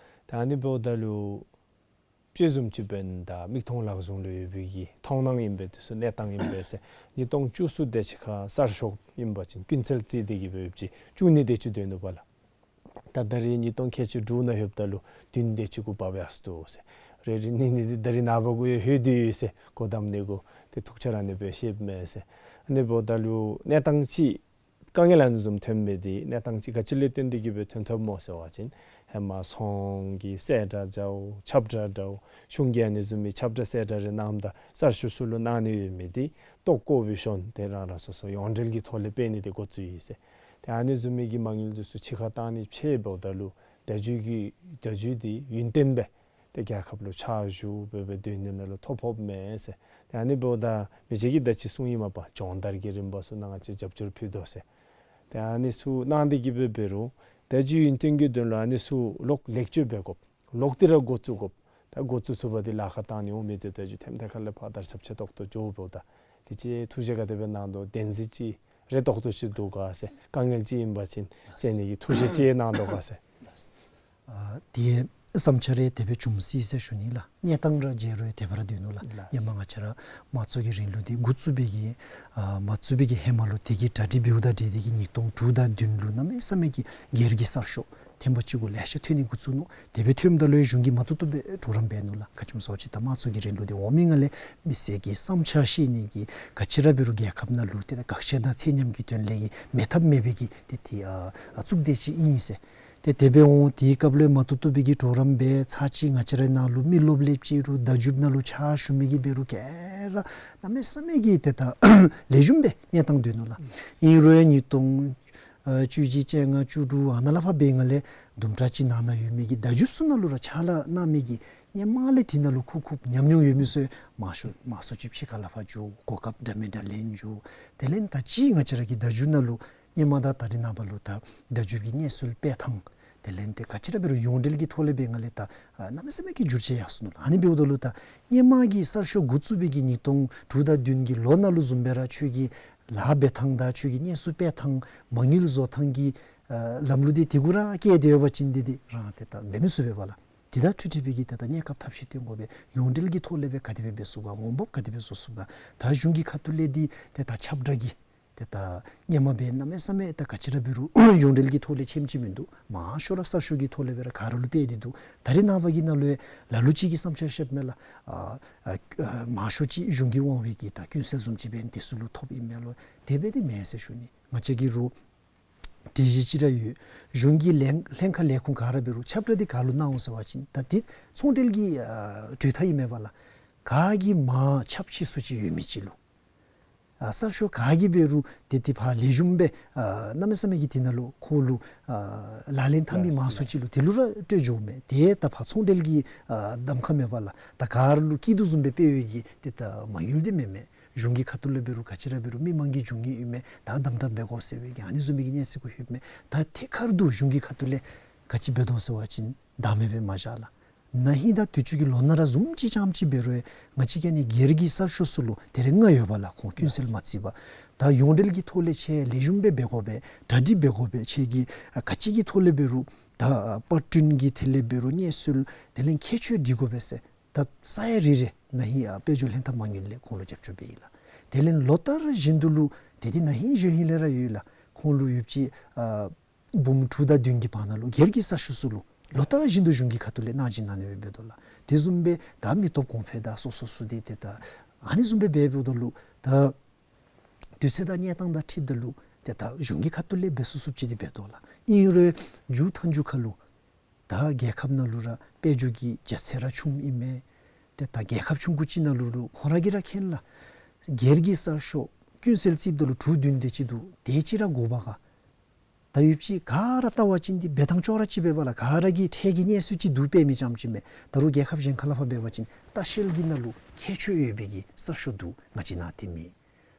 ད་ཨ་ནི་འབདཝ་ད་ལུ་དཔྱེ་བཟུམ་ཅིག་འབདན་ད་མིག་མཐོང་ལག་བཟུང་ལུ་ཡོད་པའི་གི་མཐོང་སྣང་ཨིན་པས། དེ་ཚུ་གནས་སྟངས་ཨིན་པས་ཟེར། ཉིས་སྟོང་བཅུ་གསུམ་དེ་ཅིག་ཁར་གསར་ཤོག་ཨིན་པ་ཅིན་ཀུན་གསལ་རྩིས་དེ་གིས་འབད་བ་ཅིན་བཅུ་གཉིས་དེ་ཅིག་སྡོད་ནུག་པ་ལགས། ད་ད་རིས་ཉིས་སྟོང་ཁལ་གཅིག་དྲུག་ནང་ལྷོདཔ་ད་ལུ་བདུན་དེ་ཅིག་གུ་བབས་ཡར་སོ་ནུག་ཟེར། རེ་རེ་གཉིས་གཉིས་འདི་ད་རིས་ནངས་པ་གུ་ཡང་ལྷོད་དེ་ཡོད་ཟེར། སྒོ་བསྡམ་ནི་གུ་ཏེ་ཐུགས་འཆར་ཨ་ནི་སྦེ་བཤདཔ་མས་ཟེར། ཨ་ནི་འབདཝ་ད་ལུ་གནས་སྟངས་ཅིག་དཀའ་ངལ་ཨ་ནི་བཟུམ་ཐོན་མི་འདི་གནས་སྟངས་ཅིག་ག་ཅི་ལས་བརྟེན་ཏེ་གིས་སྦེ་ཐོན་ཐོནམ་སྨོ་ཟེར་བ་ཅིན་ཧེ་མ་ཚོང་གི་གསལ་བསྒྲགས་འདྲཝ་ཁྱབ་བསྒྲགས་འདྲཝ་གཞུང་གིས་ཨ་ནི་བཟུམ་མའི་ཁྱབ་བསྒྲགས་གསལ་བསྒྲགས་རེ་གནངམ་ད་གསར་ཤོག་ཚུ་ལུ་གནང་ནི་ཡོད་མི་འདི་ལྟོ་བཀོ་བའི་ཤོན་དེ་རང་རང་སོ་སོ་ཡོངས་འབྲེལ་གྱི་ཐོག་ལས་སྤེལ་ནི་འདི་འགོ་བཙུགས་ཡི་ཟེར། ཏེ་ཨ་ནི་བཟུམ་མའི་གི་མ་དངུལ་འདི་ཚུ་ཕྱི་ཁར་བཏང་ནི་ཕྱད་འབདཝ་ད་ལུ་བརྡ་བརྒྱུད་ཀྱི་བརྡ་བརྒྱུད་འདི་ཡུན་བརྟན་སྦེ་ཏེ་རྒྱལ་ཁབ་ལུ་ཕྱག་ཞུ་སྦེ་སྦེ་སྡོད་ནི་ནང་ལུ་ཐོ་ཕོགཔ་མས་ཟེར། ཏེ་ཨ་ནི་འབདཝ་ད་མི་རྗེ་གིས་ད་ཅི་གསུངས་ཡི་མ་པ་སྦྱོང་བརྡར་གྱི་རིམ་པ་ཚུ་ནང་ང་བཅས་རྒྱབ་སྐྱོར་ཕུལ་དོ་ཟེར། ཏེ་ཨ་ནི་ཚུ་གནང་སྟེ་གིས་སྦེ་འབད་རུང་བརྡ་བརྒྱུད་ཡུན་བརྟན་གྱི་དོན་ལུ་ཨ་ནི་ཚུ་ལོག་ལེགས་བཅོས་འབད་དགོཔ། ལོག་སྟེ་ར་འགོ་བཙུགས་དགོཔ། ད་འགོ་བཙུགས་ཚུགས་པ་འདི་ལཱ་ཁག་བཏང་ནི་འོང་མི་འདི་ད་ཅི་ཐེམ་ཐེ་ཁ་ལས་ཕར་དར་ཁྱབ་ཆེ་ཏོག་ཏོ་འགྱོ་འབདཝ་ད། དེ་ཅིག་ཐུགས་བཞེད་ག་དེ་སྦེ་གནང་དོ། བདེན་རྫུན་ཅིག་རེ་ཏོག་ཏོ་ཅིག་འདུག་ག་ཟེར། དཀའ་ངལ་ཅིག་ཨིན་པ་ཅིན་སེལ་ནི་གི་ཐུགས་བཞེད་ཅིག་གནང་དོ་ག་ཟེར། ཨ་དེ་བསམ་འཆར་རེ་དེ་སྦེ་བྱུང་སྲིད་ཟེར་ཞུ་ནི་ལགས། གནས་སྟངས་ར་མཇལ་རུང་དེ་སྦེ་ར་སྡོད་ནུག་ལགས། ལགས། ཧེ་མ་ང་བཅས་ར་དམངས་གཙོ་གི་རིང་ལུགས་འདི་འགོ་བཙུགས་པའི་གི་ཨ་མ་བཙུགས་པའི་གི་ཧེ་མ་ལུ་དེ་གི་གྲ་སྒྲིག་འབདཝ་དང་འབྲེལ་ཏེ་གིས་ཉིས་སྟོང་དྲུག་དང་བདུན་ལུ་གནམ་མེད་ས་མེད་ཀྱི་སྒེར་གྱི་གསར་ཤོག་ཐེངས་པ་གཅིག་གུ་ལེ་ཤ་ཐོན་ནི་འགོ་བཙུགས་ནུག། དེ་སྦེ་ཐོནམ་ད་ལུ་གཞུང་གིས་མ་བཏུབ་བཏུབ་སྦེ་གྲོགས་རམ་འབད་ནུག་ལགས། ག་ཅི་སྨོ་ཟེར་བ་ཅིན་ད་དམངས་གཙོ་གི་རིང་ལུགས་འདི་འོང་མི་ནང་ལས་མི་སེར་གྱི་བསམ་འཆར་བཤད་ནི་གི་ག་ཅི་ར་འབད་རུང་རྒྱལ་ཁབ་ནང་ལུ་ཏེ་དགག་བཞག་དང་ཚད་མཉམ་གྱི་དོན་ལས་ཀྱི་མེད་ཐབས་མེད་པའི་གི་ཏེ་ཏེ་ཨ་ཨ་གཙུག་སྡེ་ཅིག་ཨིན་ཟེར། ཏེ་དེ་སྦེ་འོང་དེའི་སྐབས་ལུ་མ་བཏུབ་བཏུབ་སྦེ་གིས་གྲོགས་རམ་འབད་ཚར་ཅིག་ང་བཅས་རའི་ནང་ལུ་མི་ལོག་ལེབ་ཅིག་རུང་བརྡ་བརྒྱུདཔ་ནང་ལུ་ཕྱག་ཞུ་མི་གིས་འབད་རུང་ག་ར་གནམ་མེད་ས་མེད་ཀྱི་ཏེ་ད་ལེགས་ཤོམ་སྦེ་གནས་སྟངས་སྡོད་ནུག་ལགས། ཨིན་རུང་ཡང་ཉིས་སྟོང་ཨ་བཅུ་གཅིག་བཅོ་ལྔ་བཅུ་དྲུག་ཨ་ནཱ་ལས་ཕར་འབད་ང་ལས་དུམ་གྲ་ཅིག་ནང་ན་ཡོད་མི་གི་བརྡ་བརྒྱུདཔ་ཚུ་ནང་ལུ་ར་ཕྱག་ལཱ་གནང་མི་གིས་སྔོན་མ་ལས་དེ་ནང་ལུ་ཁུག་ཁུག་ཉམས་མྱོང་ཡོད་མི་ཚུ་མང་ཤོས་མང་སུ་ཅིག་ཕྱི་ཁ་ལས་ཕར་འགྱོ། གོ་སྐབས་འདྲ་མིན་འདྲ་ལེན་འགྱོ། དེ་ལས་ད་ཅི་ང་བཅས་ར་གི་བརྡ་བརྒྱུད་ནང་ལུ་ཧེ་མ་དང་ད་རེས་ནངས་པ་ལུ་ད་བརྡ་བརྒྱུད་ཀྱི་གནས་ཚུལ་སྤེལ་ཐངས་དེ་ལས་ཏེ་ག་ཅི་ར་འབད་རུང་ཡོངས་འབྲེལ་གྱི་ཐོག་ལས་འབད་ང་ལས་ད་ཨ་གནམ་མེད་ས་མེད་ཀྱི་འགྱུར་བཅོས་ཡར་སོ་ནུག་ལགས། ཨ་ནི་འབདཝ་ད་ལུ་ད་ཧེ་མ་གི་གསར་ཤོག་འགོ་བཙུགས་པའི་གི་ཉིས་སྟོང་དྲུག་དང་བདུན་གྱི་ལོ་ནང་ལུ་བཟུམ་སྦེ་ར་ཁྱོད་ཀྱི་ལཱ་འབད་ཐངས་དང་ཁྱོད་ཀྱི་གནས་ཚུལ་སྤེལ་ཐངས་མ་དངུལ་བཟོ་ཐངས་ཀྱི་ཨ་ལམ་ལུགས་འདི་དེ་གུ་ར་བཀལ་ཏེ་ཡོད་པ་ཅིན་འདི་འདི་རང་ཏེ་ད་འབད་མི་ཚུགས་པས་པ་ལགས། དེ་དང་འཁྲིལ་འཁྲིལ་བའི་གི་ཏེ་ད་གནས་སྐབས་ཐབས་ཤེས་སྟོན་དགོ་པས། ཡོངས་འབྲེལ་གྱི་ཐོག་ལས་སྦེ་ག་དེ་སྦེ་འབད་ཚུགས་ག། འོང་འབབ་ག་དེ་སྦེ་བཟོ་ཚུགས་ག། ད་གཞུང་གི་ཁ་ཐུག་ལས་འདི་ཏེ་ད་ཁྱབ་བསྒྲགས་ཀྱི་ཏེ་ད་ཧེ་མ་སྦེ་གནམ་མེད་ས་མེད་ད་ག་ཅི་ར་འབད་རུང་ཡོངས་འབྲེལ་གྱི་ཐོག་ལས་ཆེམ་ཅིག་མིན་འདུག། མང་ཤོས་ར་གསར་ཤོག་གི་ཐོག་ལས་སྦེ་ར་ག་ར་ལུ་སྤེལ་ཏེ་འདུག། ད་རེས་ནངས་པ་གི་ནང་ལུ་ཡང་ལ་ལུ་ཅིག་གིས་བསམ་འཆར་བཤདཔ་མས་ལགས། ཨ་ཨ་ཨ་མང་ཤོས་ཅིག་གཞུང་གི་དབང་བའི་གི་ད་ཀུན་གསལ་བཟུམ་ཅིག་འབད་ནི་དེ་ཚུ་ལུ་ཐོབ་ཨིན་མས་ལོ། དེ་སྦེ་འདི་མེན་ཟེར་ཞུ་ནི། ང་བཅས་ཀྱི་རུང་སྒྲིག་གཞི་ཅིག་ར་ཡོད། གཞུང་གི་ལྷན་ལྷན་ཁག་ལས་ཁུངས་ག་ར་འབད་རུང་ཁྱབ་བསྒྲགས་འདི་ག་ལུ་གནང་འོང་ཟེར་བ་ཅིན་ད་འདི་ཚོང་འབྲེལ་གྱི་ཨ་གྲོས་ཐག་ཨིན་མས་པ་ལགས། ག་གིས་མར་ཁྱབ་ཆེ་སུ་ཅིག་ཡོད་མི་ཅིག་ལུ་ཨ་གསར་ཤོག་ག་གིས་འབད་རུང་ཏེ་ཏེ་ཕར་ལེགས་ཤོམ་སྦེ་ཨ་གནམ་མེད་ས་མེད་ཀྱི་དེ་ནང་ལུ་ཁོ་ལུ་ཨ་ལག་ལེན་འཐབ་མི་མང་སུ་ཅིག་ལུ་དེ་ལུ་ར་སྤྲོད་འགྱོཝ་མས། ཏེ་ད་ཕར་ཚོང་འབྲེལ་གྱི་ཨ་གདམ་ཁ་མས་པ་ལགས། ད་ག་ར་ལུ་སྐྱིད་སྡུག་བཟུམ་སྦེ་སྤེལ་བའི་གི་ཏེ་ད་མ་དངུལ་འདི་མེན་མས། གཞུང་གི་ཁ་ཐུག་ལས་འབད་རུང་ག་ཅི་ར་འབད་རུང་མི་མང་གི་འབྱུང་ནི་ཨིན་མས། ད་དམ་དྲག་འབད་དགོ་ཟེར་བའི་གི་ཨ་ནི་བཟུམ་མའི་གི་གནས་ཚུལ་གུ་ལྷོདཔ་མས། ད་ཐད་ཀར་དུ་གཞུང་གི་ཁ་ཐུག་ལས་ག་ཅི་འབད་དོ་ཟེར་བ་ཅིན་བདག་མེད་སྦེ་མ་བཞག་ལགས། ན་ཧིང་དང་དུས་ཅི་གི་ལོ་ན་ར་བཟུམ་ཅིག་རྐྱངམ་ཅིག་འབད་རུང་ང་བཅས་ཀྱི་ཨ་ནི་སྒེར་གྱི་གསར་ཤོག་ཚུ་ལུ་དེ་རེ་ལྔ་ཡོད་པ་ལགས། ཁོང་ཀུན་གསལ་མ་བརྩིས་པར། ད་ཡོངས་འབྲེལ་གྱི་ཐོག་ལས་ཁྱེད་ལེགས་ཤོམ་སྦེ་འབད་དགོ་པས། གྲ་སྒྲིག་འབད་དགོ་པས། ཁྱེད་ཀྱིས་ཨ་ག་ཅི་གི་ཐོག་ལས་འབད་རུང་ད་ཨ་པར་སྐྲུན་གྱི་ཐད་ལས་འབད་རུང་གནས་ཚུལ་དེ་ལས་ཁྱད་ཆོས་སྒྲིག་དགོ་པས་ཟེར། ད་ས་ཡ་རེ་རེ་ན་ཧིང་ཨ་དཔལ་འབྱོར་ལྷན་ཐབས་མ་དངུལ་ལས་ཁོང་ལུ་རྒྱབ་སྐྱོར་འབད་ཡི་ལགས། དེ་ལས་ལོ་ལྟར་བཞིན་དུ་ལུ་ཏེ་ཏེ་ན་ཧིང་གཞེས་ཧིང་ལས་ར་ཡོད་ལགས། ཁོང་ལུ་ཡོདཔ་ཅིག་ཨ་འབུམ་དྲུག་དང་བདུན་གྱི་བར་ན་ལུ་སྒེར་གྱི་གསར་ཤོག་ཚུ་ལུ་ལོ་ལྟར་བཞིན་དུ་གཞུང་གི་ཁ་ཐུག་ལས་གནང་སྦྱིན་གནང་ནི་སྦེ་འབད་དོ་ལགས། དེ་བཟུམ་སྦེ་ད་མི་སྟོབས་གོང་འཕེལ་དང་སོ་སོ་སོ་དེ་ཏེ་ད་ཨ་ནི་བཟུམ་སྦེ་འབད་འབདཝ་ད་ལུ་ད་ དུས་ཚོད་དང་གནས་སྟངས་དང་འཁྲིལཝ་ད་ལུ་ཏེ་ད་གཞུང་གི་ཁ་ཐུག་ལས་འབད་ཚུགས་ཚུགསཔ་ཅིག་འདི་འབད་དོ་ལགས། ཨིན་རུང་མཇུག་མཐའ་མཇུག་ཁར་ལུ་ད་རྒྱལ་ཁབ་ནང་ལུ་ར་དཔལ་འབྱོར་གྱི་རྒྱ་ཚད་ར་ཆུངམ་ཨིན་མས། ཏེ་ད་རྒྱལ་ཁབ་ཆུང་ཀུ་ཅིག་ནང་ལུ་རུང་ཁོང་ར་གིས་ར་མཁྱེན་ལགས། སྒེར་གྱི་གསར་ཤོག་ཀུན་གསལ་བརྩིཝ་ད་ལུ་དྲུག་བདུན་དེ་ཅིག་འདུག། དེ་ཅིག་ར་དགོ་པས་ག། ད་ཡོདཔ་ཅིག་ག་ར་བལྟ་བ་ཅིན་འདི་འབད་ཐངས་ཅོག་ར་གཅིག་འབད་བས་ལགས། ག་ར་གི་ཁྲལ་གྱི་གནས་ཚུལ་ཅིག་བསྡུ་སྤེལ་མི་ཙམ་ཅིག་མས། ད་རུང་རྒྱལ་ཁབ་གཞན་ཁ་ལས་ཕར་འབད་བ་ཅིན་ལྟ་བཤལ་གྱི་ནང་ལུ་ཁྱད་ཆོས་ཡོད་པའི་གི་གསར་ཤོག་འདུག། ང་བཅས་ནང་དེ་མེད།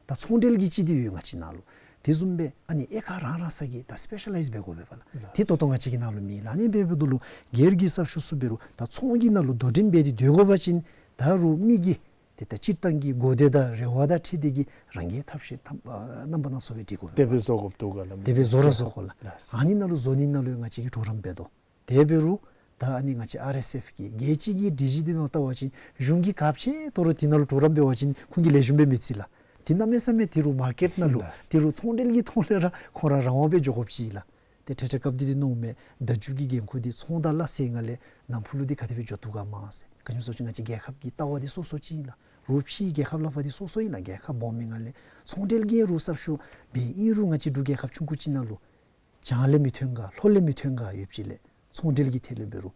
ད་ཚོང་འབྲེལ་གྱི་ཅིག་འདི་ཡོད་ང་བཅས་ནང་ལུ། དེ་བཟུམ་སྦེ་ཨ་ནི་ཨེ་ཁ་རང་རང་སོ་གི་ད་སི་པེ་ཤ་ལའིཛ་འབད་དགོ་པས་ལགས། དེ་ད་ལྟོ་ང་བཅས་ཀྱི་ནང་ལུ་མེད་ལགས། ཨ་ནི་འབདཝ་ད་ལུ་སྒེར་གྱི་གསར་ཤོག་ཚུ་འབད་རུང་ད་ཚོང་གི་ནང་ལུ་དོ་འགྲན་འབད་དེ་སྡོད་དགོ་པ་ཅིན་ད་རུང་མི་གི་ཏེ་ད་སྤྱིར་བཏང་གི་དགོས་འདོད་དང་རེ་བ་དང་འཁྲིལ་ཏེ་གི་རང་གིས་ཐབས་ཤེས་ཐབས་ཨ་རྣམ་པ་སྣ་ཚོགས་སྦེ་སྒྲིག་དགོ་པས། དེ་སྦེ་བཟོ་དགོཔ་འདུག་ག་ལགས། དེ་སྦེ་བཟོ་ར་བཟོ་དགོ་ལགས། ལགས། ཨ་ནི་ནང་ལུ་བཟོ་ནི་ནང་ལུ་ང་བཅས་ཀྱིས་གྲོགས་རམ་འབད་དོ། དེ་འབད་རུང་ད་ཨ་ནི་ང་བཅས་ཨར་ཨེསི་ཨེཕ་གི་རྒྱལ་སྤྱི་གི་སྒྲིག་གཞི་འདི་ནང་བལྟ་བ་ཅིན་གཞུང་གིས་ག་ཅི་འབད་རུང་དེ་ནང་ལུ་གྲོགས་རམ་འབད་བ་ཅིན་ཁོང་གིས་ལེགས་ཤོམ་སྦེ་མི་བརྩི་ལགས། དེ་གནམ་མེད་ས་མེད་དེ་རུང་མར་ཀེཊ་ནང་ལུ་ལགས། དེ་རུང་ཚོང་འབྲེལ་གྱི་ཐོག་ལས་ར་ཁོང་ར་རང་དབང་སྦེ་འགྱོ་དགོཔ་ཅིག་ལགས། ཏེ་ཏེ་ཏེ་སྐབས་འདི་འདི་མནོཝ་མས། བརྡ་བརྒྱུད་ཀྱི་འགན་ཁུར་འདི་ཚོང་དང་སླ་བསྲེ་ནང་ལས་ནམ་ཕུགས་ལུ་འདི་ག་དེ་སྦེ་འགྱོ་བཏུབ་ག་མས་ཟེར། ག་ཅི་སྨོ་ཟེར་བ་ཅིན་ང་བཅས་རྒྱལ་ཁབ་ཀྱི་ལྟ་བ་འདི་སོ་སོ་ཅིག་ཨིན་ལགས། རོགས་ཕྱིའི་རྒྱལ་ཁབ་ལས་ཕར་འདི་སོ་སོ་ཨིན་ལགས། རྒྱལ་ཁབ་སྦོམ་མི་ནང་ལས་ཚོང་འབྲེལ་གྱི་རོགས་གསར་ཤོག་འབད་ཨིན་རུང་ང་བཅས་འབྲུག་རྒྱལ་ཁབ་ཆུང་ཀུ་ཅིག་ནང་ལུ་བྱང་ལས་མི་ཐོན་ག་ལྷོ་ལས་མི་ཐོན་ག་ཡོདཔ་ཅིག་ལས་ཚོང་འབྲེལ་གྱི་ཐད་ལས་འབད་རུང་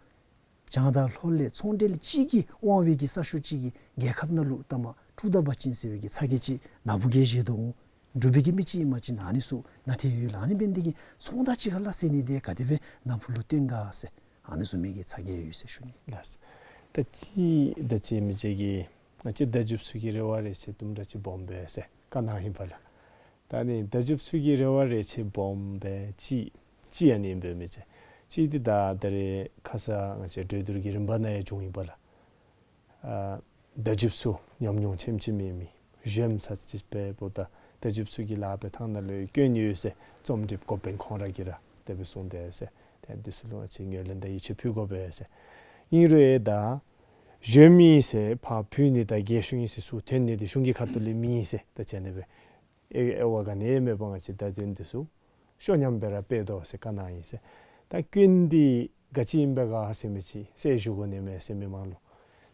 བྱང་དང་ལྷོ་ལས་ཚོང་འབྲེལ་གཅིག་གིས་དབང་བའི་གི་གསར་ཤོག་ཅིག་གིས་རྒྱལ་ཁབ་ནང་ལུ་ལྟ་མ་དཀྲུག་ད་པ་ཅིན་ཟེར་བའི་གི་ཚ་གྱང་ཅིག་ནཱ་བུ་གིས་བཞེས་དོ་འོང་། འབྲུག་པའི་གི་མི་ཅིག་ཨིན་པ་ཅིན་ཨ་ནི་ཚུ་ནང་ཏེ་ཡོད་ལགས། ཨ་ནི་འབད་ནི་དེ་གིས་ཚོང་དང་གཅིག་ཁར་སླ་བསྲེ་ནི་འདི་ག་དེ་སྦེ་ནམ་ཕུགས་ལུ་སྟོན་ག་ཟེར་ཨ་ནི་བཟུམ་མའི་གི་ཚ་གྱང་ཡོད་ཟེར་ཞུ་ནི། ལགས། ད་ཅི་ད་ཅི་མི་ཅིག་གིས་ང་བཅས་བརྡ་བརྒྱུདཔ་ཚུ་གི་རེ་བ་རེ་ཆེ་དུམ་གྲ་ཅིག་སྦོམ་པས་ཟེར་བཀའ་གནང་ཡི་པ་ལགས། ད་ཨ་ནི་བརྡ་བརྒྱུདཔ་ཚུ་གི་རེ་བ་རེ་ཆེ་སྦོམ་པས་ཅིག་ཅིག་ཨ་ནི་འབད་མི་ཅིག་ཅིག་འདི་ད་ད་རེས་ཁ་ཙ་ང་བཅས་གྲོས་བསྡུར་གྱི་རིམ་པ་ནང་ཡང་བྱུང་ཡི་པ་ལགས། ཨ་བརྡ་བརྒྱུདཔ་ཚུ་ཉམས་མྱོང་ཆེམ་ཆེམ་ཡོད་མི་གཞོནམ་ས་ཅིག་འབདཝ་ད་བརྡ་བརྒྱུདཔ་ཚུ་གི་ལཱ་འབད་ཐངས་ནང་ལུ་སྐྱོན་ཡོད་ཟེར་རྩོམ་སྒྲིགཔ་འགོ་དཔོན་ཁོང་ར་གིས་ར་དེ་སྦེ་གསུངས་དེས་ཟེར། ཏེ་འདི་ཚུ་ལུ་ང་བཅས་ངོས་ལེན་དང་ཡིད་ཆེས་ཕུལ་དགོ་པས་ཟེར། ཨིན་རུང་ཡང་ད་གཞོནམ་ཨིན་ཟེར་ཕར་ཕུལ་ནི་དང་རྒས་ཤོས་ཨིན་ཟེར་ཚུར་འཐོན་ནི་འདི་གཞུང་གི་ཁ་ཐུག་ལས་མེད་ཟེར་ད་ཅི་ཨ་ནི་སྦེ་ཨེ་ཨེ་བ་ག་ནི་ཡང་མེད་པར་ང་བཅས་བརྡ་དོན་འདི་ཚུ་ཤོ་ཉམས་སྦེ་ར་སྤེལ་དོ་ཟེར་བཀའ་གནང་ཡི་ཟེར། ད་སྐྱོན་འདི་ག་ཅི་ཨིན་པས་ག་ཟེར་མི་ཅིག་གསལ་ཞུ་དགོ་ནི་མས་ཟེར་མི་མང་ལུ།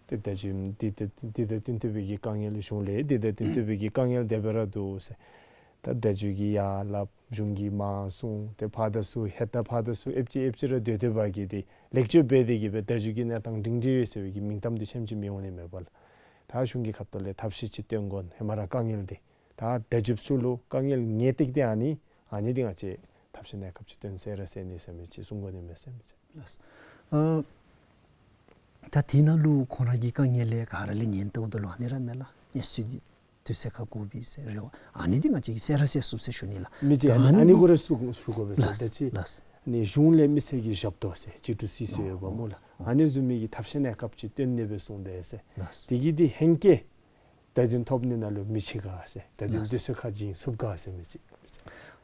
ཏེ་བརྡ་བརྒྱུད་འདི་ཏེ་འདི་དང་བསྟུན་ཏེ་སྦེ་གི་དཀའ་ངལ་གཞུང་ལས་འདི་དང་བསྟུན་ཏེ་སྦེ་གི་དཀའ་ངལ་དེ་སྦེ་ར་འདུག་ཟེར། ད་བརྡ་བརྒྱུད་ཀྱིས་ཡར་སླབ་གཞུང་གིས་མར་གསུང་ཏེ་ཕར་དང་ཚུར་ཧེ་ད་ཕར་དང་ཚུར་ཨེབ་ཅི་ཨེབ་ཅི་ར་སྡོད་སྡོད་པ་གིས་ཏེ་ལེགས་བཅོས་འབད་དེ་གི་སྦེ་བརྡ་བརྒྱུད་ཀྱི་གནས་སྟངས་སྒྲིང་སྒྲི་ཡོད་ཟེར་བའི་གི་མིང་གཏམ་འདི་ཆེམ་ཆེམ་ཡོད་འོང་ནི་མས་པ་ལགས། ད་གཞུང་གི་ཁ་ཐུག་ལས་ཐབས་ཤེས་ཅིག་སྟོན་དགོ། ཧེ་མ་ར་དཀའ་ངལ་འདི་ད་བརྡ་བརྒྱུདཔ་ཚུ་ལུ་དཀའ་ངལ་ངེས་ཏིག་ཏིག་ཨ་ནི་ཨ་ནི་འདི་ང་བཅས་ཐབས་ཤེས་གནས་སྐབས་ཅིག་སྟོན་སེལ་ར་སེལ་ནི་ཟེར་མི་ཅིག་གསུང་དགོ་ནི་མས་ཟེར་མི་ཅིག། ལགས། ཨ་ད་དེ་ནང་ལུ་ཁོང་ར་གི་དཀའ་ངལ་ལས་ག་ར་ལས་ཉན་ལྟཝ་ད་ལུ་ཨ་ནི་ར་མས་ལགས། གནས་ཚུལ་འདི་དུས་ཚོད་ཁར་དགོ་པས་ཟེར་རེ་བ་ཨ་ནི་འདི་ང་བཅས་ཀྱིས་སེལ་ར་སེལ་ཚུགས་ཟེར་ཞུ་ནི་ལགས། མི་ཅིག་ཨ་ནི་ཨ་ནི་འདི་གུ་ར་ཞུ་ཞུ་དགོ་པས་ཟེར། ལགས་ད་ཅི་ལགས། ཨ་ནི་གཞུང་ལས་མི་སེར་གྱི་ཞབས་ཏོག་ཟེར་ཅི་ཏུ་སི་སི་ཡོད་པ་སྨོ་ལགས། ཨ་ནི་བཟུམ་མའི་གི་ཐབས་ཤེས་གནས་སྐབས་ཅིག་སྟོན་ནི་སྦེ་གསུངས་དེས་ཟེར། ལགས། དེ་གིས་འདི་ཧེང་སྐལ་བརྡ་དོན་ཐོབ་ནི་ནང་ལུ་མི་ཕྱད་ག་ཟེར། བརྡ་དོན་ལགས། དུས་ཚོད་ཁར་བྱིན་ཚུགས་ག་ཟེར་མི་ཅིག།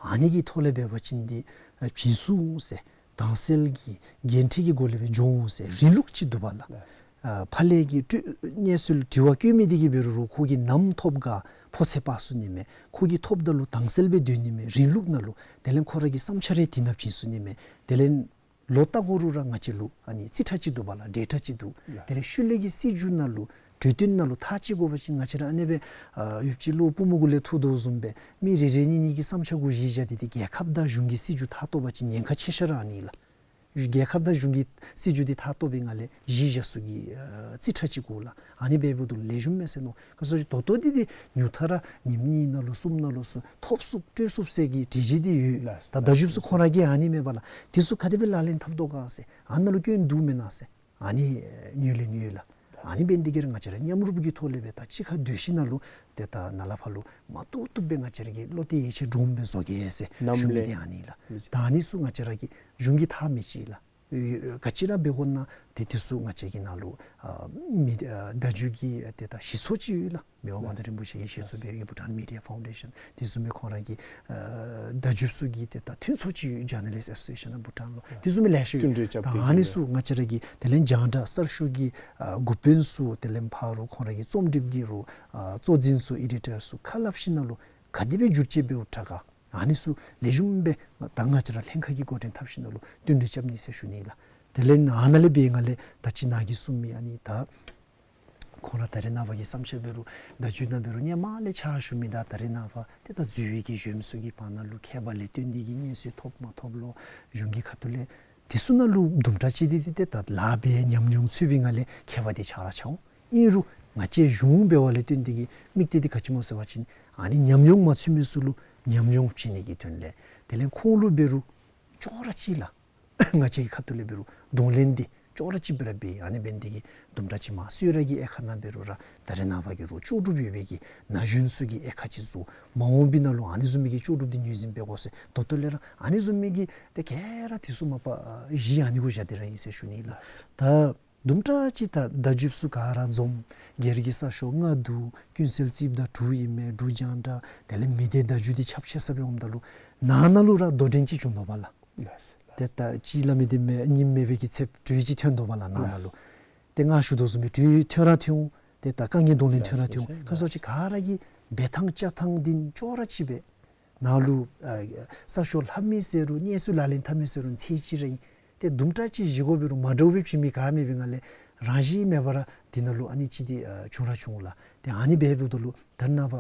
ཨ་ནི་གི་ཐོག་ལས་འབད་བ་ཅིན་འདི་ཨ་བྱིན་ཚུགས་འོང་ཟེར། དྭངས་གསལ་གྱི་འགན་འཁྲི་གི་སྒོ་ལས་སྦེ་འགྱོ་འོང་ཟེར་རིང་ལུགས་ཅིག་འདུག་པ་ལགས། ལགས། ཨ་ཕར་ལས་ཀྱི་སྤྲོ་གནས་ཚུལ་དྲི་བ་བཀོད་མི་འདི་གིས་འབད་རུང་རུང་ཁོ་གིས་ནམ་ཐོབ་ག་ཕོ་ཚོད་འབག་ཚུགས་ནི་མས། ཁོ་གིས་ཐོབ་ད་ལུ་དྭངས་གསལ་སྦེ་སྡོད་ནི་མས་རིང་ལུགས་ནང་ལུ། དེ་ལས་ཁོ་ར་གི་བསམ་འཆར་རེ་དེ་ནང་བྱིན་ཚུགས་ནི་མས། དེ་ལས་ལོ་བལྟ་དགོ་རུང་ར་ང་བཅས་ལུ་ཨ་ནི་རྩིས་ཁྲ་ཅིག་འདུག་པ་ལགས། ཌེ་ཊ་ཅིག་འདུག། ལགས། དེ་ལས་ཤུལ་ལས་ཀྱི་སྲིད་བྱུས་ནང་ལུ་གྲོས་བསྟུན་ནང་ལུ་ཐག་བཅད་དགོ་པ་ཅིན་ང་བཅས་ར་ཨ་ནི་སྦེ་ཨ་ཡུདཔ་ཅིག་གློག་པུས་མོ་གུ་ལས་འཐུ་དོ་བཟུམ་སྦེ་མི་རེ་རེ་གཉིས་གཉིས་ཀྱི་བསམ་འཆར་གུ་གཞི་བཞག་སྟེ་ཏེ་རྒྱལ་ཁབ་དང་གཞུང་གི་སྲིད་བྱུས་མཐའ་སྟོབས་པ་ཅིན་ཉེན་ཁ་ཆེ་ཤོས་ར་ཨ་ནི་ལགས། རྒྱལ་ཁབ་དང་གཞུང་གི་སྲིད་བྱུས་འདི་མཐའ་སྟོབས་པའི་ངང་ལས་གཞི་བཞག་ས་གི་ཨ་རྩིས་ཁྲ་ཅིག་དགོ་ལགས། ཨ་ནི་འབདཝ་ད་ལུ་ལེགས་ཤོམ་མས་ཟེར་མནོ། ག་ཅི་སྨོ་ཟེར་བ་ཅིན་ད་ལྟོ་འདི་འདི་ཉུང་མཐའ་ར་ཉིནམ་གཉིས་ནང་ལུ་གསུམ་ནང་ལུ་ཚུ་ཐོབ་ཚུགསཔ་སྤྲོད་ཚུགསཔ་ཟེར་གྱི་སྒྲིག་གཞི་འདི་ཡོད། ལགས། ད་བརྡ་བརྒྱུདཔ་ཚུ་ཁོང་ར་གིས་ཨ་ནི་མེན་པ་ལགས། དེ་ཚུ་ག་དེ་སྦེ་ལག་ལེན་འཐབ་དོ་ག་ཟེར། ཨ་ནཱ་ལུ་སྐྱོན་འདུག་མེན་ན་ཟེར། ཨ་ནི་ངོས་ལེན་ཡོད་ལགས། ཨ་ནི་འབད་ནི་དེ་གིས་ར་ང་བཅས་ར་མཉམ་རུབ་ཀྱི་ཐོག་ལས་སྦེ་ད་གཅིག་ཁར་སྡོད་ཞིནམ་ལས་ཏེ་ད་ནཱ་ལས་ཕར་ལུ་མ་བཏུབ་བཏུབ་སྦེ་ང་བཅས་ར་གིས་བློ་གཏད་ཡིད་ཆེས་འདྲོངམ་སྦེ་བཟོ་གེ་ཟེར་ཞུ་མི་འདི་ཨ་ནི་ལགས། ད་ཨ་ནི་ཚུ་ང་བཅས་ར་གི་གཞུང་གིས་ཐག་མི་བཅད་ལགས། ག་ཅི་ར་འབད་དགོ་ན་ཏེ་དེ་ཚུ་ང་བཅས་ཀྱི་ནང་ལུ་ཨ་མི་ཨ་བརྡ་བརྒྱུད་ཀྱི་ཏེ་ད་གཞི་ཚོགས་ཅིག་ཡོད་ལགས། མི་དབང་མངའ་བདག་རིན་པོ་ཆེ་གིས་གཞི་བཙུགས་འབད་བའི་Bhutan Media Foundation། དེ་བཟུམ་མའི་ཁོང་ར་གི་ཨ་བརྡ་བརྒྱུདཔ་ཚུ་གི་ཏེ་ད་མཐུན་ཚོགས་ཅིག་ཡོད། Journalist Association of Bhutan ལོ། དེ་བཟུམ་མའི་ལེ་ཤ་ཡོད། མཐུན་གྲོས་རྐྱབ་ད་སྟེ་ཨ་ནི་ཚུ་ང་བཅས་ར་གི་དེ་ལས་རྒྱང་བསྒྲགས་གསར་ཤོག་གི་ཨ་འགོ་དཔོན་ཚུ་དེ་ལས་ཕར་རུང་ཁོང་ར་གི་རྩོམ་སྒྲིགཔ་གི་རུང་ཨ་གཙོ་འཛིན་ཚུ་ཨེ་ཌི་ཊར་ཚུ་ཁ་སླབ་ཞིནམ་ལས་ག་དེ་སྦེ་བསྒྱུར་བཅོས་འབདཝ་དྲག་ག། ཨ་ནི་ཚུ་ལེགས་ཤོམ་སྦེ་ད་ང་བཅས་ར་ལྷན་ཁག་གི་འགོ་འདྲེན་འཐབ་ཞིནམ་ལས་མཐུན་གྲོས་རྐྱབ་ནི་ཟེར་ཞུ་ནི་ལགས། དེ་ལས་ཨ་ནཱ་ལས་འབད་ང་ལས་ད་ཅི་ནཱ་གིས་གསུངས་མི་ཨ་ནི་ད་ ཁོང་ར་ད་རེས་ནངས་པ་གི་བསམ་འཆར་འབད་རུང་བརྡ་བརྒྱུད་ནང་འབད་རུང་སྔོན་མ་ལས་ཕྱག་ཞུ་མི་དང་ད་རེས་ནངས་པ་ཏེ་ད་འཛུལ་བའི་གི་གཞོནམ་ཚུ་གི་བར་ན་ལུ་ཁྱད་པར་ལས་བརྟེན་ཏེ་གིས་གནས་ཚུལ་ཐོབ་མ་ཐོབ་ལོ་གཞུང་གི་ཁ་ཐུག་ལས་དེ་ཚུ་ནང་ལུ་དུམ་གྲ་ཅིག་འདི་ཏེ་ད་ལཱ་འབད་ཉམས་མྱོང་ཚུད་པའི་ངང་ལས་ཁྱད་པར་འདི་ཆགས་ར་ཆགས་འོང་། ཨིན་རུང་ང་བཅས་གཞུང་འབད་བ་ལས་བརྟེན་ཏེ་གིས་དམིགས་གཏད་འདི་ག་ཅི་སྨོ་ཟེར་བ་ཅིན་ཨ་ནི་ཉམས་མྱོང་མ་ཚུད་མི་ཚུ་ལུ་ཉམས་མྱོང་བྱིན་ནི་གི་དོན་ལས་དེ་ལས་ཁོང་ལུ་འབད་རུང་ཅོག་ར་ཅིག་ལགས། ང་བཅས་ཀྱི་ཁ་ཐུག་ལས་འབད་རུང་གདོང་ལེན་འདི་ཅོག་ར་ཅིག་སྦེ་ར་འབད། ཨ་ནི་འབད་ནི་འདི་གིས་དུམ་གྲ་ཅིག་མ་གསོལ་རས་ཀྱི་དབྱེ་ཁག་ནང་འབད་རུང་ར་ད་རེས་ནངས་པ་གི་རུང་ལྕོགས་གྲུབ་ཡོད་པའི་གི་ན་གཞོན་ཚུ་གིས་དབྱེ་ཁག་ཅིག་བཟོ། མ་འོངས་པའི་ནང་ལུ་ཨ་ནི་བཟུམ་མའི་གི་ལྕོགས་གྲུབ་འདི་ངོས་འཛིན་འབད་དགོ་ཟེར། ད་ལྟོ་ལས་ར་ཨ་ནི་བཟུམ་མའི་གི་ཏེ་ག་ར་དེ་ཚུ་མ་པ་གཞི་ཨ་ནི་གུ་བཞག་སྟེ་ར་ཨིན་ཟེར་ཞུ་ནི་ལགས། ད་དུམ་གྲ་ཅིག་ད་བརྡ་བརྒྱུདཔ་ཚུ་ག་ར་འཛོམས། སྒེར་གྱི་གསར་ཤོག་ལྔ་འདུག། ཀུན་གསལ་རྩིསཔ་དང་དྲུག་ཨིན་མས། འབྲུག་རྒྱང་བསྒྲགས། དེ་ལས་མི་སྡེ་བརྡ་བརྒྱུད་འདི་ཁྱབ་ཆེ་ས་སྦེ་འོངམ་ད་ལུ་ནང་ན་ལུ་ར་དོ་འགྲན་ཅིག་བྱུང་དོ་བ་ལགས། ལགས། ཏེ་ད་གཅིག་སླབ་མི་འདི་མེན་གཉིས་མེན་པའི་གི་ཚེ་དྲུག་ཅིག་ཐོན་དོ་བ་ལགས་ནང་ན་ལུ། ལགས། ཏེ་ང་ཞུ་དོ་བཟུམ་སྦེ་དྲུག་ཐོན་ར་ཐོན་འོང་། ཏེ་ད་དཀའ་ངལ་གདོང་ལེན་ཐོན་ར་ཐོན་འོང་། ལགས། ག་ཟེར་བ་ཅིན་ག་ར་གི་འབད་ཐངས་བཅའ་ཐངས་འདི་ཅོག་ར་ཅིག་སྦེ་ནང་ལུ་ཨ་གསར་ཤོག་ལྷབ་མི་ཟེར་རུང་གནས་ཚུལ་ལག་ལེན་འཐབ་མི་ཟེར་རུང་ཚད་ཅིག་ར་ཨིན། ཏེ་དུམ་གྲ་ཅིག་བཞེས་དགོ་འབད་རུང་མ་འདྲཝ་སྦེ་བྱིན་མི་ག་མེད་པའི་ངང་ལས་རང་བཞིན་མེད་པར་འདི་ནང་ལུ་ཨ་ནི་ཅིག་འདི་ཨ་བྱུང་ར་བྱུང་ལགས། ཏེ་ཨ་ནི་འབདཝ་ད་ལུ་ད་རེས་ནངས་པ་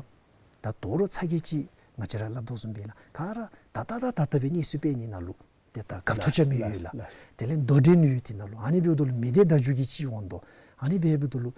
ད་དོ་རུང་ཚ་གྱང་ཅིག་ང་བཅས་ར་སླབ་དོ་བཟུམ་སྦེ་ལགས། ག་ར་ད་ལྟ་ད་ད་ལྟ་སྦེ་གནས་ཚུལ་སྤེལ་ནི་ནང་ལུ་ཏེ་ད་རྒཔོ་ཐོ་རྐྱབ་མི་ཡོད་ལགས། ལགས། དེ་ལས་དོ་འགྲན་ཡོད། དེ་ནང་ལུ་ཨ་ནི་འབདཝ་ད་ལུ་མི་སྡེ་བརྡ་བརྒྱུད་ཀྱི་ཅིག་འོང་དོ། ཨ་ནི་འབདཝ་ད་ལུ་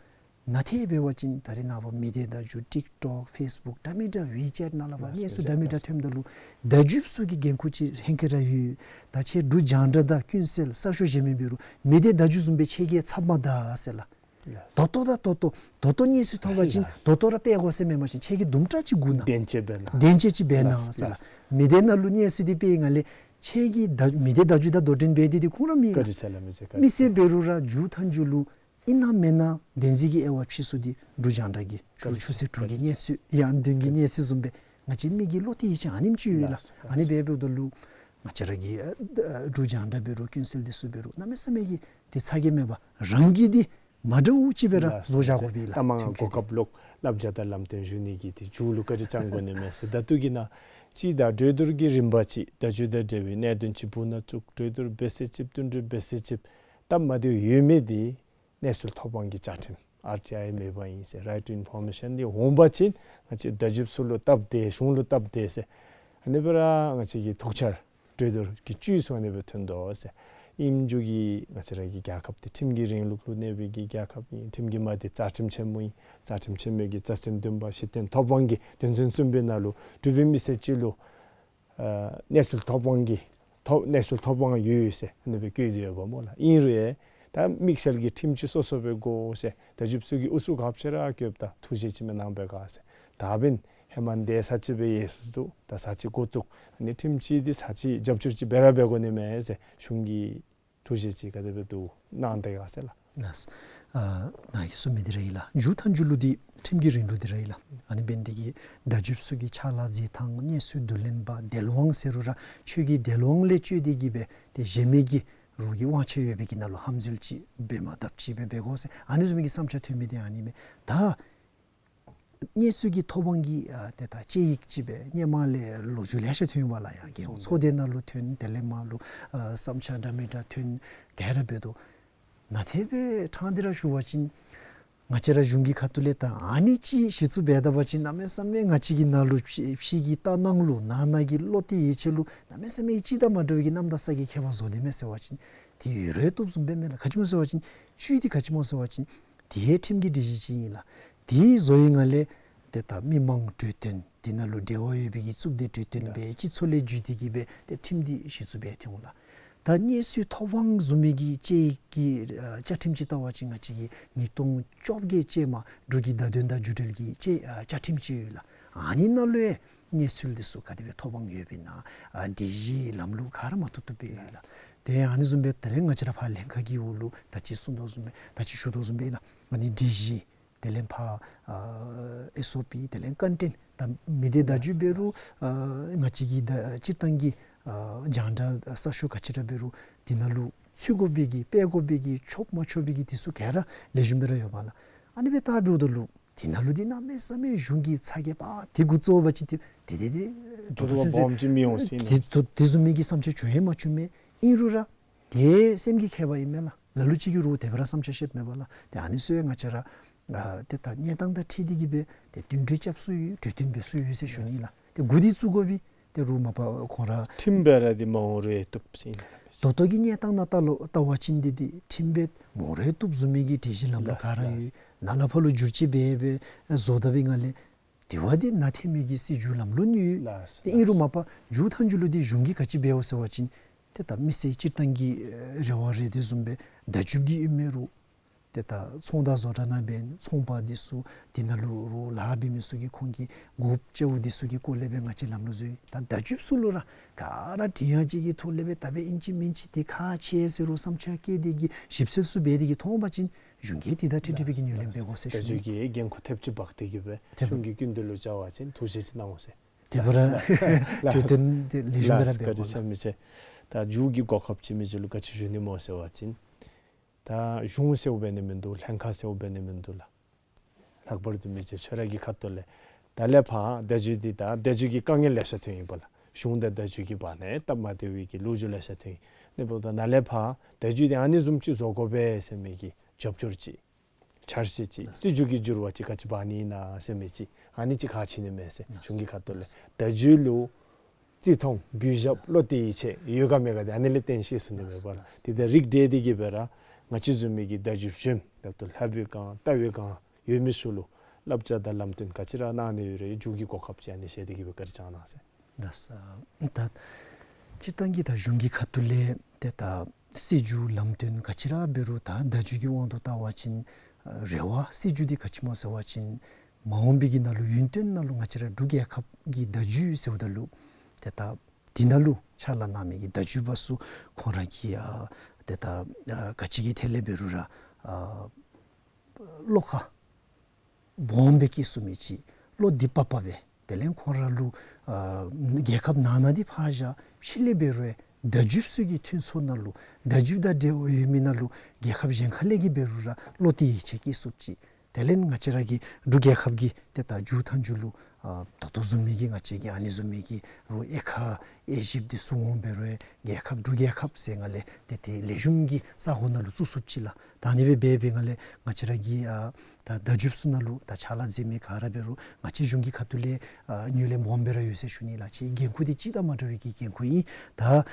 ནང་ཐད་འབད་བ་ཅིན་ད་རེས་ནངས་པ་མི་སྡེ་བརྡ་བརྒྱུད་ཊིཀ་ཊོཀ་ཕེསི་བུཀ་འདྲ་མི་འདྲ་ཝི་ཅེཊ་ནང་ལུ་བ་ལགས། གནས་ཚུལ་འདྲ་མི་འདྲ་ཐོནམ་ད་ལུ་བརྡ་བརྒྱུདཔ་ཚུ་གི་འགན་ཁུར་ཅིག་ཧེང་སྐལ་ར་ཡོད། ད་ཁྱེད་འབྲུག་རྒྱང་བསྒྲགས་དང་ཀུན་གསལ་གསར་ཤོག་གཞན་མི་འབད་རུང་མི་སྡེ་བརྡ་བརྒྱུད་བཟུམ་སྦེ་ཁྱེད་ཀྱིས་ཚབ་མ་ད་ཟེར་ལགས། ལགས། ད་ལྟོ་ད་ད་ལྟོ་ད་ལྟོ་གནས་ཚུལ་ཐོབ་པ་ཅིན་ལགས། ད་ལྟོ་ར་སྤེལ་དགོ་ཟེར་མེན་པ་ཅིན་ཁྱེད་ཀྱིས་དུམ་གྲ་ཅིག་སྒུག་ན། དན་ཅིག་འབད་ན། དན་ཅིག་འབད་ན་ལགས། ཟེར་ལགས། ལགས། མི་སྡེ་ནང་ལུ་གནས་ཚུལ་འདི་སྤེལ་ངང་ལས་ཁྱེད་ཀྱིས་ད་མི་སྡེ་བརྡ་བརྒྱུད་དང་དོ་འགྲན་འབད་དེ་འདི་ཁོང་ར་མི་ལགས། བཀའ་དྲིན་ཆེ་ལགས། མི་ཚེ་བཀའ་དྲིན་ཆེ། མི་ཚེ་འབད་རུང་ར་མཇུག་མཐའ་མཇུག་ལུ་ཨིན་ན་མེན་ན་བདེན་འཛིན་གྱི་དབྱེ་བ་ཕྱེ་ས་འདི་འབྲུག་རྒྱང་བསྒྲགས་ཀྱི་ཆུ་ཆུ་ཚོད་དྲུག་གི་གནས་ཚུལ་ཡང་དོན་གྱི་གནས་ཚུལ་བཟུམ་སྦེ་ང་བཅས་མི་གི་བློ་གཏད་ཡིད་ཆེས་ཨ་ནེམ་ཅིག་ཡོད་ལགས། ལགས། ཨ་ནི་འབདཝ་ད་ལུ་ང་བཅས་ར་གི་ཨ་འབྲུག་རྒྱང་བསྒྲགས་འབད་རུང་ཀུན་གསལ་འདི་ཚུ་འབད་རུང་གནམ་མེད་ས་མེད་ཀྱི་འདི་ཚ་གྱང་མེད་པར་རང་གིས་འདི་མ་འདྲཝ་ཅིག་སྦེ་ར་ལགས། བཟོ་བཞག་དགོ་པས་ལགས། ལྟ་མ་ང་ཐོན་གོ་སྐབས་ལོག་བསླབ་བྱ་དང་ལམ་སྟོན་ཞུ་ནི་གི་འདི་མཇུག་ལུ་བཀའ་དྲིན་བསྐྱང་དགོ་ནི་མས་ཟེར། ད་ལྟོ་གི་ནང་སྤྱིར་བཏང་གྲོས་བསྡུར་གྱི་རིམ་པ་ཅིག་བརྡ་བརྒྱུད་དང་འབྲེལ་བའི་གནད་དོན་ཅིག་སྦུག་ན་བཙུགས། གྲོས་བསྡུར་འབད་ཚར་ཅིག་བསྟུན་གྲོས་འབད་ཚར་ཅིག་སྟབས་མ་བདེཝ་ཡོད་མི་འདི་གནས་ཚུལ་ཐོབ་དབང་གི་བཅའ་ཁྲིམས་ཨར་ཊི་ཨའི་མེད་པ་ཨིན་ཟེར། རའིཊ་ཊུ་ཨིན་ཕོར་མེ་ཤན་འདི་འོང་པ་ཅིན་ང་བཅས་བརྡ་བརྒྱུདཔ་ཚུ་ལུ་སྟབས་བདེ། གཞུང་ལུ་སྟབས་བདེ་ཟེར། ཨ་ནི་སྦེ་ར་ང་བཅས་ཀྱི་ཐུགས་འཆར་གྲོས་བསྡུར་གྱི་བཅུད་ཚུ་ཨ་ནི་སྦེ་ཐོན་དོ་ཟེར། ཨིནམ་ཅིག་གིས་ང་བཅས་ར་གི་རྒྱལ་ཁབ་འདི་ཁྲིམས་ཀྱི་རིང་ལུགས་ལུ་གནས་པའི་གི་རྒྱལ་ཁབ་ཨིན། ཁྲིམས་ཀྱི་དམག་འདི་རྩ་ཁྲིམས་ཆེན་མོ་ཨིན། རྩ་ཁྲིམས་ཆེན་མོའི་གི་རྩ་ཚན་བདུན་པ་གཞི་རྟེན་ཐོབ་དབང་གི་དོན་ཚན་གསུམ་པའི་ནང་ལུ་འབྲུག་པའི་མི་སེར་ཅིག་ལུ་ཨ་གནས་ཚུལ་ཐོབ་དབང་གི་ཐོབ་གནས་ཚུལ་ཐོབ་དབང་ཡོད་ཟེར་ཨ་ནི་སྦེ་བཀོད་དེ་ཡོདཔ་སྨོ་ལགས། ཨིན་རུང་ཡང་ད་དམིགས་བསལ་གྱི་ཁྲིམས་ཅིག་སོ་སོ་སྦེ་དགོ་ཟེར་བརྡ་བརྒྱུདཔ་ཚུ་གིས་ཨུ་ཚུགས་ཁ་ཕྱེ་ར་བཀོདཔ་ད་ཐུགས་བཞེད་ཅིག་མེན་ན་འབད་ག་ཟེར། ད་འབདན་ཧེ་མ་འདི་ཚར་ཅིག་སྦེ་ཡལ་སོ་ནུག། ད་ཚར་ཅིག་འགོ་བཙུགས། ཨ་ནི་ཁྲིམས་ཅིག་འདི་ཚར་ཅིག་རྒྱབ་སྐྱོར་ཅིག་འབད་ར་འབད་དགོ་ནི་མས་ཟེར་གཞུང་གིས་ཐུགས་བཞེད་ཅིག་ག་དེ་སྦེ་འདུག་གནང་དེས་ག་ཟེར་ལགས། ལགས། ཨ་ནཱ་གིས་གསུངས་མི་འདི་ར་ཨིན་ལགས། མཇུག་མཐའ་མཇུག་ལུ་འདི་ཁྲིམས་ཀྱི་རིང་ལུགས་འདི་ར་ཨིན་ལགས། ཨ་ནི་འབད་ནི་འདི་གིས་བརྡ་བརྒྱུདཔ་ཚུ་གི་ཕྱག་ལཱ་མཛད་ཐངས་གནས་ཚུལ་བསྡུ་ལེན་པ་དལ་དབང་ཟེར་རུང་ར་ཆོས་ཀྱི་དལ་དབང་ལས་བཅོས་ཏེ་གིས་སྦེ་ཏེ་གཞན་མི་གི་རོགས་ཀྱི་དབང་ཆ་ཡོད་པའི་གི་ནང་ལུ་ཧམ་འཛུལ་ཅིག་འབད་མ་བཏུབ་ཅིག་སྦེ་འབད་དགོ་ཟེར་ཨ་ནི་བཟུམ་མའི་གི་བསམ་འཆར་ཐོན་མི་འདི་ཨ་ནི་མས། ད་གནས་ཚུལ་གྱི་ཐོབ་དབང་གི་ཨ་ཏེ་ད་དཔྱད་ཡིག་ཅིག་སྦེ་སྔོན་མ་ལས་ལོ་རྒྱུས་ལེ་ཤ་ཐོན་ཡོདཔ་ལགས། ཡང་རྒྱལ་ཡོངས་ཚོགས་སྡེ་ནང་ལུ་ཐོན། དེ་ལས་མར་ལུ་ཨ་བསམ་འཆར་འདྲ་མི་འདྲ་ཐོན། ག་ར་འབད་དོ། ནཱ་ཏེ་སྦེ་ཕྲང་སྟེ་ར་ཞུ་བ་ཅིན་ང་བཅས་ར་གཞུང་གི་ཁ་ཐུག་ལས་ད་ཨ་ནི་ཅིག་གཞི་བཙུགས་འབད་ད་པ་ཅིན་གནམ་མེད་ས་མེད་ང་བཅས་ཀྱི་ནང་ལུ་ཕྱི་ཕྱི་གི་ལྟ་སྣང་ལུ་ནང་ན་གི་བློ་གཏད་ཡིད་ཆེས་ལུ་གནམ་མེད་ས་མེད་སྤྱི་དང་མ་འདྲ་བའི་གི་གནམ་དང་ས་གི་ཁྱད་པར་བཟོ་ནི་མས་ཟེར་བ་ཅིན་དེ་ཡོད་རུང་བཏུབ་བཟུམ་སྦེ་མས་ལགས། ག་ཅི་སྨོ་ཟེར་བ་ཅིན་བཅུད་འདི་ག་ཅི་སྨོ་ཟེར་བ་ཅིན་དེ་ཁྲིམས་ཀྱི་སྒྲིག་གཞི་ཅིག་ཨིན་ལགས། དེ་བཟོ་བའི་ངང་ལས་ཏེ་ད་མི་མང་གྲོས་སྟོན་དེ་ནང་ལུ་འབྲེལ་བ་ཡོད་པའི་གི་གཙུག་སྡེ་གྲོས་སྟོན་སྦེ་སྤྱི་ཚོགས་ལས་བརྒྱུད་དེ་གིས་སྦེ་ཏེ་ཁྲིམས་འདི་གཞི་བཙུགས་འབད་ཐོན་འོང་ལགས། ད་གནས་ཚུལ་ཐོབ་དབང་བཟུམ་མའི་གི་དཔྱད་ཡིག་གི་ཨ་བཅའ་ཁྲིམས་ཅིག་བལྟ་བ་ཅིན་ང་བཅས་ཀྱི་ཉིས་སྟོང་བཅོ་བརྒྱད་ཅན་མ་འབྲུག་གི་བརྡ་དོན་དང་བརྒྱུད་འབྲེལ་གྱི་དཔྱད་ཨ་བཅའ་ཁྲིམས་ཅིག་ཡོད་ལགས། ཨ་ནི་ནང་ལུ་ཡང་གནས་ཚུལ་འདི་ཚུ་ག་དེ་སྦེ་ཐོབ་དབང་ཡོདཔ་ཨིན་ན་ཨ་སྒྲིག་གཞི་ལམ་ལུགས་ག་ར་མ་བཏུབ་བཏུབ་སྦེ་ཡོད་ལགས། ཏེ་ཨ་ནི་བཟུམ་སྦེ་ད་རེས་ང་བཅས་ར་ཕར་ལྷན་ཁག་གི་འོག་ལུ་ད་ཅི་གསུངས་དོ་བཟུམ་སྦེ་ད་ཅི་ཞུ་དོ་བཟུམ་སྦེ་ཨིན་ལགས། ཨ་ནི་སྒྲིག་གཞི་དེ་ལས་ཕར་ཨ་ཨེསི་ཨོ་པི་དེ་ལས་ཀོན་ཊེནཊ་ད་མི་སྡེ་བརྡ་བརྒྱུད་འབད་རུང་ཨ་ང་བཅས་ཀྱི་ད་སྤྱིར་བཏང་གི་ཨ་རྒྱང་བསྒྲགས་གསར་ཤོག་ག་ཅི་ར་འབད་རུང་དེ་ནང་ལུ་ཚུད་དགོ་པའི་གི་སྤེལ་དགོ་པའི་གི་ཆོག་མ་ཆོག་པའི་གི་དེ་ཚུ་ག་ར་ལེགས་ཤོམ་སྦེ་ར་ཡོདཔ་ལགས། ཨ་ནི་སྦེ་བལྟ་འབདཝ་ད་ལུ་དེ་ནང་ལུ་འདི་གནམ་མེད་ས་མེད་གཞུང་གི་ཚ་གྱང་པ་དེ་འགོ་བཙུགས་པ་ཅིན་དེ་དེ་དེ་དོ་དོ་སུན་སུན་སྦོམ་ཅིག་མི་འོང་ཟེར་ཨིན་ན། དེ་དེ་དེ་བཟུམ་མའི་གི་བསམ་འཆར་བྱུང་ཡང་མ་བྱུང་མས། ཨིན་རུང་ར་དེ་སེམས་ཀྱི་ཁྱད་པར་ཨིན་མས་ལགས། ལ་ལུ་ཅིག་གིས་རུང་དེ་སྦེ་ར་བསམ་འཆར་བཤདཔ་མས་པ་ལགས། ཏེ་ཨ་ནི་ཚུ་ཡང་ང་བཅས་ར་ ཨ་ཏེ་ད་གནས་སྟངས་དང་འཁྲིལ་ཏེ་གི་སྦེ་ཏེ་བསྟུན་གྲོས་རྐྱབ་སྲོལ་ཡོད། གྲོས་བསྟུན་འབད་སྲོལ་ཡོད་ཟེར་ཞུ་ནི་ལགས། ཏེ་འགོ་འདི་བཙུགས་དགོ་པས། ཏེ་རུང་མ་པ་ཁོང་ར་ཁྲིམས་སྦེ་ར་འདི་མ་འོང་རུང་ཡང་བཏུབ་ཟེར་ཨིན་ལགས། ད་ལྟོ་གི་གནས་སྟངས་ནང་ལྟ་ལོ་ལྟ་བ་ཅིན་འདི་འདི་ཁྲིམས་སྦེ་མ་འོང་རུང་ཡང་བཏུབ་བཟུམ་མའི་གི་སྒྲིག་གཞི་ལམ་ལུགས་ལགས་ག་ར་ལགས། ཡོད། ནཱ་ལས་ཕར་ལུ་བསྒྱུར་བཅོས་འབད་འབད་བཟོ་ད་པའི་ངང་ལས་དེ་བ་འདི་ནང་འཐོན་མི་གི་སྲིད་བྱུས་ལམ་ལུགས་ནི་ཡོད། ལགས། ཏེ་ཨིན་རུང་མ་པ་མཇུག་མཐའ་མཇུག་ལུ་འདི་གཞུང་གིས་ག་ཅི་འབདཝ་ཟེར་བ་ཅིན་ཏེ་ད་མི་སེར་སྤྱིར་བཏང་གི་ཨེ་རེ་བ་རེ་དེ་བཟུམ་སྦེ་བརྡ་བརྒྱུདཔ་གི་ཨིན་མས་རུང་ཏེ་ད་ཚོང་དང་བཟོ་གྲྭ་ནང་འབད་ཚོང་པ་འདི་ཚུ་འདི་ནང་ལུ་རུང་ལཱ་འབད་མི་ཚུ་གིས་ཁོང་གི་དགོཔ་ཅ་བོ་འདི་ཚུ་གི་སྐོར་ལས་སྦེ་ང་བཅས་ལམ་ལུགས་བཟོ་ཡི། ད་བརྡ་བརྒྱུདཔ་ཚུ་ལུ་ར་ག་ར་དྲི་ཡང་ཅིག་གི་ཐོག་ལས་སྦེ་ད་འབད་ཨིན་ཅི་མིན་ཅི་འདི་ཁག་ཆེ་ཟེར་རུང་བསམ་འཆར་བཀོད་དེ་གི་ཞིབ་འཚོལ་ཚུ་འབད་དེ་གི་མཐོང་པ་ཅིན་གཞུང་གིས་དེ་དང་འཁྲིལ་འཁྲིལ་བའི་གི་ངོས་ལེན་འབད་དགོ་ཟེར་ཞུ་ནི། བརྡ་བརྒྱུད་ཀྱི་འགན་ཁུར་ཐེབས་ཅིག་འབག་སྟེ་གི་སྦེ་ཐེབས། གཞུང་གི་སྐུ་མདུན་ལུ་བཅར་བ་ཅིན་ཐུགས་རྗེ་ཅིག་གནང་འོང་ཟེར། དེ་སྦེ་ར་ལགས། གྲོས་བསྟུན་དེ་ལེགས་ཤོམ་སྦེ་ར་ལགས། འབད་བཀའ་དྲིན་དགོ་ལགས། ཆེ་མི་ཆེ། ད་མཇུག་གི་གོ་སྐབས་ཅིག་མི་ཅིག་ལུ་ག་ཅི་ཞུ་ནི་སྨོ་ཟེར་བ་ཅིན་ད་གཞུང་ཟེརཝ་འབད་ནི་མིན་འདུག། ལྷན་ཁག་ཟེརཝ་འབད་ནི་མིན་འདུག་ལགས། ལྷག་པར་དུ་མི་རྗེ་ཁྱོད་ར་གི་ཁ་ཐུག་ལས་ད་ལས་ཕར་བརྡ་བརྒྱུད་འདི་ད་བརྡ་བརྒྱུད་ཀྱི་དཀའ་ངལ་ལེ་ཤ་ཐོན་ཡི་པ་ལགས། གཞུང་དང་བརྡ་བརྒྱུད་ཀྱི་བར་ན་སྟབས་མ་བདེ་བའི་གི་ལོ་རྒྱུས་ལེ་ཤ་ཐོན་ཡི། དེ་འབདཝ་ད་ནཱ་ལས་ཕར་བརྡ་བརྒྱུད་འདི་ཨ་ནི་བཟུམ་ཅིག་བཟོ་དགོ་པས་ཟེར་མི་གི་རྒྱབ་སྐྱོར་ཅིག་འཆར་གཞི་ཅིག་སྲིད་བྱུས་ཀྱི་འགྱུར་བ་ཅིག་ག་ཅི་འབད་ནི་ཨིན་ན་ཟེར་མི་ཅིག་ཨ་ནི་ཅིག་ག་ཅི་ཨིན་མས་ཟེར། གཞུང་གི་ཁ་ཐུག་ལས་བརྡ་བརྒྱུད་ལུ་བརྩི་མཐོང་གུས་ཞབས་བློ་གཏད་ཡིད་ཆེས་ཡོད་ག་མེད་ག་འདི་ཨ་ནི་ལས་བརྟེན་ཤེས་སུ་ནི་མེད་པ་ལགས། དེ་ད་རིགས་བསྒྲེས་ཏེ་གི་སྦེ་ར་ང་བཅས་བཟུམ་མའི་གི་བརྡ་བརྒྱུདཔ་གཞོནམ་ད་ལྟོ་ལྷབ་པའི་སྒང་ལྟ་བའི་སྒང་ཡོད་མི་ཚུ་ལུ་བསླབ་བྱ་དང་ལམ་སྟོན་ག་ཅི་ར་གནང་ནི་ཡོད་རུང་མཇུག་གི་གོ་སྐབས་ཅིག་ཨ་ནི་བཞེས་ཏེ་གི་སྦེ་བཀའ་དྲིན་བསྐྱང་གནང་ཟེར། ལགས། ད་སྤྱིར་བཏང་གི་ད་གཞུང་གི་ཁ་ཐུག་ལས་ཏེ་ད་སྲིད་བྱུས་ལམ་སྟོན་ག་ཅི་ར་འབད་རུང་ད་བརྡ་བརྒྱུད་ཀྱི་དབང་དུ་བཏང་བ་ཅིན་ཨ་རེ་བ་སྲིད་བྱུས་འདི་ག་ཅི་སྨོ་ཟེར་བ་ཅིན་མ་འོངས་པའི་གི་ནང་ལུ་ཡུན་བརྟན་ནང་ལུ་ང་བཅས་ར་འབྲུག་རྒྱལ་ཁབ་ཀྱི་བརྡ་བརྒྱུད་ཟེརཝ་ད་ལུ་ཏེ་ད་འདི་ནང་ལུ་ཕྱག་ལཱ་གནང་མི་གི་བརྡ་བརྒྱུད་པ་ཚུ་ཁོང་ར་གི་ཨ་ཏེ་ད་ཨ་ག་ཅི་གི་ཐད་ལས་འབད་རུང་ར་ཨ་བློ་ཁ་སྦོམ་སྦེ་བསྐྱེད་ཚུགས་མི་ཅིག་བློ་གཏད་པ་སྦེ་དེ་ལས་ཁོང་ར་ལུ་ཨ་རྒྱལ་ཁབ་ནང་ན་འདི་ཕར་བཞག་ཕྱི་ལས་འབད་རུང་བརྡ་བརྒྱུདཔ་ཚུ་གི་མཐུན་ཚོགས་ནང་ལུ་བརྡ་བརྒྱུདཔ་དང་འབྲེལ་བ་ཡོད་མི་ནང་ལུ་རྒྱལ་ཁབ་གཞན་ཁ་ལས་ཀྱི་འབད་རུང་ར་བློ་གཏད་ཡིད་ཆེས་བསྐྱེད་ཚུགསཔ་ཅིག། དེ་ལས་ང་བཅས་ར་གི་འབྲུག་རྒྱལ་ཁབ་ཀྱི་ཏེ་ད་མཇུག་མཐའ་མཇུག་ལུ་ཨ་ད་ལྟོ་བཟུམ་མའི་གི་ང་བཅས་ཀྱི་ཨ་ནི་བཟུམ་མའི་གི་རུང་དབྱེ་ཁག་དབྱེ་ཞིབ་འདི་ཚུ་འོང་འབད་རུང་རྒྱལ་ཁབ་འབྲུག་རྒྱལ་ཁབ་ཟེར་ང་ལས་ཏེ་ཏེ་ལེགས་ཤོམ་གྱི་ས་གོ་ནང་ལུ་བཙུགས་ཚུགསཔ་ཅིག་ལགས། ད་ཨ་ནི་སྦེ་འབད་བའི་ངང་ལས་ང་བཅས་ར་གི་ཨ་ད་བརྡ་བརྒྱུདཔ་ཚུ་ནང་ལུ་ད་ཕྱག་ལཱ་མཛད་མི་ག་ར་འབད་རུང་ང་བཅས་གཞུང་གི་ཁ་ཐུག་ལས་ཨ་ངོས་ལེན་སྦོམ་སྦེ་ར་ཡོད་ཟེར་ཞུ་ནི་ལགས། ཅིག་འགན་ཁུར་འདི་གཅིག་དང་མ་འདྲ་བའི་གི་འགན་ཁུར་ཨིན། ད་ཨ་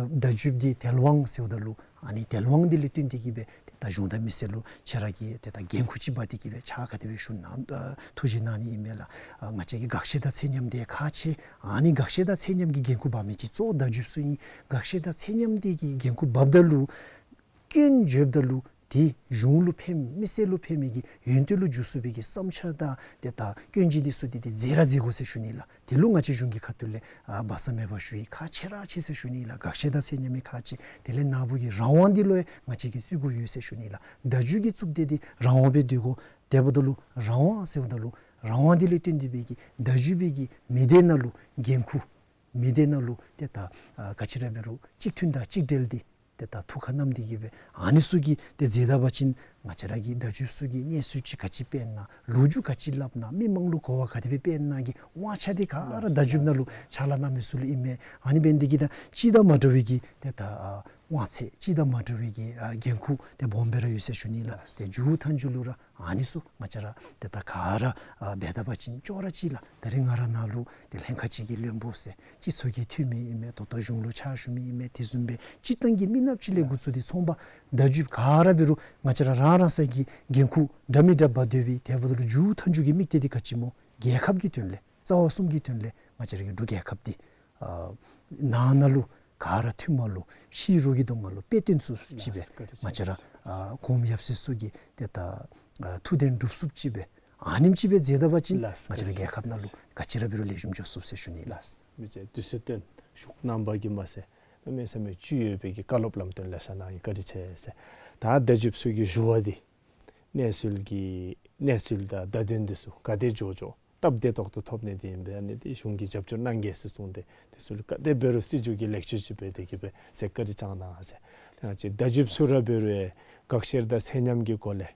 བརྡ་བརྒྱུདཔ་འདི་དལ་དབང་ཟེརཝ་ད་ལུ་ཨ་ནི་དལ་དབང་འདི་ལས་བརྟེན་ཏེ་གི་སྦེ་ཏེ་ད་གཞུང་དང་མི་སེར་ལུ་ཁྱེད་ར་གིས་ཏེ་ད་འགན་ཁུར་ཅིག་འབག་སྟེ་གི་སྦེ་ཕྱག་ག་དེ་སྦེ་ཞུ་ན་ཨ་ཐུགས་བཞེད་གནང་ནི་ཨིན་མས་ལགས། ཨ་ང་བཅས་ཀྱི་དགག་བཤེར་དང་ཚད་མཉམ་འདི་ཁག་ཆེ། ཨ་ནི་དགག་བཤེར་དང་ཚད་མཉམ་གྱི་འགན་ཁུར་འབག་མི་ཅིག་གཙོ་བོ་བརྡ་བརྒྱུདཔ་ཚུ་ཨིན། དགག་བཤེར་དང་ཚད་མཉམ་འདི་གི་འགན་ཁུར་འབགཔ་ད་ལུ་སྐྱོན་བརྗོདཔ་ད་ལུ་དེ་གཞུང་ལུ་ཕན་མི་སེར་ལུ་ཕན་མི་གི་ཡོན་ཏན་ལུ་འགྱུར་ཚུགས་པའི་གི་བསམ་འཆར་དང་ཏེ་ད་སྐྱོན་བརྗོད་འདི་ཚུ་འདི་ཏེ་མཛད་ར་མཛད་དགོ་ཟེར་ཞུ་ནི་ལགས། དེ་ལུ་ང་བཅས་གཞུང་གི་ཁ་ཐུག་ལས་ཨ་སྦ་གསང་མེད་པར་ཞུ་ཡི། ཁག་ཆེ་ར་ཆེ་ཟེར་ཞུ་ནི་ལགས། དགག་བཤེར་དང་ཚད་མཉམ་མི་ཁག་ཆེ། དེ་ལས་ནཱ་བུ་གི་རང་དབང་འདི་ལུ་ཡང་ང་བཅས་ཀྱིས་བརྩི་བཀུར་ཡོད་ཟེར་ཞུ་ནི་ལགས། བརྡ་བརྒྱུད་ཀྱི་གཙུག་སྡེ་འདི་རང་དབང་སྦེ་སྡོད་དགོ། དེ་འབདཝ་ད་ལུ་རང་དབང་ཟེརཝ་ད་ལུ་རང་དབང་འདི་ལས་བརྟེན་ཏེ་སྦེ་གི་བརྡ་བརྒྱུད་པའི་གི་མི་སྡེ་ནང་ལུ་འགན་ཁུར་མི་སྡེ་ནང་ལུ་ཏེ་ད་ཨ་ག་ཅི་ར་འབད་རུང་གཅིག་མཐུན་དང་གཅིག་སྒྲིལ་འདི་ཏེ་ད་ཐུགས་ཁར་བསྣམས་ཏེ་གི་སྦེ་ཨ་ནི་ཚུ་གིས་ཏེ་མཛད་ད་པ་ཅིན་ང་བཅས་ར་གི་བརྡ་བརྒྱུདཔ་ཚུ་གིས་གནས་ཚུལ་ཅིག་ག་ཅི་སྤེལ་ན་ལོ་རྒྱུས་ག་ཅི་སླབ་ན་མི་མང་ལུ་གོ་བ་ག་དེ་སྦེ་སྤེལ་ན་གི་དབང་ཆ་འདི་ག་ར་བརྡ་བརྒྱུདཔ་ནང་ལུ་ཕྱག་ལཱ་གནང་མི་ཚུ་ལུ་ཨིན་མས། ཨ་ནི་འབད་ནི་འདི་གིས་ད་གཅིག་དང་མ་འདྲ་བའི་གི་ཏེ་ད་ཨ་དབང་ཚད་གཅིག་དང་མ་འདྲ་བའི་གི་ཨ་འགན་ཁུར་ཏེ་སྦོམ་སྦེ་ར་ཡོད་ཟེར་ཞུ་ནི་ལགས། ཏེ་མཇུག་མཐའ་མཇུག་ལུ་ར་ཨ་ནི་ཚུ་ང་བཅས་ར་ཏེ་ད་ག་ར་ཨ་འབད་ད་པ་ཅིན་ཅོག་ར་གཅིག་ལགས། ད་རེས་ང་ར་ནཱ་ལུ་ཏེ་ལྷན་ཁག་ཅིག་གི་བློན་པོ་ཟེར་སྤྱི་ཚོགས་ཀྱི་འཐུས་མི་ཨིན་མས། ད་ལྟོ་གཞུང་ལུ་ཕྱག་ཞུ་མི་ཨིན་མས། དེ་བཟུམ་སྦེ་སྤྱིར་བཏང་གི་མི་ནགཔ་ཅིག་ལས་འགོ་བཙུགས་ཏེ་ཚོང་པ་བརྡ་བརྒྱུདཔ་ག་ར་འབད་རུང་ང་བཅས་ར་རང་རང་སོའི་གི་འགན་ཁུར་འདྲ་མི་འདྲ་འབག་སྡོད་པའི་དེ་འབདཝ་ད་ལུ་མཇུག་མཐའ་མཇུག་གི་དམིགས་གཏད་འདི་ག་ཅི་སྨོ། རྒྱལ་ཁབ་ཀྱི་དོན་ལས་རྩ་བ་གསུམ་གྱི་དོན་ལས་ང་བཅས་ར་གི་འབྲུག་རྒྱལ་ཁབ་འདི་ཨ་ནང་ན་ལུ་ག་ར་མཐུན་མ་ལུ་ཕྱི་རོལ་གྱི་གདོང་ཁ་ལུ་དཔེ་སྟོན་ཚུགསཔ་ཅིག་སྦེ་ལགས། བཀའ་དྲིན་ཆེ། ང་བཅས་ར་ཨ་གོངམ་ཡབ་སྲས་ཚུ་གི་ཏེ་ད་ཨ་ཐུགས་དོན་འགྲུབ་ཚུགསཔ་ཅིག་སྦེ་ཨ་ནེམ་ཅིག་སྦེ་མཛད་ད་པ་ཅིན་ལགས། ང་བཅས་ར་རྒྱལ་ཁབ་ནང་ལུ་ག་ཅི་ར་འབད་རུང་ལེགས་ཤོམ་འགྱོ་ཚུགས་ཟེར་ཞུ་ནི་ལགས། མི་རྗེ་དུས་ཚོད་བཏོན་ཤུགས་རྣམ་པ་གིས་མ་ཟད་གནམ་མེད་ས་མེད་བཅུད་ཡོད་པའི་གི་བཀའ་སློབ་ལམ་སྟོན་ལེ་ཤ་གནང་ཡི། བཀའ་དྲིན་ཆེ་ཟེར། ད་བརྡ་བརྒྱུདཔ་ཚུ་གི་ཞུ་བ་འདི་གནས་ཚུལ་གྱི་གནས་ཚུལ་དང་བརྡ་དོན་འདི་ཚུ་ག་དེ་མགྱོགས་མགྱོགས་སྟབས་བདེ་ཏོག་ཏོ་ཐོབ་ནི་འདི་ཨིན་པས། ཨ་ནི་འདི་གཞུང་གིས་རྒྱབ་སྐྱོར་གནང་གེ་ཟེར་གསུངས་ཏེ་འདི་ཚུ་ལུ་ག་དེ་འབད་རུང་སྲིད་བྱུས་ཀྱི་ལེགས་བཅོས་ཅིག་འབད་དེ་གི་སྦེ་ཟེར་བཀའ་དྲིན་བསྐྱང་གནང་ཟེར། ང་བཅས་བརྡ་བརྒྱུདཔ་ཚུ་ར་འབད་རུང་དགག་བཤེར་དང་ཚད་མཉམ་གྱི་སྒོ་ལས་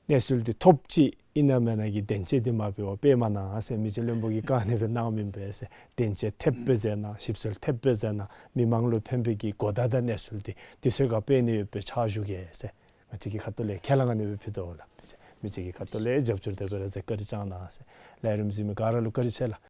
གནས་ཚུལ་འདི་ཐོབ་ཅི་ཨིན་ན་མེན་ན་གི་སྡིངས་ཆ་འདི་མ་འབད་བར་སྤེལ་མ་གནང་ཟེར་མི་རྗེ་བློན་པོ་གིས་བཀའ་ཨ་ནི་སྦེ་གནངམ་ཨིན་པས་ཟེར། སྡིངས་ཆ་ཐེབས་སྦེ་མཛད་གནང་། ཞིབ་འཚོལ་ཐེབས་སྦེ་མཛད་གནང་། མི་མང་ལུ་ཕན་པའི་གི་གོ་བརྡ་དང་གནས་ཚུལ་འདི་དུས་ཚོད་ཁར་སྤེལ་ནི་ཡོད་པའི་ཕྱག་ཞུ་གེ་ཟེར་ང་བཅས་ཀྱི་ཁ་ཐུག་ལས་ཁས་བླངས་ཨ་ནི་སྦེ་ཕུལ་དོ་ལགས། མི་རྗེ་གི་ཁ་ཐུག་ལས་རྒྱབ་སྐྱོར་དེ་སྦེ་ར་མཛད། བཀའ་དྲིན་བསྐྱང་གནང་ཟེར། ལས་རིམ་གཟིགས་མི་ག་ར་ལུ་བཀའ་དྲིན་ཆེ་ལགས།